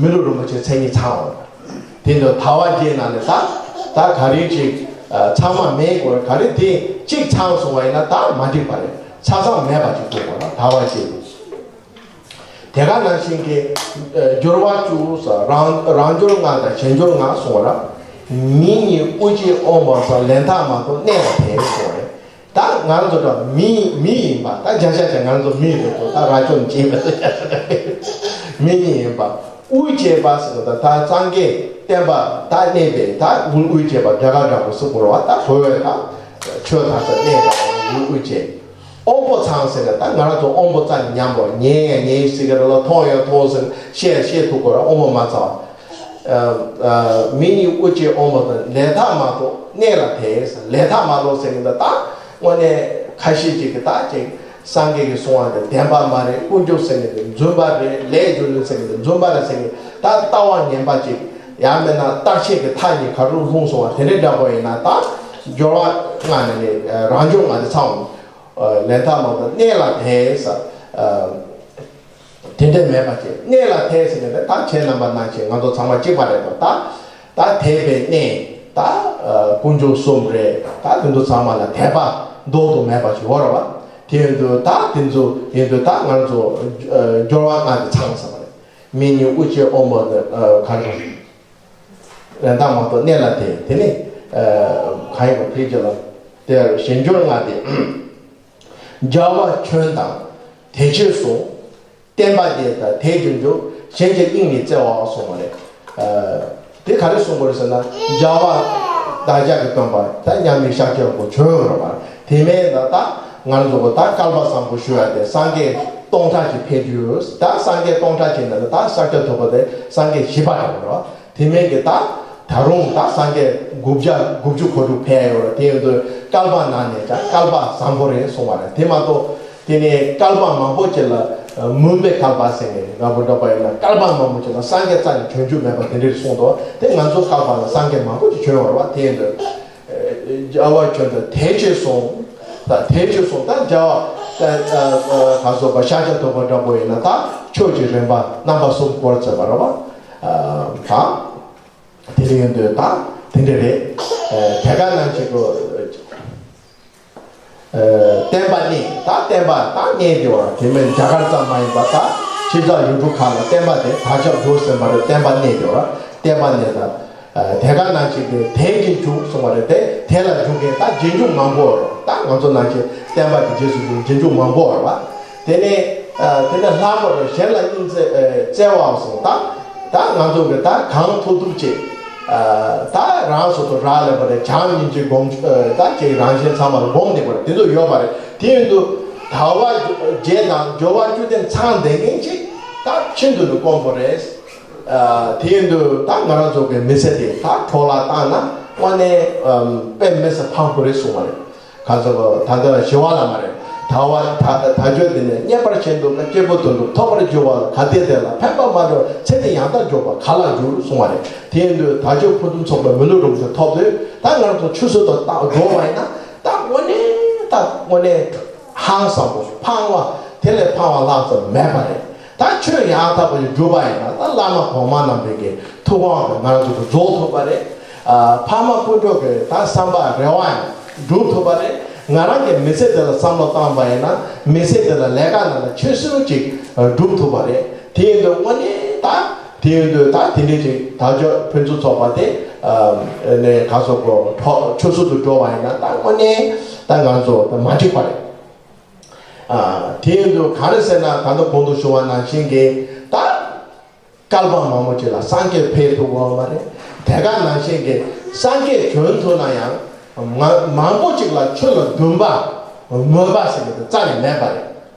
མི་ལུས་རིན་པོ་ཆེ་མཚན་ཉིད་ཚང་བ་རེད། དེ་འདྲ་དལ་བ་བརྒྱད་ནང་ནས་ད་ད་ག་རེ་ཅིག་ཚང་མ་མེད་དགོས་ག་རེ་དེ་གཅིག་ཚང་སོང་བ་ཡིན་ན་ད་མ་འགྲིག་པ་རེད། ཆ་ཚང་མེད་པ་ཅིག་དགོས་དགོས་ན་དལ་བ་བརྒྱད་དེ། དེ་ག་ནང་བཞིན་གྱི་སྦྱོར་བ་བཅུ་རང་རང་སྦྱོར་ལྔ་དང་གཞན་སྦྱོར་ལྔ་གསུངས་པ་ར། མི་ཉིད་དབུགས་ཆད་ཨོང་བ་སང་ལན་ཐག་མ་གཏོགས་གནས་ལ་དེ་གསུངས་པ་རེད། ད་ང་ཚོ་ད་མི་མི་ཡིན་པ་ད་བརྒྱ་ཆ་བརྒྱ་ང་ཚོ་མི་རེད་དོ། ད་ར་ཅོ་ཅེས་པ་ད་མི་ཉིད་ཡིན་པ། དབུགས་ཆད་པ་ཟེར་བ་ད་ད་སངས་རྒྱས་བསྟན་པ་ད་གནས་པའི་ད་དབུགས་དབུགས་ཆད་པ་རྒྱ་གར་འདྲ་པོ་སུ་གོ་ར་བ་ད་གོ་བས་ད་ཆོས་ད་ས་གནས་པ་དབུགས་དབུགས་ཆད། དབང་པོ་ཚང་ཟེར་ན་ད་ང་རང་ཚོ་དབང་པོ་རྩ་ནས་ཉམས་པོ་ཉན་ཡང་ཉན་ཟེར་གི་རེད་ལ་མཐོང་ཡང་མཐོང་ཟེར་ཤེས་ཡང་ཤེས་ཐུབ་དགོས་ར་དབང་པོ་མ་ཚང་། མི་ཉིད་དབུགས་ཆད་དབང་པོ་དང་ལས་ཐག་མ་གཏོགས་གནས་ལ་དེ་ཟེར་ལས་ཐག་མ་གཏོགས་ཟེར་གི་འདུག་ད་དངོས་གནས་ཁ་ཤས་ཅིག་གི་ད་ཅིག་སངས་རྒྱས་ཀྱིས་གསུངས་པ་འདི་བདེན་པ་མ་རེད། ཀུན་རྫོབ་ཟེར་གི་འདུག་རྫུན་པ་རེད། ལས་རྒྱུ་འབྲས་ཟེར་གི་འདུག་རྫུན་པ་རེད་ཟེར་གི་ད་ལྟ་བ་ངན་པ་ཅིག་ཡང་མིན་ན་རྟག་ཆད་ཀྱི་མཐའ་གཉིས་ག་རུ་ལྷུང་སོང་བ་དེ་འདྲའི་འདྲ་པོ་ཡིན་ན་ད་སྦྱོར་བ་ལྔ་ནས་ནི་རང་སྦྱོར་ལྔ་དེ་ཚང་བ། ལན་ཐག་མ་གཏོགས་གནས་ལ་དེ་ས། དེ་འདྲ་མེད་པ་ཅིག་གནས་ལ་དེ་ཟེར་ནས་ད་ཁྱེད་རྣམ་པ་ནང་བཞིན་ང་ཚོ་ཚང་མ་གཅིག་པ་རེད་དོ། ད་ད་དེ་བས་གནས་ད་ཀུན་འབྱུང་གསུམ་རེད། ད་དེ་ཚོ་ཚང་མ་ལ་དད་པ་ལྡོག་ཏུ་མེད་པ་ཞིག་ཡོད་རེད་བ། དེ་ཡིན་དུས་ད་དེ་ཚོ་ཡིན་དུས་ད་ང་ཚོ་སྦྱོར་བ་ལྔ་དེ་ཚང་ས་མ་རེད། མི་ཉིད་དབུགས་ཆད་དབང་པོ་དེ་ག་རེ་རེད། ལན་ཐག་མ་གཏོགས་གནས་ལ་དེ་དེ་ནི་གང་ཡིན་པ་ཕལ་ཆེར་ལ་དེ་གཞན་སྦྱོར་ལྔ་སྟེ། བྱ་བ་ཁྱོད་དང་དེ་ཆོས་གསུངས། བསྟན་པ་དེ་དང་དེ་རྒྱུན་འཇུག་གཞན་གྱི་དབྱིངས་ནི་བཙལ་བ་གསུངས་པ་རེད། དེ་ག་རེ་གསུངས་པ་རེད་ཟེར་ན་བྱ་བ་བདག་ཅག་གི་སྟོན་པ་ད་མཉམ་མེད་ཤཱཀྱ་གོ་བྱོན་ཡོད་རེད་པ། དེ་མིན་ད་ད་ང་ཚོ་གོ་ད་སྐལ་པ་བཟང་པོ་ཞུ་ཡ་དེ་སངས་རྒྱས་སྟོང་ཕྲག་གཅིག་ཕེབས་རྒྱུ་ཡོད། ད་སངས་རྒྱས་སྟོང་ཕྲག་གཅིག་ནང་ད་ཤཱཀྱ་ཐུབ་པ་དེ་སངས་རྒྱས་བཞི་པ་རེད་པ། དེ་མིན་གྱི་ད་ད་རུང་ད་སངས་རྒྱས་དགུ་བརྒྱ་དགུ་བཅུ་གོ་དྲུག་ཕེབས་ཡོད་རེད། དེ་ཡིན་དུས་བསྐལ་པ་ནང་ནས་ཀྱང་བསྐལ་པ་བཟང་པོ་རེད་གསུང་བ་རེད། དེ་མ་གཏོགས་ དེ་ནས་བསྐལ་པ་མང་པོ་ཅིག་ལ། མུན་པའི་བསྐལ་པ་ཟེར་ནས་ང་བོ་འདྲ་པ་ཡིན་ན་བསྐལ་པ་མང་པོ་ཅིག་ལ་སངས་རྒྱས་རྩ་ནས་བྱོན་རྒྱུ་མེད་པ་དེ་འདྲས་གསུངས་འདུག་དེ་ང་ཚོ་བསྐལ་པ་ལ་སངས་རྒྱས་མང་པོ་ཅིག་བྱོན་ཡོད་རེད་བ། དེ་ཡིན་དུས། རྒྱལ་བ་བྱོན་དུས་དལ་གྱིས་སོང་། ད་དལ་གྱིས་སོང་། ད་རྒྱལ་བ་ད་ད་ག་སོགས་པ་ཤཱཀྱ་ཐུབ་པ་འདྲ་པོ་ཡིན་ན་ད་ཆོས་ཀྱི་རིམ་པ་རྣམ་པ་གསུམ་སྐོར་བྱས་པ་རེད་བ། ད་དེ་འདྲ་ཡིན་དུས་ད་དེ་འདྲ་རེད། དེ་ག་ནང་བཞིན་དུ། བསྟན་པ་གནས། ད་བསྟན་པ་ད་གནས་དེ་བ་དེ་མིན་རྒྱ་གར་ཙམ་མ་ཡིན་པ་ད་ཕྱི་རྒྱལ་ཡུལ་གྲུ་ཁག་ལ་བསྟན་པ་དེ་དར་ཁྱབ་འགྲོ་ཟིན་པ་རེད། བསྟན་པ་གནས་དེ་བ་བསྟན་པ་གནས་ད། དེ་ག་ནང་བཞིན་དུ་དལ་གྱིས་འཇུག་གསུངས་པ་རེད་དེ། དེ་ལ་འཇུག་མཁན་ད་རྗེས་འཇུག་མང་པོ་རེད། ད་ང་ཚོ་ནང་བཞིན་བསྟན་པ་གི་རྗེས་སུ་འཇུག་རྗེས་འཇུག་མང་པོ་རེད་བ། དེ་ནས་དེ་ནས་ལྷག་པར་དུ་གཞན་ལ་སྙིང་བརྩེ་བརྩེ་བའམ་སོང་ད་ད་ང་ཚོ་གི་ད་གང་ཐུབ་ཐུབ་ཅིག་ད་རང་སོ་སོ་རག་ལས་པ་རེད། བྱམས་སྙིང་རྗེ་སྒོམ་ད་ཅིག་རང་གཞན་ཚང་མར་སྒོམ་བསྡད་པ་རེད། དེ་ཚོ་ཡོད་པ་རེད། དེ་ཡིན་དུས་དལ་བ་བརྒྱད་དང་འབྱོར་བ་བཅུ་ལྡན་ཚང་བསྡད་མཁན་ཅིག་ད་ཤིན་ཏུ་ནས་དཀོན་པོ་རེད། དེ་ཡིན་དུས་ད་ང་རང་ཚོ་གི་མི་ཚེ་དེ་ད་འཕྲོ་བརླག་བཏང་ན་དངོས་གནས་དཔེ་མི་སྲིད་ཕངས་པོ་རེད་གསུངས་པ་རེད། ག་ཚོད་ད་ལྟ་ཞི་བ་ལྷ་མ་རེད། དལ་བ་ད་ད་ཆོས་འདི་ནས་རྙེད་པར་བྱེད་འདུག་ན། སྐྱེས་བུ་དོན་གྲུབ་ཐོབ་པར་འགྱུར་བ་ལ། གལ་ཏེ་དེ་ལ་ཕན་པ་མ་འགྲོ་ཚེ་འདི་ཡང་དག་འགྱོད་པ་ག་ལ་འགྱུར་གསུངས་པ་རེད། དེ་ཡིན་དུས་དལ་འབྱོར་ཕུན་སུམ་ཚོགས་པའི་མི་ལུས་རིན་པོ་ཆེ་ཐོབ་དུས་ད་ང་རང་ཚོ་ཆུད་ཟོས་དུ་བཏང་འགྲོ་བ་ཡིན་ན་ད་དངོས་གནས་ད་དངོས་གནས་ཧང་སང་པོ་ཕངས་པ་དེ་ལས་ཕངས་པ་ལྷག་ཙམ་མེད་པ་རེད། ད་ཆོས་ཡང་དག་པ་ཞིག་སྒྲུབ་པ་ཡིན་ན་ད་བླ་མ་གོང་མ་རྣམ་པའི་གི་ཐུགས་དབང་གིས་ང་རང་ཚོ་གི་རྫོགས་ཐུབ་པ་རེད། ཨ་ཕ་མ་སྤུན་གྲོགས་ཀྱི་ད་བསམ་པ་རེ་བ་ཡང་སྒྲུབ་ཐུབ་པ་རེད། ང་རང་གི་མི་ཚེ་དེ་ལ་བསམ་བློ་བཏང་པ་ཡིན་ན་མི་ཚེ་དེ་ལ་ལས་ཀ་ནང་ལ་ཆོད་སེམས་ཅིག་སྒྲུབ་ཐུབ་པ་རེད། དེ་ཡིན་དུས་དངོས་གནས་ད་དེ་ཡིན་དུས་ད་དེ་འདྲའི་ཅིག་དལ་འབྱོར་ཕུན་སུམ་ཚོགས་པ་དེ་ཨ་ནས་ག་སོགས་པོ་ཆུད་ཟོས་སུ་འགྲོ་བ་ཡིན་ན་ད་དངོས་གནས་ད་ང་ཚོ་ད་མ་འགྲིག་པ་རེད། ཨ་དེ་ཡིན་དུས་ག་རེ་ཟེར་ན་ད་ལྟ་གོང་དུ་ཞུ་བ་ནང་བཞིན་གྱི་ད་བསྐལ་པ་མང་པོ་ཅིག་ལ་སངས་རྒྱས་ཕེབས་ཐུབ་ཡོད་མ་རེད། དེ་ག་ནང་བཞིན་གྱི་སངས་རྒྱས་བྱོན་ཐུབ་ན་ཡང་མ་མང་པོ་ཅིག་ལ་ཆོས་ལ་འདུན་པ་མོས་པ་ཟེར་གྱི་དེ་རྩ་ནས་མེད་པ་རེད།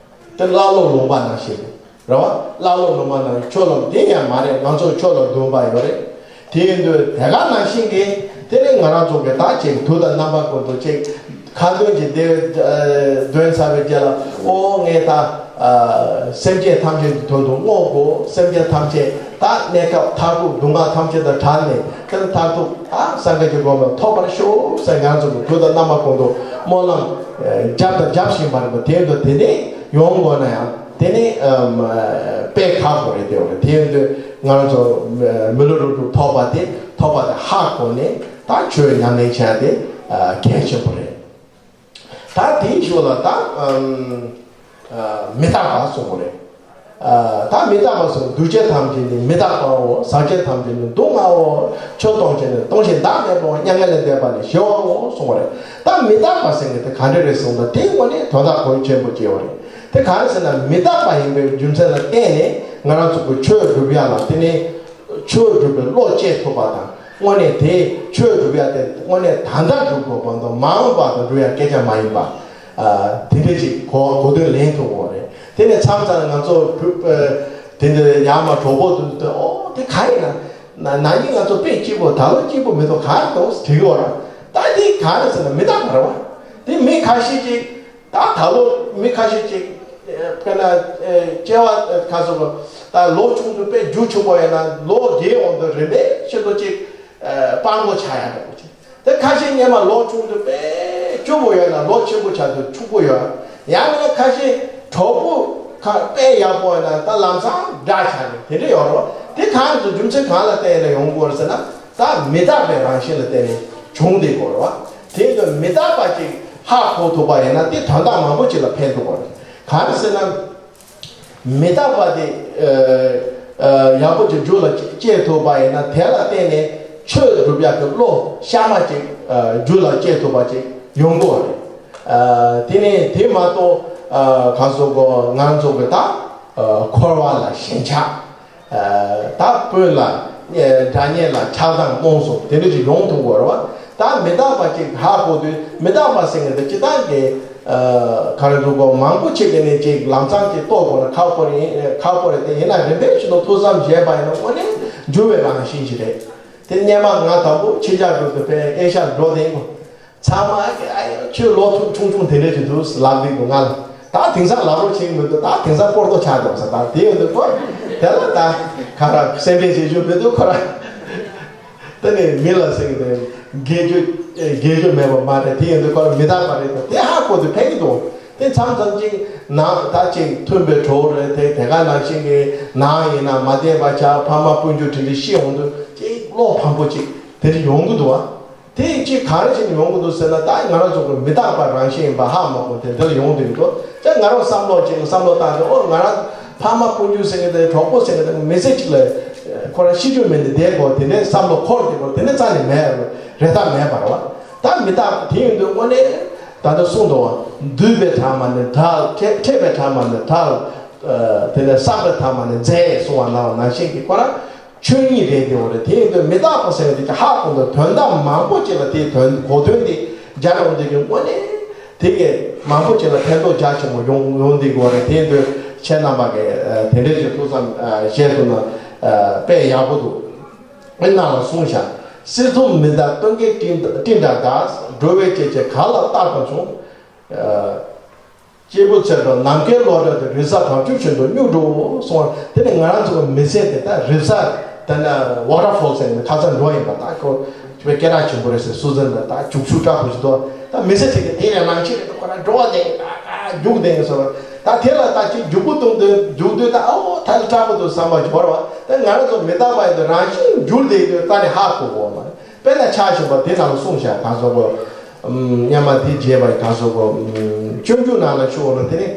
དེ་ཀླ་ཀློ་ལུང་པ་ནང་བཞིན་རེད་བ། ཀླ་ཀློ་ལུང་པ་ནང་ཆོས་ལ་དེ་ཡང་མ་རེད། ང་ཚོ་ཆོས་ལ་འདུན་པ་ཡོད་རེད། དེ་ཡིན་དུས་དེ་ག་ནང་བཞིན་གྱི་དེ་ནི་ང་རང་ཚོ་གི་ད་ཅིག་དུས་དང་རྣམ་པ་ཀུན་ཏུ་ཅིག་ཁ་འདོན་གྱི་དེ་འདོན་ཚར་བའི་རྗེས་ལ་ཨོ་ངས་ད་སེམས་ཅན་ཐམས་ཅད་ཀྱི་དོན་དུ་བསྔོ་དགོས། སེམས་ཅན་ཐམས་ཅད་ད་གནས་སྐབས་མཐར་ཐུག་སྡུག་བསྔལ་ཐམས་ཅད་དང་བྲལ་ནས་དེ་མཐར་ཐུག་ད་སངས་རྒྱས་ཀྱི་གོ་འཕང་ཐོབ་པར་ཤོག་ཟེར་ང་ཚོ་གི་དུས་དང་རྣམ་པ་ཀུན་ཏུ་སྨོན་ལམ་རྒྱབ་དང་རྒྱབ་བཞིན་པ་རེད་པ། དེ་ཡིན་དུས་དེ་ནས་ཡོང་དགོས་ན་ཡང་དེ་ནི་དཔེ་ཁག་པོ་རེད། དེ་བ་རེད། དེ་ཡིན་དུས་ང་རང་ཚོ་མི་ལུས་རིན་པོ་ཆེ་ཐོབ་པ་དེ་ཐོབ་པ་དེ་ཧ་གོ་ནས་ད་ཆོས་ཉམས་ལེན་བྱ་དེ་གལ་ཆེན་པོ་རེད། ད་དེའི་ཞོར་ལ་ད་མི་རྟག་པ་གསུངས་པ་རེད། ད་མི་རྟག་པ་གསུངས། འདུས་བྱས་ཐམས་ཅད་ནི་མི་རྟག་པའོ། ཟག་བཅས་ཐམས་ཅད་ནི་སྡུག་བསྔལ་བའོ། ཆོས་སྟོང་ཆེན་ནི་སྟོང་ཞིང་བདག་མེད་པའོ། མྱ་ངན་ལས་འདས་པ་ནི་ཞི་བའོ་གསུངས་པ་རེད། ད་མི་རྟག་པ་ཟེར་མཁན་དེ་ག་འདྲ་རེད་གསུངས་ན་དེའི་ངོས་ནས་དོན་དག་གལ་ཆེན་པོ་སྐྱེ་བ་རེད། དེ་ག་རེ་ཟེར་ན་མི་རྟག་པ་ཡིན་པའི་རྒྱུ་མཚན་ལ་བརྟེན་ནས་ང་རང་ཚོ་གི་ཆོས་སྒྲུབ་ཡ་ལ་དེ་ནས་ཆོས་སྒྲུབ་པའི་བློ་སྐྱེ་ཐུབ་པ་དང་། དངོས་གནས་དེ་ཆོས་སྒྲུབ་ཡ་དེ་དངོས་གནས་ད་ལྟ་སྒྲུབ་དགོས་པ་དང་མ་འོངས་པ་དང་སྒྲུབ་ཡ་སྐད་ཆ་མ་ཡིན་པ། ཨ་དེ་འདྲ་ཅིག་གོ་གོ་དོན་ལེན་ཐུབ་དགོས་རེད། དེ་ནས་མཚམས་མཚམས་ང་ཚོ་བོད་དེ་འདྲ་ཡར་མར་གྲོགས་པོ་དེ་ཚོ་ཨོ་དེ་ག་ཡིན་ན་ན་ན་ཡིན། ང་ཚོ་དཔེ་སྐྱིད་པོ་ད་ལོ་སྐྱིད་པོ་མི་འདུག་ག་རེ་འདུག་དྲི་གི་ཡོད་ར། ད་དེ་ག་རེ་ཟེར་ན་མི་རྟག་པ་རེད་བ། དེ་མི་ཁ་ཤས་ཅིག་ད་ད་ལོ་མི་ཁ་ཤས་ཅིག་དཔེར་ན་སྐྱེ་བ་ཁ་སོ་ད་ལོ་ཆུང་དུས་དཔེ་རྒྱུ་ཆུང་པོ་ཡིན་ན་ལོ་རྒས་འོང་དུས་རིམ་པས་ཤིན་ཏུ་ཅིག་སྤྲང་པོ་ཆགས་ཡ་འདྲ་པོ་ཅིག་དེ་ཁ་ཤས་སྔོན་མ་ལོ་ཆུང་དུས་དཔེ་སྐྱོ་པོ་ཡོད་ན་ལོ་ཆེན་པོ་ཆགས་དུས་ཕྱུག་པོ་ཡོད། ཡང་ན་ཁ་ཤས་གྲོགས་པོ་ཁ་དཔེ་ཡག་པོ་ཡོད་ན་ད་ལམ་སང་དགྲ་ཆགས་ནས་དེ་འདྲ་ཡོད་རེད་བ། དེ་གང་དུ་རྒྱུ་མཚན་གང་ལ་བརྟེན་ནས་ཡོང་གི་ཡོད་རེད་ཟེར་ན་ད་མི་རྟག་པའི་རང་བཞིན་ལ་བརྟེན་ནས་བྱུང་བསྡད་ཀྱི་ཡོད་རེད་བ། དེ་ཡིན་དུས་མི་རྟག་པ་ཅིག་ཧ་གོ་ཐུབ་པ་ཡིན་ན་དེ་དོན་དག་མང་པོ་ཅིག་ལ་ཕན་ཐོགས་པ་རེད། གང་རེད་ཟེར་ན། མི་རྟག་པ་དེ་ཨ་ཨ་ཡག་པོ་ཅིག་རྒྱུད་ལ་སྐྱེ་ཐུབ་པ་ཡིན་ན་དེ་ལ་བརྟེན་ནས་ཆོས་སྒྲུབ་ཡག་གི་བློ་གཤའ་མ་ཅིག་ཨ་རྒྱུད་ལ་སྐྱེ་ཐུབ་པ་ཅིག་ཡོང་གི་ཡོད་རེད། ཨ་དེ་ནས་དེ་མ་གཏོགས་ཨ་ག་ཟེར་དགོས་ང་ཚོ་གི་ད་ཨ་འཁོར་བ་ལ་ཞེན་ཆགས། ད་སྤུན་ལ་དགྲ་གཉེན་ལ་ཆགས་སྡང་རྨོངས་གསུམ་དེ་འདྲ་ཅིག་ཡོང་ཐུབ་དགོས་རེད་བ། ད་མི་རྟག་པ་ཅིག་ཧ་གོ་དུས་མི་རྟག་པ་ཟེར་མཁན་དེ་སྤྱིར་བཏང་གི་ག་རེ་འདུག་གོ་མང་པོ་ཅིག་གི་ནས་ཅིག་ལམ་སང་ཅིག་རྟོགས་དགོས་ན་ཁག་པོ་རེད་ཁག་པོ་རེད། དེ་ཡིན་ན་རིམ་པས་ཤིན་ཏུ་ཐུགས་བསམ་བཞེས་པ་ཡིན་ན་དངོས་གནས་འགྱུར་བའི་རང་བཞིན་ཞིག་རེད། དེ་སྔོན་མ་ང་དང་པོ་ཕྱི་རྒྱལ་འགྲོ་དུས་ཕན་ཨེ་ཤ་འགྲོ་དེ་ཡིན་གོ་ཚང་མ་གི་ཨ་ཡོ་ཁྱོད་ལོ་ཐུང་ཆུང་ཆུང་དེ་འདྲས་ཀྱི་འདུག་ལབ་འདུག་གོ་ང་ལ། ད་དེང་སང་ལབ་རོགས་བྱེད་ཀྱི་མི་འདུག་ད་དེང་སང་སྤོར་ཏོ་ཆགས་འདུག་ས། ད་དེ་ཡོད་འདུག་གོ། དེ་ལ་ད་ག་ར་སེམས་ཁྲལ་བྱེད་རྒྱུ་མི་འདུག་ཁོ་ར། དེ་ནས་མི་ལ་ཟེར་གྱི་འདུག་རྒས་རྒྱུ་རྒས་རྒྱུ་མེད་པ་མ་རེད། དེ་ཡོད་འདུག་ཁོ་ར་མི་རྟག་པ་རེད། ད་དེ་ཧ་གོ་དུས་ཕན་གྱི་འདུག་དེ་མཚམས་མཚམས་ཅིག་ནང་ད་ཅིག་མཐུན་པའི་གྲོགས་རེད། དེ་དེ་ག་ནང་བཞིན་གྱི་ནང་ཡིན་ན་མ་བསྡད་པ་ཆགས། ཕ་མ་སྤུན་ཆུ་དེ་འདྲ་ཤི་འོང་དུས་ཅིག་བློ་ཕམ་པོ་ཅིག་དེ་འདྲ་ཡོང་གི་འདུག་ཨ། དེ་ཅིག་ག་རེ་བྱས་ནས་ཡོང་གི་འདུག་ཟེར་ན། ད་ང་རང་ཚོ་གི་མི་རྟག་པ་རང་བཞིན་ཡིན་པ་ཧ་མ་གོ། དེ་འདིར་ཡོང་དུས་འདུག་དེ་ང་རང་བསམ་བློ་ཅིག་བསམ་བློ་བཏང་སྟེ། ཨོ་ང་རང་ཕ་མ་སྤུན་ཆུ་ཟེར་གྱི་དེ། གྲོགས་པོ་ཟེར་གྱི་དེ། མི་ཚེ་གཅིག་ལ་ཁོ་རང་ཤི་རྒྱུ་མིན་ཏེ་བསྡད་དགོས། དེ་འདྲའི་བསམ་བློ་འཁོར་དེ་དགོས། དེ་འདྲ་རྩ་ནས་མེད། རེ་ཐག་མེད་པ་རེད་བ། ད་མི་རྟག་དེ་ཡིན་དུས་དངོས་གནས་ད་ལྟ་གསུངས་འདུག་བ། འདུས་པའི་གྲངས་མ་ནི་བྲལ། འཕྲད་འཕྲད་པའི་གྲངས་མ་ནི་བྲལ། དེ་ནས་བསགས་པའི་གྲངས་མ་ནི་འཛད་གསུངས་པ་ནང་བཞིན་གྱི་ཁོ་རང་ཆོས་ཉིད་རེད། དེ་འོ་རེད། དེ་ཡིན་དུས་མི་རྟག་པ་ཟེར་བ་དེ་ཧ་གོ་འདུག་དོན་དག་མང་པོ་ཅིག་ལ་དེའི་དོན་གོ་དོན་དེ་སྦྱར་འོང་དུས་ཀྱི་དངོས་གནས་དེ་གས་མང་པོ་ཅིག་ལ་ཕན་ཐོགས་རྒྱ་ཆེན་པོ་ཡོང་ཡོང་དུས་ཀྱི་འོ་རེད། དེ་ཡིན་དུས་ཁྱེད་རྣམ་པ་གས་དེ་འདྲའི་ཅིག་ཐུགས་བསམ་བཞེས་ཐུབ་ན་དཔེ་ཡག་པོ་འདུག་དཔེར་ན་ལ་གསུངས་བཞག་སྲིད་མཚོ་མི་འདའ་སྟོན་ཀའི་སྤྲིན་སྤྲིན་འདྲ་འདའ། འགྲོ་བའི་སྐྱེ་མཆེད་གང་ལ་བཏགས་པ་བྱུང་། སྐྱེས་བུ་ཚེ་འགྲོ་ནམ་མཁའི་གློག་འདྲ་དེ། རི་གཟར་གྲང་ཆུ་བཞིན་དུ་མྱུར་འགྲོ་གསུངས་པ། དེ་ནི་ང་རང་ཚོ་གི་མི་ཚེ་དེ་ད་རི་གཟར་དེ་ན་ཝ་ཊར་ཕོལ་ཟེར་ནས་ཁ་སང་འགྲོ་ཡིན་པ། ད་ཁོ་ཆུ་བའི་སྐད་གྲགས་ཆེན་པོ་རེད་ཟེར། སུ་ཟན་ལ་ད་རྒྱུག་ཆུ་དྲག་པོ་ཞིག་འདུག་ད་མི་ཚེ་དེ་གི་དེ་ལས་ནང་ཆེ་རེད། ཁོ་རང་འགྲོ་བ་དེ་ད་ད་རྒྱུག་དེ་ཟེར་བ། ད་དེ་ལ་ད་ཅིག་རྒྱུག་པོ་བཏང་དུས་རྒྱུག་དུས་ད་ཨོ་ད་ལ་དྲག་པོ་འདུག་བསམ་པ་ཞིག་བོར་བ། ད་ང་རང་ཚོ་མི་རྟག་པ་ཡིན་དུས་རང་བཞིན་འགྱུར་བསྡད་དུས་ད་ནི་ཧ་གོ་གོ་མ་རེད། དཔེར་ན་ཆ་བཞག་པ་དེ་ནང་ལ་གསུངས་བཞག་གང་སོགས་པོ། སྙམ་མ་དེ་རྒྱས་པ་གང་སོགས་པོ། སྤྱོད་འཇུག་ནང་ལ་ཤོག་ལ་དེ་ནི་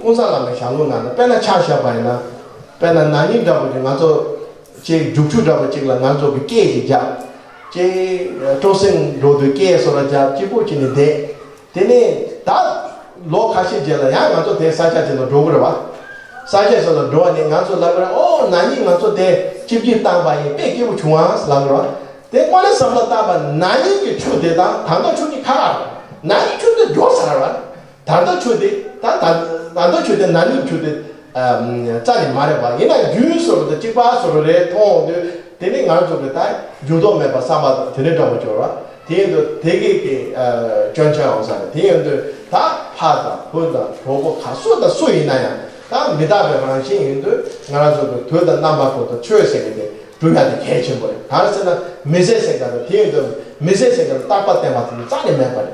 ཀུན་བཟང་བླ་མའི་ཞལ་ལུང་ནང་ལ། དཔེར་ན་ཆ་བཞག་པ་ཡིན་ན། དཔེར་ན་ན་ནིང་འདྲ་པོ་ཅིག་ང་ཚོ་ཅིག་རྒྱུག་ཆུ་འདྲ་པོ་ཅིག་ལ་ང་ཚོ་གི་སྐད་ཅིག་རྒྱབ། ཅིག་སྤྲོ་གསེང་འགྲོ་དུས་སྐད་སོ་ར་རྒྱབ། གཅིག་པོ་ཅིག་ནི་བསྡད། དེ་ནས་ད་ལོ་ཁ་ཤས་རྗེས་ལ་ཡང་ང་ཚོ་དེ་ས་ཆ་དེ་ལ་འགྲོ་གི་རེད་བ། ས་ཆ་དེ་ལ་འགྲོ་བ་ནི་ང་ཚོ་ལབ་གི་རེད། ཨོ་ན་ནིང་ང་ཚོ་དེ་ཅིབ་ཅིབ་བཏང་པ་ཡིན། དཔེ་སྐྱིད་པོ་བྱུང་ཨང་ལབ་གི་རེད་བ། དེ་དངོས་གནས་བསམ་བློ་བཏང་པ་ན་ནིང་གི་ཆུ་དེ་དང་ད་ལྟ་ཆུ་གཉིས་ཁ་ཁ་རེད། ན་ནིང་ཆུ་དེ་མགྱོགས་ས་རེད་བ། ད་ལྟ་ཆུ་དེ་ད་ད་ད་ལྟ་ཆུ་དེ་ན་ནིང་ཆུ་དེ་རྩ་ནས་མ་རེད་པ། ཡིན་ན་རྒྱུན་སོར་དང་གཅིག་པ་སོར་རེ་མཐོང་འོང་དུས། དེ་ནི་ང་ཚོ་གི་ད་འགྱུར་ལྡོག་མེད་པ་བསམ་པ་དེ་ནི་འདྲ་བོ་འབྱོར་བ། དེ་ཡིན་དུས་དེ་གི་གི་སྐྱོན་ཆ་འོང་ས་རེད། དེ་ཡིན་དུས་ད་ཕ་དང་བུ་དང་གྲོགས་པོ་ག་སུ་དང་སུ་ཡིན་ན་ཡང་། ད་མི་རྟག་པའི་རང་བཞིན་ཡིན་དུས་ང་རང་ཚོ་གི་དུས་དང་རྣམ་པ་ཀུན་ཏུ་ཆོས་ཟེར་གི་དེ་སྒྲུབ་ཡ་དེ་གལ་ཆེན་པོ་རེད། གང་ཟེར་ན་མི་ཚེ་ཟེར་ག་དེ་ཡིན་དུས་མི་ཚེ་ཟེར་ག་རྟག་པ་བརྟན་པ་དེ་རྩ་ནས་མེད་པ་རེད།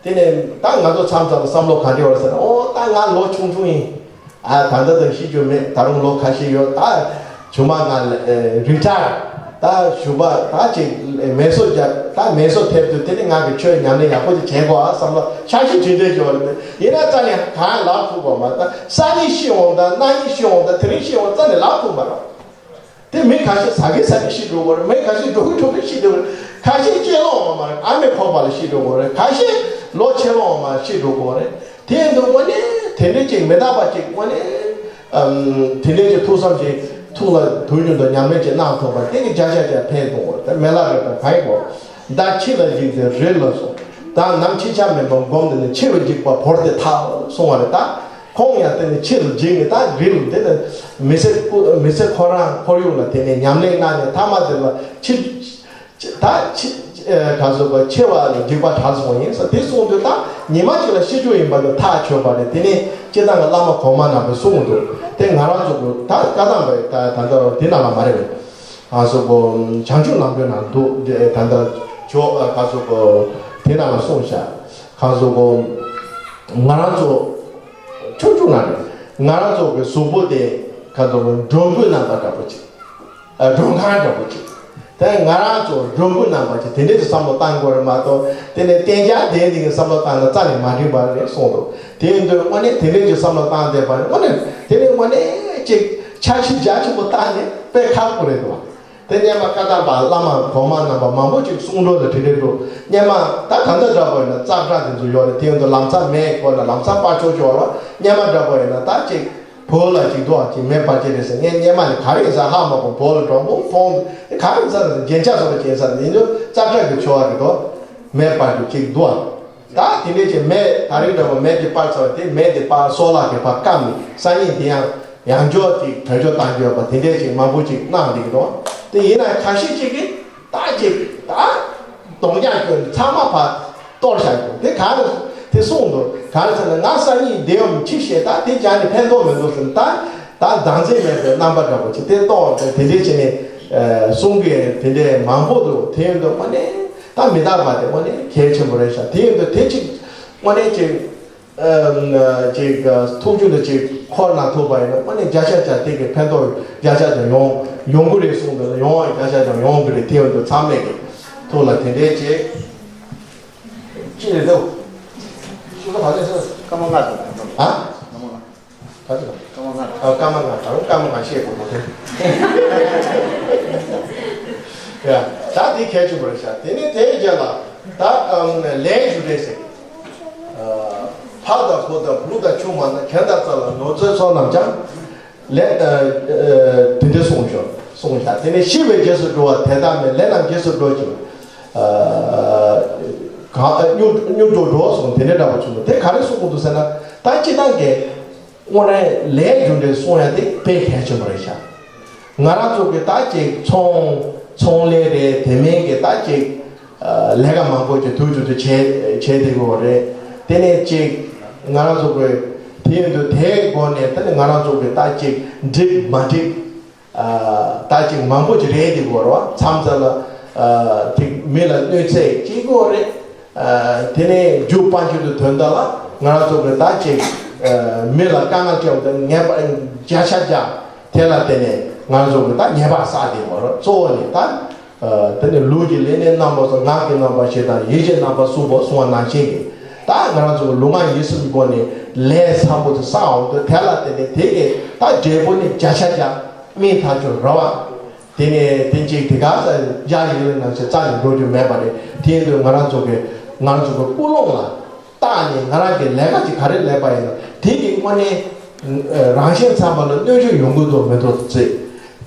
དེ་ནས་ད་ང་ཚོ་མཚམས་མཚམས་ལ་བསམ་བློ་ག་འདྲ་ཡོད་ཟེར་ན། ཨོ་ད་ང་ལོ་ཆུང་ཆུང་ཡིན། ཨ་ད་ལྟ་དང་ཤི་རྒྱུ་མེད། ད་རུང་ལོ་ཁ་ཤས་ཡོད། ད་ཆུང་མ་ང་རི་ཊ་ཡར། ད་ཞུ་བ་ད་ཅིག་མེ་སོ་རྒྱབ། ད་མེ་སོ་ཐེབས་དུས་དེ་ནི་ང་གི་ཆོས་ཉམས་ལེན་ཡག་པོ་ཅིག་བྱེད་དགོས་ཨ་བསམ་བློ་ཤ་ཤི་དྲི་འདྲ་ཡོད་རེད། ཡིན་ན་རྩ་ནས་གང་ལབ་ཐུབ་པ་མ། ད་སང་ཉིན་ཤི་འོང་དང་གནངས་ཉིན་ཤི་འོང་དང་དེ་རིང་ཤི་འོང་རྩ་ནས་ལབ་ཐུབ་མ་རེད། དེ་མི་ཁ་ཤས་ཟ་གིན་ཟ་གིན་ཤི་འགྲོ་གི་རེད། མི་ཁ་ཤས་འགྲོ་གིན་འགྲོ་གིན་ཤི་འགྲོ་གི་རེད། ཁ་ཤས་སྐྱེས་ལོ་འོ་མ་ཨ་མའི་ཁོག་པ་ལ་ཤི་འགྲོ་གི་རེད། ཁ་ཤས་ལོ་ཆེ་ལོ་འོ་མ་ཤི་འགྲོ་གི་རེད། དེ་ཡིན་དུས་དངོས་གནས་དེ་འདྲའི་ཅིག་མི་རྟག་པ་ཅིག་དངོས་གནས་ཨམ་དེ་འདྲའི་ཅིག་ཐུགས་བསམ་ཅིག་ཐུགས་ལ་དུས་རྒྱུན་དུ་ཉམས་ལེན་ཅིག་གནང་ཐུབ་པ་དེ་གི་བརྒྱ་ཆ་བརྒྱ་ཕན་ཐོགས་པ་དེ་མེ་ལ་རེད་པ་གང་ཡིན་གོ། བདག་ཕྱི་ལ་འཇིགས་ཏེ་རི་ལ་སོང་། བདག་ནམ་འཆི་ཆ་མེད་པར་བསྒོམས་ནས་ནི། འཆི་བའི་འཇིགས་པ་བོར་ཏེ་ཐལ་གསུང་བ་རེད་ད། ཁོང་ཡང་དེ་ནི་ཕྱི་ལ་འཇིགས་ནས་ད་རི་ལ་དེ་ནི་མི་ཚེ་སྐུ་མི་ཚེ་ཁོ་རང་ཁོར་ཡུག་ལ་དེ་ནས་ཉམས་ལེན་གནང་ནས་མཐའ་མ་དེ་ལ་འཆི་ད་འཆི་ག་ཚོད་པ་འཆི་བ་ལ་འཇིགས་པ་དྲག་སོང་ཡིན་ས་དེ་གསུངས་དུས། ད་ཉི་མ་གཅིག་ལ་ཤི་རྒྱུ་ཡིན་པ་དེ་ཐག་ཆོད་པ་རེད། དེ་ནས་སྤྱིར་བཏང་གི་བླ་མ་གོང་མ་རྣམ་པས་གསུངས་འདུག་དེ་ང་རང་ཚོ་གི་ད་བཀའ་ཐང་པའི་ད་ད་ལྟ་དེ་ནང་ལ་མ་རེད་པས། ཨ་སོ་གོ་བྱང་ཆུབ་ལམ་སྒྲོན་ནང་འདུག་དེ་ད་ལྟ་ཇོ་ཨ་ག་སོ་གོ་དེ་ནང་ལ་གསུངས་བཞག་ག་སོ་གོ་ང་རང་ཚོ་ཆུང་ཆུང་ན་རེད། ང་རང་ཚོ་གི་གཟུགས་པོ་དེ་ག་སོ་གོ་མགྲོན་པོའི་རྣམ་པ་འདྲ་པོ་ཅིག་ཨ་མགྲོན་ཁང་འདྲ་པོ་ཅིག་དེ་ང་རང་ཚོ་མགྲོན་པོའི་རྣམ་པ་ཅིག་དེ་འདྲས་ཀྱི་བསམ་བློ་བཏང་དགོས་རེད་མ་གཏོགས། དེ་ནས་གཏན་འཇགས་དེ་འདི་གི་བསམ་བློ་བཏང་ན་རྩ་ནས་མ་འགྲིག་པ་རེད་གསུངས་འདུག་དེ་ཡིན་དུས་དངོས་གནས་དེ་འདྲས་ཀྱི་བསམ་བློ་བཏང་བསྡད་པ་རེད། དངོས་གནས་དེ་ནས་དངོས་གནས་ཅིག་འཆར་གཞི་རྒྱ་ཆེན་པོ་བཏང་ནས་དཔེ་ཁག་པོ་རེད་འདུག་དེ་སྔོན་མ་བཀའ་ཐང་པ་བླ་མ་གོང་མ་རྣམ་པ་མང་པོ་ཅིག་གསུང་སྒྲོས་ལ་དྲི་རེ་འདུག་སྔོན་མ་ད་ད་ལྟ་འདྲ་པོ་ཡིན་ན་ཙག་སྒྲ་དེ་ཚོ་ཡོད་རེད། དེ་ཡིན་དུས་ལམ་སང་མེ་ཁོ་ན་ལམ་སང་པར་ཆོག་ཆོག་ར། སྔོན་མ་འདྲ་པོ་ཡིན་ན་ད་ཅིག་བོད་ལ་ཅིག་འདུག་ཨ། ཅིག་མེ་སྤར་ཅིག་རེད་ཟེར། ངས་སྔོན་མ་ནས་ག་རེ་ཡིན་ས་ཧ་མ་གོ། བོད་ལ་འགྲོ་འབུང་ཐོང་ག་རེ་ཡིན་ས་རེད་ཟེར། རྒྱན་ཆ་བཟོ་འདྲ་བྱས་ས་རེད། ཡིན་དུས་ཙག་སྒྲ་གི་ཆོ་བ་རེད་དོ། མེ་སྤར་རྒྱུ་ཅིག་འདུག་ཨ། ད་དེ་འདྲས་ཀྱི་མེ་ད་རིང་འདྲ་པོ་མེ་དེ་སྤར་ཚར་བ་དེ་མེ་དེ་སྤར་སོ་ལག་གི་ཕར་བསྐམས་ནས་སང་ཉིན་དེ་ཡང་ཡང་བསྐྱར་ཅིག་བེད་སྤྱོད་གཏང་རྒྱུ་ཡོད་པ་དེ་འདྲས་ཅིག་མང་པོ་ཅིག་གནང་བསྡད་ཀྱི་འདུག་དེ་ཡིན་ན་ཁ་ཤས་ཅིག་གིས་ད་ཅིག་ད་གདོང་རྒྱག་རྒྱུ་ཚང་མ་ཕར་གཏོར་བཞག་རྒྱུ་དེ་ག་རེ་དེ་ གསུངས་འདུག་གང་ཟེར་ན་ང་སང་ཉིན་བདེ་བའམ་ཅི་ཞེས་ད་དེ་སྦྱར་ནས་ཕན་ཐོགས་མི་འདུག་ཟེར་ན། ད་ད་བདག་འཛིན་མེད་པའི་རྣམ་པ་འདྲ་པོ་ཅིག་དེ་རྟོགས་ཏེ་དེ་འདྲའི་བྱས་ནས་གསུང་གི་དེ་འདྲའི་མང་པོ་འདུག་དེ་ཡིན་དུས་དངོས་གནས་ད་མི་རྟག་པ་དེ་དངོས་གནས་གལ་ཆེན་པོ་རེད་ཤག་དེ་ཡིན་དུས་དེ་ཅིག་དངོས་གནས་ཅིག་ཅིག་ཐུགས་རྒྱུད་དུ་ཅིག་འཁོར་གནང་ཐུབ་པ་ཡིན་ན་དངོས་གནས་བརྒྱ་ཆ་བརྒྱ་དེ་གི་ཕན་ཐོགས་བརྒྱ་ཆ་བརྒྱ་ཡོང་ཡོང་གི་རེད་གསུངས་འདུག་ཡོང་བ་བརྒྱ་ཆ་བརྒྱ་ཡོང་གི་རེད། དེ་ཡིན་དུས་ཚང་མས་ཀྱི་ཐུགས་ལ་དེ་འདྲའི་ཅིག་ཅི་རེད་འདུག་ཤུགས་ད་ལས་སོ། སྐར་མ་ལྔ་དང་ལྡན་པ། ཨ། སྐར་མ་ལྔ། ག་ཚོད་དང་། སྐར་མ་ལྔ། ཨ། སྐར་མ་ལྔ་ད་རུང་སྐར་མ་ལྔ་བཤད་དགོས་མ་རེད། ཡ། ད་འདི་གལ་ཆེན་པོ་རེད་ཤག་དེ་ནས་དེའི་རྗེས་ལ་ད་ཨམ་ལན་ཞུ་རེད་ཟེར། ཨ། ཕ་དང་བུ་དང་བུ་དང་ཆུང་མ་ན་གན་དང་རྩ་ལ་ནོར་འཛོལ་ཚོགས་རྣམས་ཀྱང་། ལས་ཨ་ཨ་དེ་འདྲ་གསུངས་ཤོག་གསུངས་ཤག་དེ་ནས་ཤི་བའི་རྗེས་སུ་འགྲོ་བ་དེ་དག་མིན་ལས་རྣམས་རྗེས་སུ་འགྲོ་ཞིང་། ཨ་གང་ཨ་སྙོམས་སྙོམས་འཇུག་འགྲོ་གསུངས་དེ་འདྲ་འདྲ་པོ་བྱུང་འདུག་དེ་ག་རེ་གསུང་གི་འདུག་ཟེར་ན། ད་སྤྱིར་བཏང་གི་དངོས་གནས་ལས་རྒྱུ་འབྲས་གསུང་ཡ་དེ་དཔེ་གལ་ཆེན་པོ་རེད་ཤག་ང་རང་ཚོ་གི་ད་ཅིག་ཚོང་ཚོང་ལས་རེད། དེ་མིན་གི་ད་ཅིག་ཨ་ལས་ཀ་མང་པོ་ཅིག་དུས་རྒྱུན་དུ་བྱས་བྱས་བསྡད་ཡོད་རེད། དེ་ནས་ཅིག་ང་རང་ཚོ་གི་དེ་ཡིན་དུས་དེའི་སྒོ་ནས་ད་ནི་ང་རང་ཚོ་གི་ད་ཅིག་འགྲིག་མ་འགྲིག་ཨ་ད་ཅིག་མང་པོ་ཅིག་རེད་དེ་གོ་རོ། མཚམས་མཚམས་ལ་ཨ་དེ་མི་ལ་གནོད་འཚེ་ཅིག་གོ་རེད། ཨ་དེ་ནས་རྒྱུ་དཔལ་འབྱོར་དུ་དོན་དག་ལ་ང་རང་ཚོ་གི་ད་ཅིག་ཨ་མི་ལ་དཀའ་ངལ་སྤྲད་པ་དང་ངན་པ་བརྒྱ་ཆ་བརྒྱ་དེ་ལ་བརྟེན་ནས་ང་རང་ཚོ་གི་ད་ཉེས་པ་བསགས་དེ་གོ་རོ། གཙོ་བོ་ནི་ད་ཨ་དེ་ནས་ལུས་ཀྱི་ལས་ནི་རྣམ་པ་གསུམ། ངག་གི་རྣམ་པ་བཞི་དང་ཡིད་ཀྱི་རྣམ་པ་གསུམ་པོ་གསུངས་པ་ནང་བཞིན་གྱི་ད་ང་རང་ཚོ་གི་ལུས་ངག་ཡིད་གསུམ་གྱི་སྒོ་ནས་ལས་བཟང་པོ་དེ་བསགས་འོང་དུས་དེ་ལ་བརྟེན་ནས་དེ་གི་ད་འབྲས་བུ་ནི་བརྒྱ་ཆ་བརྒྱ་སྨིན་ཐག་ཆོད་རེད་བ། དེ་ནས་དེ་གཅིག་དེ་ག་ས་ཡ་ཡིན་ལ་ནང་བཞིན་རྩ་ནས་འགྲོ་རྒྱུ་མེད་པ་རེད། དེ་ཡིན་དུས་ང་རང་ཚོ་གི་ང་རང་ཚོ་གི་ཀུན་སློང་ལ་བརྟགས་ནས་ང་རང་གི་ལས་ཀ་ཅིག་ག་རེ་ལས་པ་ཡིན་ན་དེ་གི་དངོས་གནས་རང་གཞན་ཚང་མ་ལ་གནོད་སྐྱོན་ཡོང་གི་འདུག་མི་འདུག་ཟེར།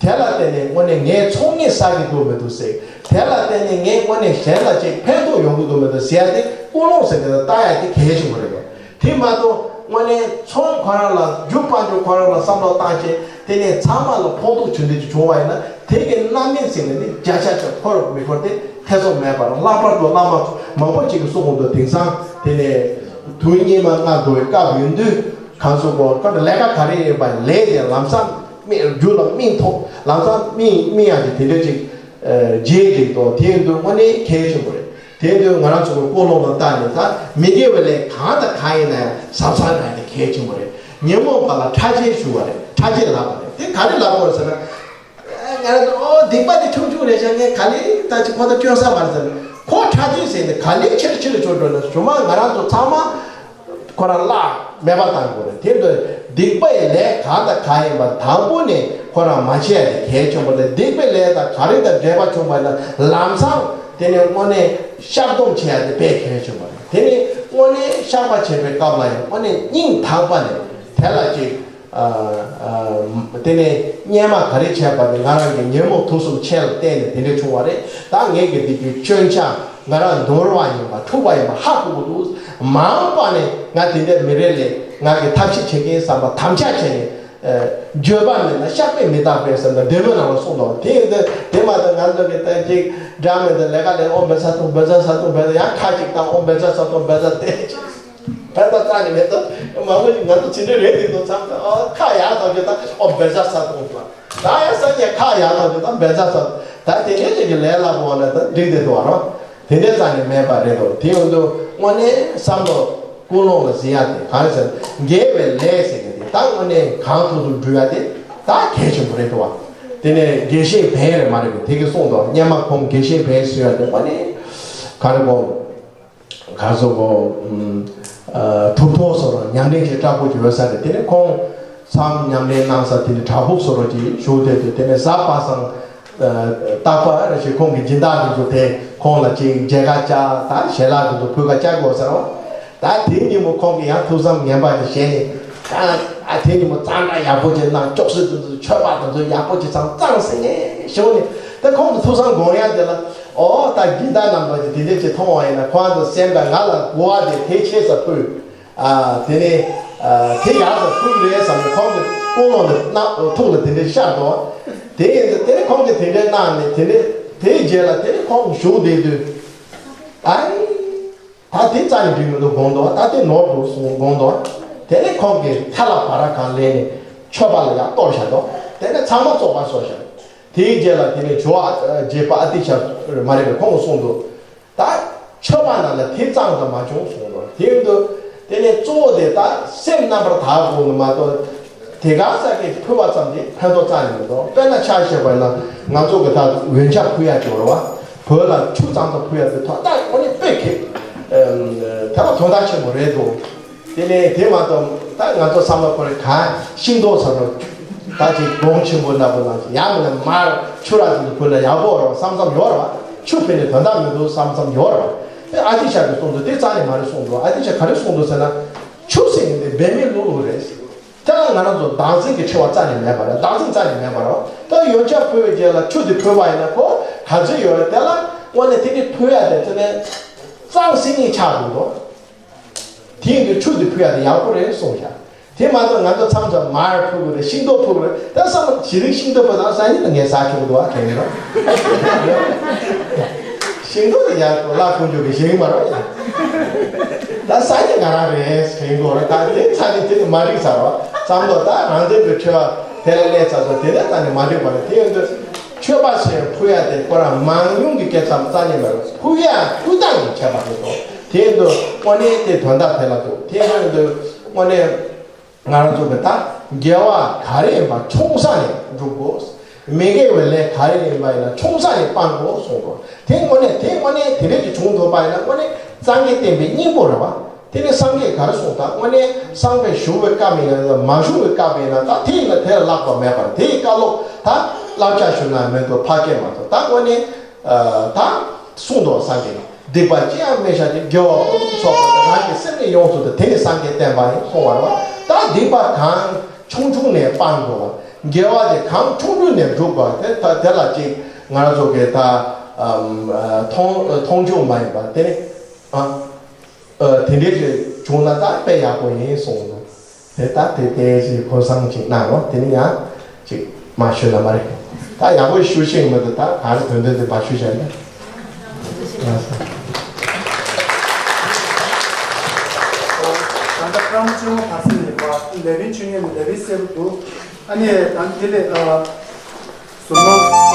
དེ་ལ་བརྟེན་ནས་དངོས་གནས་ངས་ཚོང་གཉེར་བསགས་ཀྱི་འདུག་མི་འདུག་ཟེར། དེ་ལ་བརྟེན་ནས་ངས་དངོས་གནས་གཞན་ལ་ཅིག་ཕན་ཐོགས་ཡོང་གི་འདུག་མི་འདུག་ཟེར་ཡ་དེ་ཀུན་སློང་ཟེར་དེ་ལ་བལྟ་ཡ་དེ་གལ་ཆེན་པོ་རེད། དེ་མ་གཏོགས་དངོས་གནས་ཚོང་ཁོ་རང་ལ་རྒྱུ་དཔལ་འབྱོར་ཁོ་རང་ལ་བསམ་བློ་བཏང་བྱས་དེ་ནས་ཚང་མ་ལ་ཕོག་ཐུག་བྱུང་དེ་ཅིག་བྱུང་བ་ཡིན་ན་དེ་གི་རྣམ་སྨིན་ཟེར་ནས་ནི་བརྒྱ་ཆ་བརྒྱ་འཁོར་མི་འཁོར་དེ་ཐེ་ཚོམ་མེད་པར་ལྷག་པར་དུ་བླ་མ་མང་པོ་ཅིག་གིས་གསུངས་འདུག་དེང་སང་དེ་ནས་དུས་སྙིགས་མ་ལྔ་འགྲོ་བའི་སྐབས་ཡིན་དུས་གང་སོ་གོ་སྐབས་ལས་ཀ་ག་རེ་ཡིན་པ་ལས་དེ་ལམ་སང་རྒྱུ་ལ་སྨིན་ཐོགས་ལམ་སང་སྨིན་སྨིན་ཡག་གི་དེ་འདྲ་ཅིག་རྗེས་འགྲིག་ཏོ། དེ་ཡིན་དུས་དངོས་གནས་གལ་ཆེན་པོ་རེད། དེ་ཡིན་དུས་ང་རང་ཚོ་གི་ཀུན་སློང་ལ་བལྟས་ནས་ད་མི་དགེ་བའི་ལས་གང་དང་གང་ཡིན་ན་ཡང་བཟང་བཟང་ཡིན་ན་གལ་ཆེན་པོ་རེད། ཉོན་མོངས་པ་ལ་ཕྲ་རྒྱས་ཞུ་བ་རེད། ཕྲ་རྒྱས་ལབ་པ་རེད། དེ་ག་རེ་ལབ་དགོས་རེད་ཟེར་ན། ང་རང་ཚོ་ཨོ་སྡིག་པ་དེ་ཆུང་ཆུང་རེད་ཤག་ངས་ག་ལེ་ད་ཅི་ཁོ་ད་སྐྱོན་ས་མ་རེད་ཟེར་ན། ཁོ་ཕྲ་རྒྱས་ཟེར་ནས་ག་ལེ་ཆེར་ཆེར་ཆོག་འགྲོ་ན་ཞུ་མ་ང་རང་ཚོ་ཚང་མ། ཁོ་རང་བརླག་མེད་པ་བཏང་དགོས་རེད། དེ་འདྲ་སྡིག་པའི་ལས་གང་དང་གང་ཡིན་པ་དང་པོ་ནས་ཁོ་རང་མ་བྱས་ཏེ་གལ་ཆེན་པོ་རེད། སྡིག་པའི་ལས་དང་ག་རེ་དང་འབྲེལ་བ་བྱུང་བ་ན་ལམ་སང་དེ་ནས་དངོས་གནས་བཤགས་སྡོམ་བྱས་ཏེ་དཔེ་གལ་ཆེན་པོ་རེད། དེ་ནས་དངོས་གནས་བཤགས་པ་བྱེད་པའི་སྐབས་ལ་ཡང་དངོས་གནས་སྙིང་ཐག་པ་ནས་དེ་ལ་ཅིག་ཨ་ཨ་དེ་ནས་སྔོན་མ་ག་རེ་བྱས་པ་དེ་ང་རང་གི་ཉོན་མོངས་དུག་གསུམ་ཆེ་ལ་བརྟེན་ནས་དེ་འདྲ་བྱུང་བ་རེད། ད་ངས་ཀྱི་འདི་གི་སྐྱོན་ཆ། ང་རང་ནོར་བ་ཡིན་པ་འཁྲུག་པ་ཡིན་པ་ཧ་གོ་གི་འདུག་མ་འོངས་པ་ནས་ང་དེ་འདྲ་མི་རེད་ལས་ང་གི་ཐབས་ཤེས་བྱེད་ཀྱི་ཡིན་བསམ་པ་དམ་བཅའ་བྱས་ནས། འགྱོད་པ་མེད་ན་བཤགས་པས་མི་དག་པས་ཟེར་ན་འདོད་མོས་ནང་ལ་གསུངས་འདུག་དེ་ཡིན་དུས་དེ་མ་གཏོགས་ང་ཚོ་གི་ད་ཅིག་འདྲ་མེད་དུ་ལས་ཀ་ལས་ཨོ་འབད་ས་ཐོང་འབད་ས་ས་ཐོང་འབད་ས་ཡང་ཁ་ཅིག་དང་ཨོ་འབད་ས་ས་ཐོང་འབད་ས་དེ་ཅིག་ཕན་ཐོགས་རྩ་ནས་མེད་དུ་མང་པོ་ཞིག་ང་ཚོ་ཇི་འདྲ་རེད་དེ་དུས་མཚམས་དུ་ཨོ་ཁ་ཡག་ཐོག་གི་ད་ཨོ་འབད་ས་ས་ཐོང་ལ། ད་ཡང་སངས་རྒྱས་ཁ་ཡར་ལངས་ཏེ་ད་འབད་རྩ་ས། ད་དེ་འདྲའི་ཅིག་གི་ལས་སླ་པོ་ལ་ད་འགྲིག་བསྡད་འདུག་བ་རོ། དེ་འདྲའི་རྩ་ནས་མེད་པ་རེད་དོ། དེ་ཡོང་དུས་དངོས་གནས་བསམ་བློ་ཀུན་སློང་ལ་ཟིན་ཡ་དེ་གང་ཟེར་དགེ་བའི་ལས་ཟེར་གི་དེ་ད་དངོས་གནས་གང་ཐུབ་ཐུབ་འགྲུབ་ཡ་དེ་ད་གལ་ཆེན་པོ་རེད་འདུག་བ། དེ་ནས་དགེ་བཤེས་བན་རེད་མ་རེད་གི་དེ་གི་གསུངས་འདུག་སྔོན་མ་ཁོང་དགེ་བཤེས་བན་ཟེར་ཡ་དེ་དངོས་གནས་ག་རེ་གོ་ག་ཚོད་གོ་ཨ་གྲུབ་ཐོབ་སོགས་ལ་ཉམས་ལེན་བྱེད་དྲག་པོ་ཅིག་ཡོད་ས་རེད། དེ་ནས་ཁོང་མཚམས་ཉམས་ལེན་གནང་ས་དེ་ནས་བྲག་ཕུག་སོགས་ལ་ཅིག་བཞུགས་བསྡད་དུས་དེ་ནས་གཟའ་པ་སངས་རྟག་པར་རེ་ཞིག་ཁོང་གི་སྦྱིན་བདག་དེ་ཚོ་དེ་ཁོང་ལ་ཅིག་མཇལ་ཁ་བཅར་ད་ཞལ་ལག་དེ་ཚོ་ཕུལ་ཁ་བཅར་དགོས་ཟེར་བ། ད་དེ་ཉིན་མོ་ཁོང་གིས་ཡང་ཐུགས་བསམ་ངན་པ་ཅིག་བཞེས་ནས་ད་ཨ་དེ་ཉིན་མོ་གཙང་སྦྲ་ཡག་པོ་ཅིག་གནང་། ཅོག་ཙེ་དེ་ཚོ་མཆོད་པ་དེ་ཚོ་ཡག་པོ་ཅིག་ཚང་གཙང་སེ་ནས་བཞུགས་ནས་ད་ཁོང་གི་ཐུགས་བསམ་དགོངས་ཡ་དེ་ལ། ཨོ་ད་སྦྱིན་བདག་རྣམ་པ་ཅིག་དེ་འདྲས་ཅིག་མཐོང་བ་ཡིན་ན་ཁོང་ཚོ་སེམས་ཀ་ང་ལ་གོ་བ་དེ་དེ་ཆེ་ས་ཕུལ། ཨ་དེ་ནས་ཨ་དེ་ཡག་ས་ཕུལ་རེད་བསམ་ནས་ཁོང་གི་ཀུན་སློང་དེ་གནང་ཐུགས་ལ་དེ་འདྲས་ཤར་འདུག་དེ་ཡིན་ཙང་དེ་ནས་ཁོང་གིས་དེ་འདྲས་གནང་ནས་དེ་ནས་དེའི་རྗེས་ལ་དེ་ནས་ཁོང་བཞུགས་བསྡད་དུས་ཨའི། ད་དེ་རྩ་ནས་འགྲིག་མི་འདུག་དགོངས་འདུག་ད་དེ་ནོར་འདུག་གསུངས་དགོངས་འདུག་དེ་ནས་ཁོང་གིས་ཐ་ལ་བ་ར་གང་ལེན་ནས་མཆོད་པ་ལ་ཡང་གཏོར་བཞག་འདུག་དེ་ནས་ཚང་མ་བཙོག་པ་བཟོས་བཞག་དེའི་རྗེས་ལ་དེ་ནས་ཇོ་བོ་རྗེ་དཔལ་ཨ་ཏི་ཤ་མ་རེད་པས། ཁོང་གིས་གསུངས་འདུག་ད་མཆོད་པ་ནང་ལ་དེ་གཙང་དུ་མ་བྱུང་གསུངས་འདུག་དེ་ཡིན་དུས་དེ་ནས་གཙོ་བོ་དེ་ད་སེམས་རྣམ་པར་དག་དགོས་ནི་མ་གཏོགས། དེ་ག་ས་གི་ཕུལ་བ་ཙམ་གྱིས་ཕན་ཐོགས་རྩ་ནས་མི་འདུག་དཔེར་ན་ཆ་བཞག་པ་ཡིན་ན་ང་ཚོ་གི་ད་འོན་ཆ་ཕུལ་ཡ་ཅིག་ཡོད་རེད་བ། བོད་ལ་ཆུ་གཙང་དུ་ཕུལ་ཡ་དེ་ཐོག་ད་ཁོ་ནི་དཔེ་ཁེ། དེ་ལ་དོན་དག་ཆེན་པོ་རེད་འདུག་དེ་ནས་དེ་མ་གཏོགས་ད་ང་ཚོ་བསམ་བློ་འཁོར་རེ་ག་ཤིང་ཏོག་ཟེར་རོ། ད་ཅིག་སྡོང་ཆེན་པོ་ནག་པོ་ནང་ཅིག་ཡང་མིན་ན་མར་ཆུ་ར་ཅིག་ཏུ་ཕུལ་ན་ཡག་པོ་རེད་བ་བསམ་བསམ་ཡོད་རེད་བ། ཆུ་ཕུལ་ནས་དོན་དག་མི་འདུག་བསམ་བསམ་ཡོད་རེད་བ། དེ་ཨ་ཏི་ཤ་གིས་གསུངས་འདུག་དེ་རྩ་ནས་མ་རེད་གསུངས་འདུག་ཨ་ཏི་ཤ་ག་རེ་གསུངས་འདུག་ཟེར་ན། ཆུ་ཟེར་མཁན་དེ་འབད་མེད་ལུག་ལུག་རེད། དེ་ལ་ང་རང་ཚོ་བདག་འཛིན་གྱི་ཆེ་བ་རྩ་ནས་མེད་པ་རེད། བདག་འཛིན་རྩ་ནས་མེད་པ་རེད། ད་ཡོན་ཆབ་ཕུལ་བའི་རྗེས་ལ་ཆུ་དེ་ཕུལ་བ་ཡིན་ན་ཁོ་ག་ཚོད་ཡོད་རེད། དེ་ལ་དངོས་གནས་དེ་ནི་ཕུལ་ཡ་དེ་དེ་ནས་གཙང་སིང་ངེ་ཆགས་འདུག་དོ། དེ་ཡིན་དུས་ཆུ་དེ་ཕུལ་ཡ་དེ་ཡག་པོ་རེད་གསུངས་ཤག་དེ་མ་གཏོགས་ང་ཚོ་མཚམས་མཚམས་མར་ཕུལ་དགོས་རེད། ཤིང་ཏོག་ཕུལ་དགོས་རེད། ད་བསམ་བློ་ཞི་ལིག་ཤིང་ཏོག་ཕུལ་དང་ས་ཉིན་དུ་ངས་ཟ་ཆོག་འདུག་ཨ་དྲན་གྱི་རོགས། ཤིང་ཏོག་དེ་ཡག་པོ་བླ་ཁོང་ཆོ་གི་ཞིང་མ་རོགས་ཡ། ད་ས་ཉིན་ང་རང་རེད་དྲན་གྱི་རོགས། ད་དེ་ཚ་ནི་དེ་དུ་མ་འགྲིག་ས་རོགས། བསམ་བློ་ད་རང་དོན་གྱི་ཆོས་དེ་ལ་སླེབས་ཚར་སོང་། དེ་ནས་ད་ནི་མ་འགྲིག་པ་རེད། དེ་ཡོད་དུས་མཆོད་པ་ཞེས་ཕུལ་ཡ་དེ་ཁོ་རང་མང་ཉུང་གི་སྐད་ཆ་རྩ་ནས་མ་རེད། ཕུལ་ཡ་ཕུལ་སྟངས་ཀྱི་ཁྱད་པར་རེད་དོ། དེ་ཡིན་དུས་དངོས་གནས་དེ་དོན་དག་དེ་ལ་འདུག་དེ་ཡིན་དུས་དངོས་གནས་ང་རང་ཚོ་གི་ད་དགེ་བ་ག་རེ་ཡིན་པ་ཆུང་ས་ནས་སྒྲུབ་དགོས། མི་དགེ་བའི་ལས་ག་རེ་ཡིན་པ་ཡིན་ན་ཆུང་ས་ནས་སྤང་དགོས་གསུངས་འདུག་དེ་དངོས་གནས་དེ་དངོས་གནས་དེ་འདྲས་ཀྱི་བྱུང་ཐུབ་པ་ཡིན་ན་དངོས་གནས་སངས་རྒྱས་བསྟན་པའི་སྙིང་པོ་རེད་བ། དེ་ནས་སངས་རྒྱས་ག་རེ་གསུངས་དང་དངོས་གནས་བསམ་པས་ཞུ་བའི་སྐབས་ཡིན་ན་མ་ཞུ་བའི་སྐབས་ཡིན་ན་ད་དེ་ཡིན་ན་དེ་ལ་ལྷག་པ་མེད་པར་དེ་ཡི་བཀའ་སློབ་ད་བསླབ་བྱ་ཞུ་ན་མི་འདུག་ཕ་སྐད་མ་གཏོགས་ད་དངོས་གནས་ད་གསུངས་འདུག་སངས་རྒྱས་ཀྱིས། སྡིག་པ་ཅི་ཡང་མི་བྱ་སྟེ། དགེ་བ་ཀུན་ཏུ་ཚོགས་པ་དེ་རང་གི་སེམས་ནི་ཡོངས་སུ་དག་དེ་ནི་སངས་རྒྱས་བསྟན་པ་ཡིན་གསུངས་པ་རེད་བ། ད་སྡིག་པ་གང་ཆུང་ཆུང་ནས་སྤང་དགོས་པ། དགེ་བ་དེ་གང་ཆུང་ཆུང་ནས་སྒྲུབ་དགོས་པ་དེ་ད་དེ་ལ་ཅིག་ང་རང་ཚོ་གི་ད་ཨམ་ཨ་མཐོང་མཐོང་ཆུང་མ་ཡིན་པ་དེ་ནི་ཨ་ཨ་དེ་འདྲའི་ཅིག་བྱུང་ན་ད་དཔེ་ཡག་པོ་ཡིན་གསུངས་འདུག་དེ་ལྟ་དེ་ལྟའི་ཞིག་གོ་བསམ་ཅིག་གནང་རོགས། དེ་ནི་ཡང་ཅིག་མ་ཞུས་ན་མ་རེད། ད་ཡག་པོ་ཞུ་ཤེས་མི་འདུག་ད་ག་རེ་དོན་དོན་དེ་མ་ཞུས་བྱས་ན། ལགས་སོ། ད་ལྟ་བཀྲ་མོ་ཆོས་མ་བར་སེང་ནས་བ་ལས་རིང་ཆོས་ཉན་ནས་ལས་རིང་གསལ་པོ་འདུག་ཨ་ནི་ད་དེ་ལས་ཨ་ཟུར་མང་།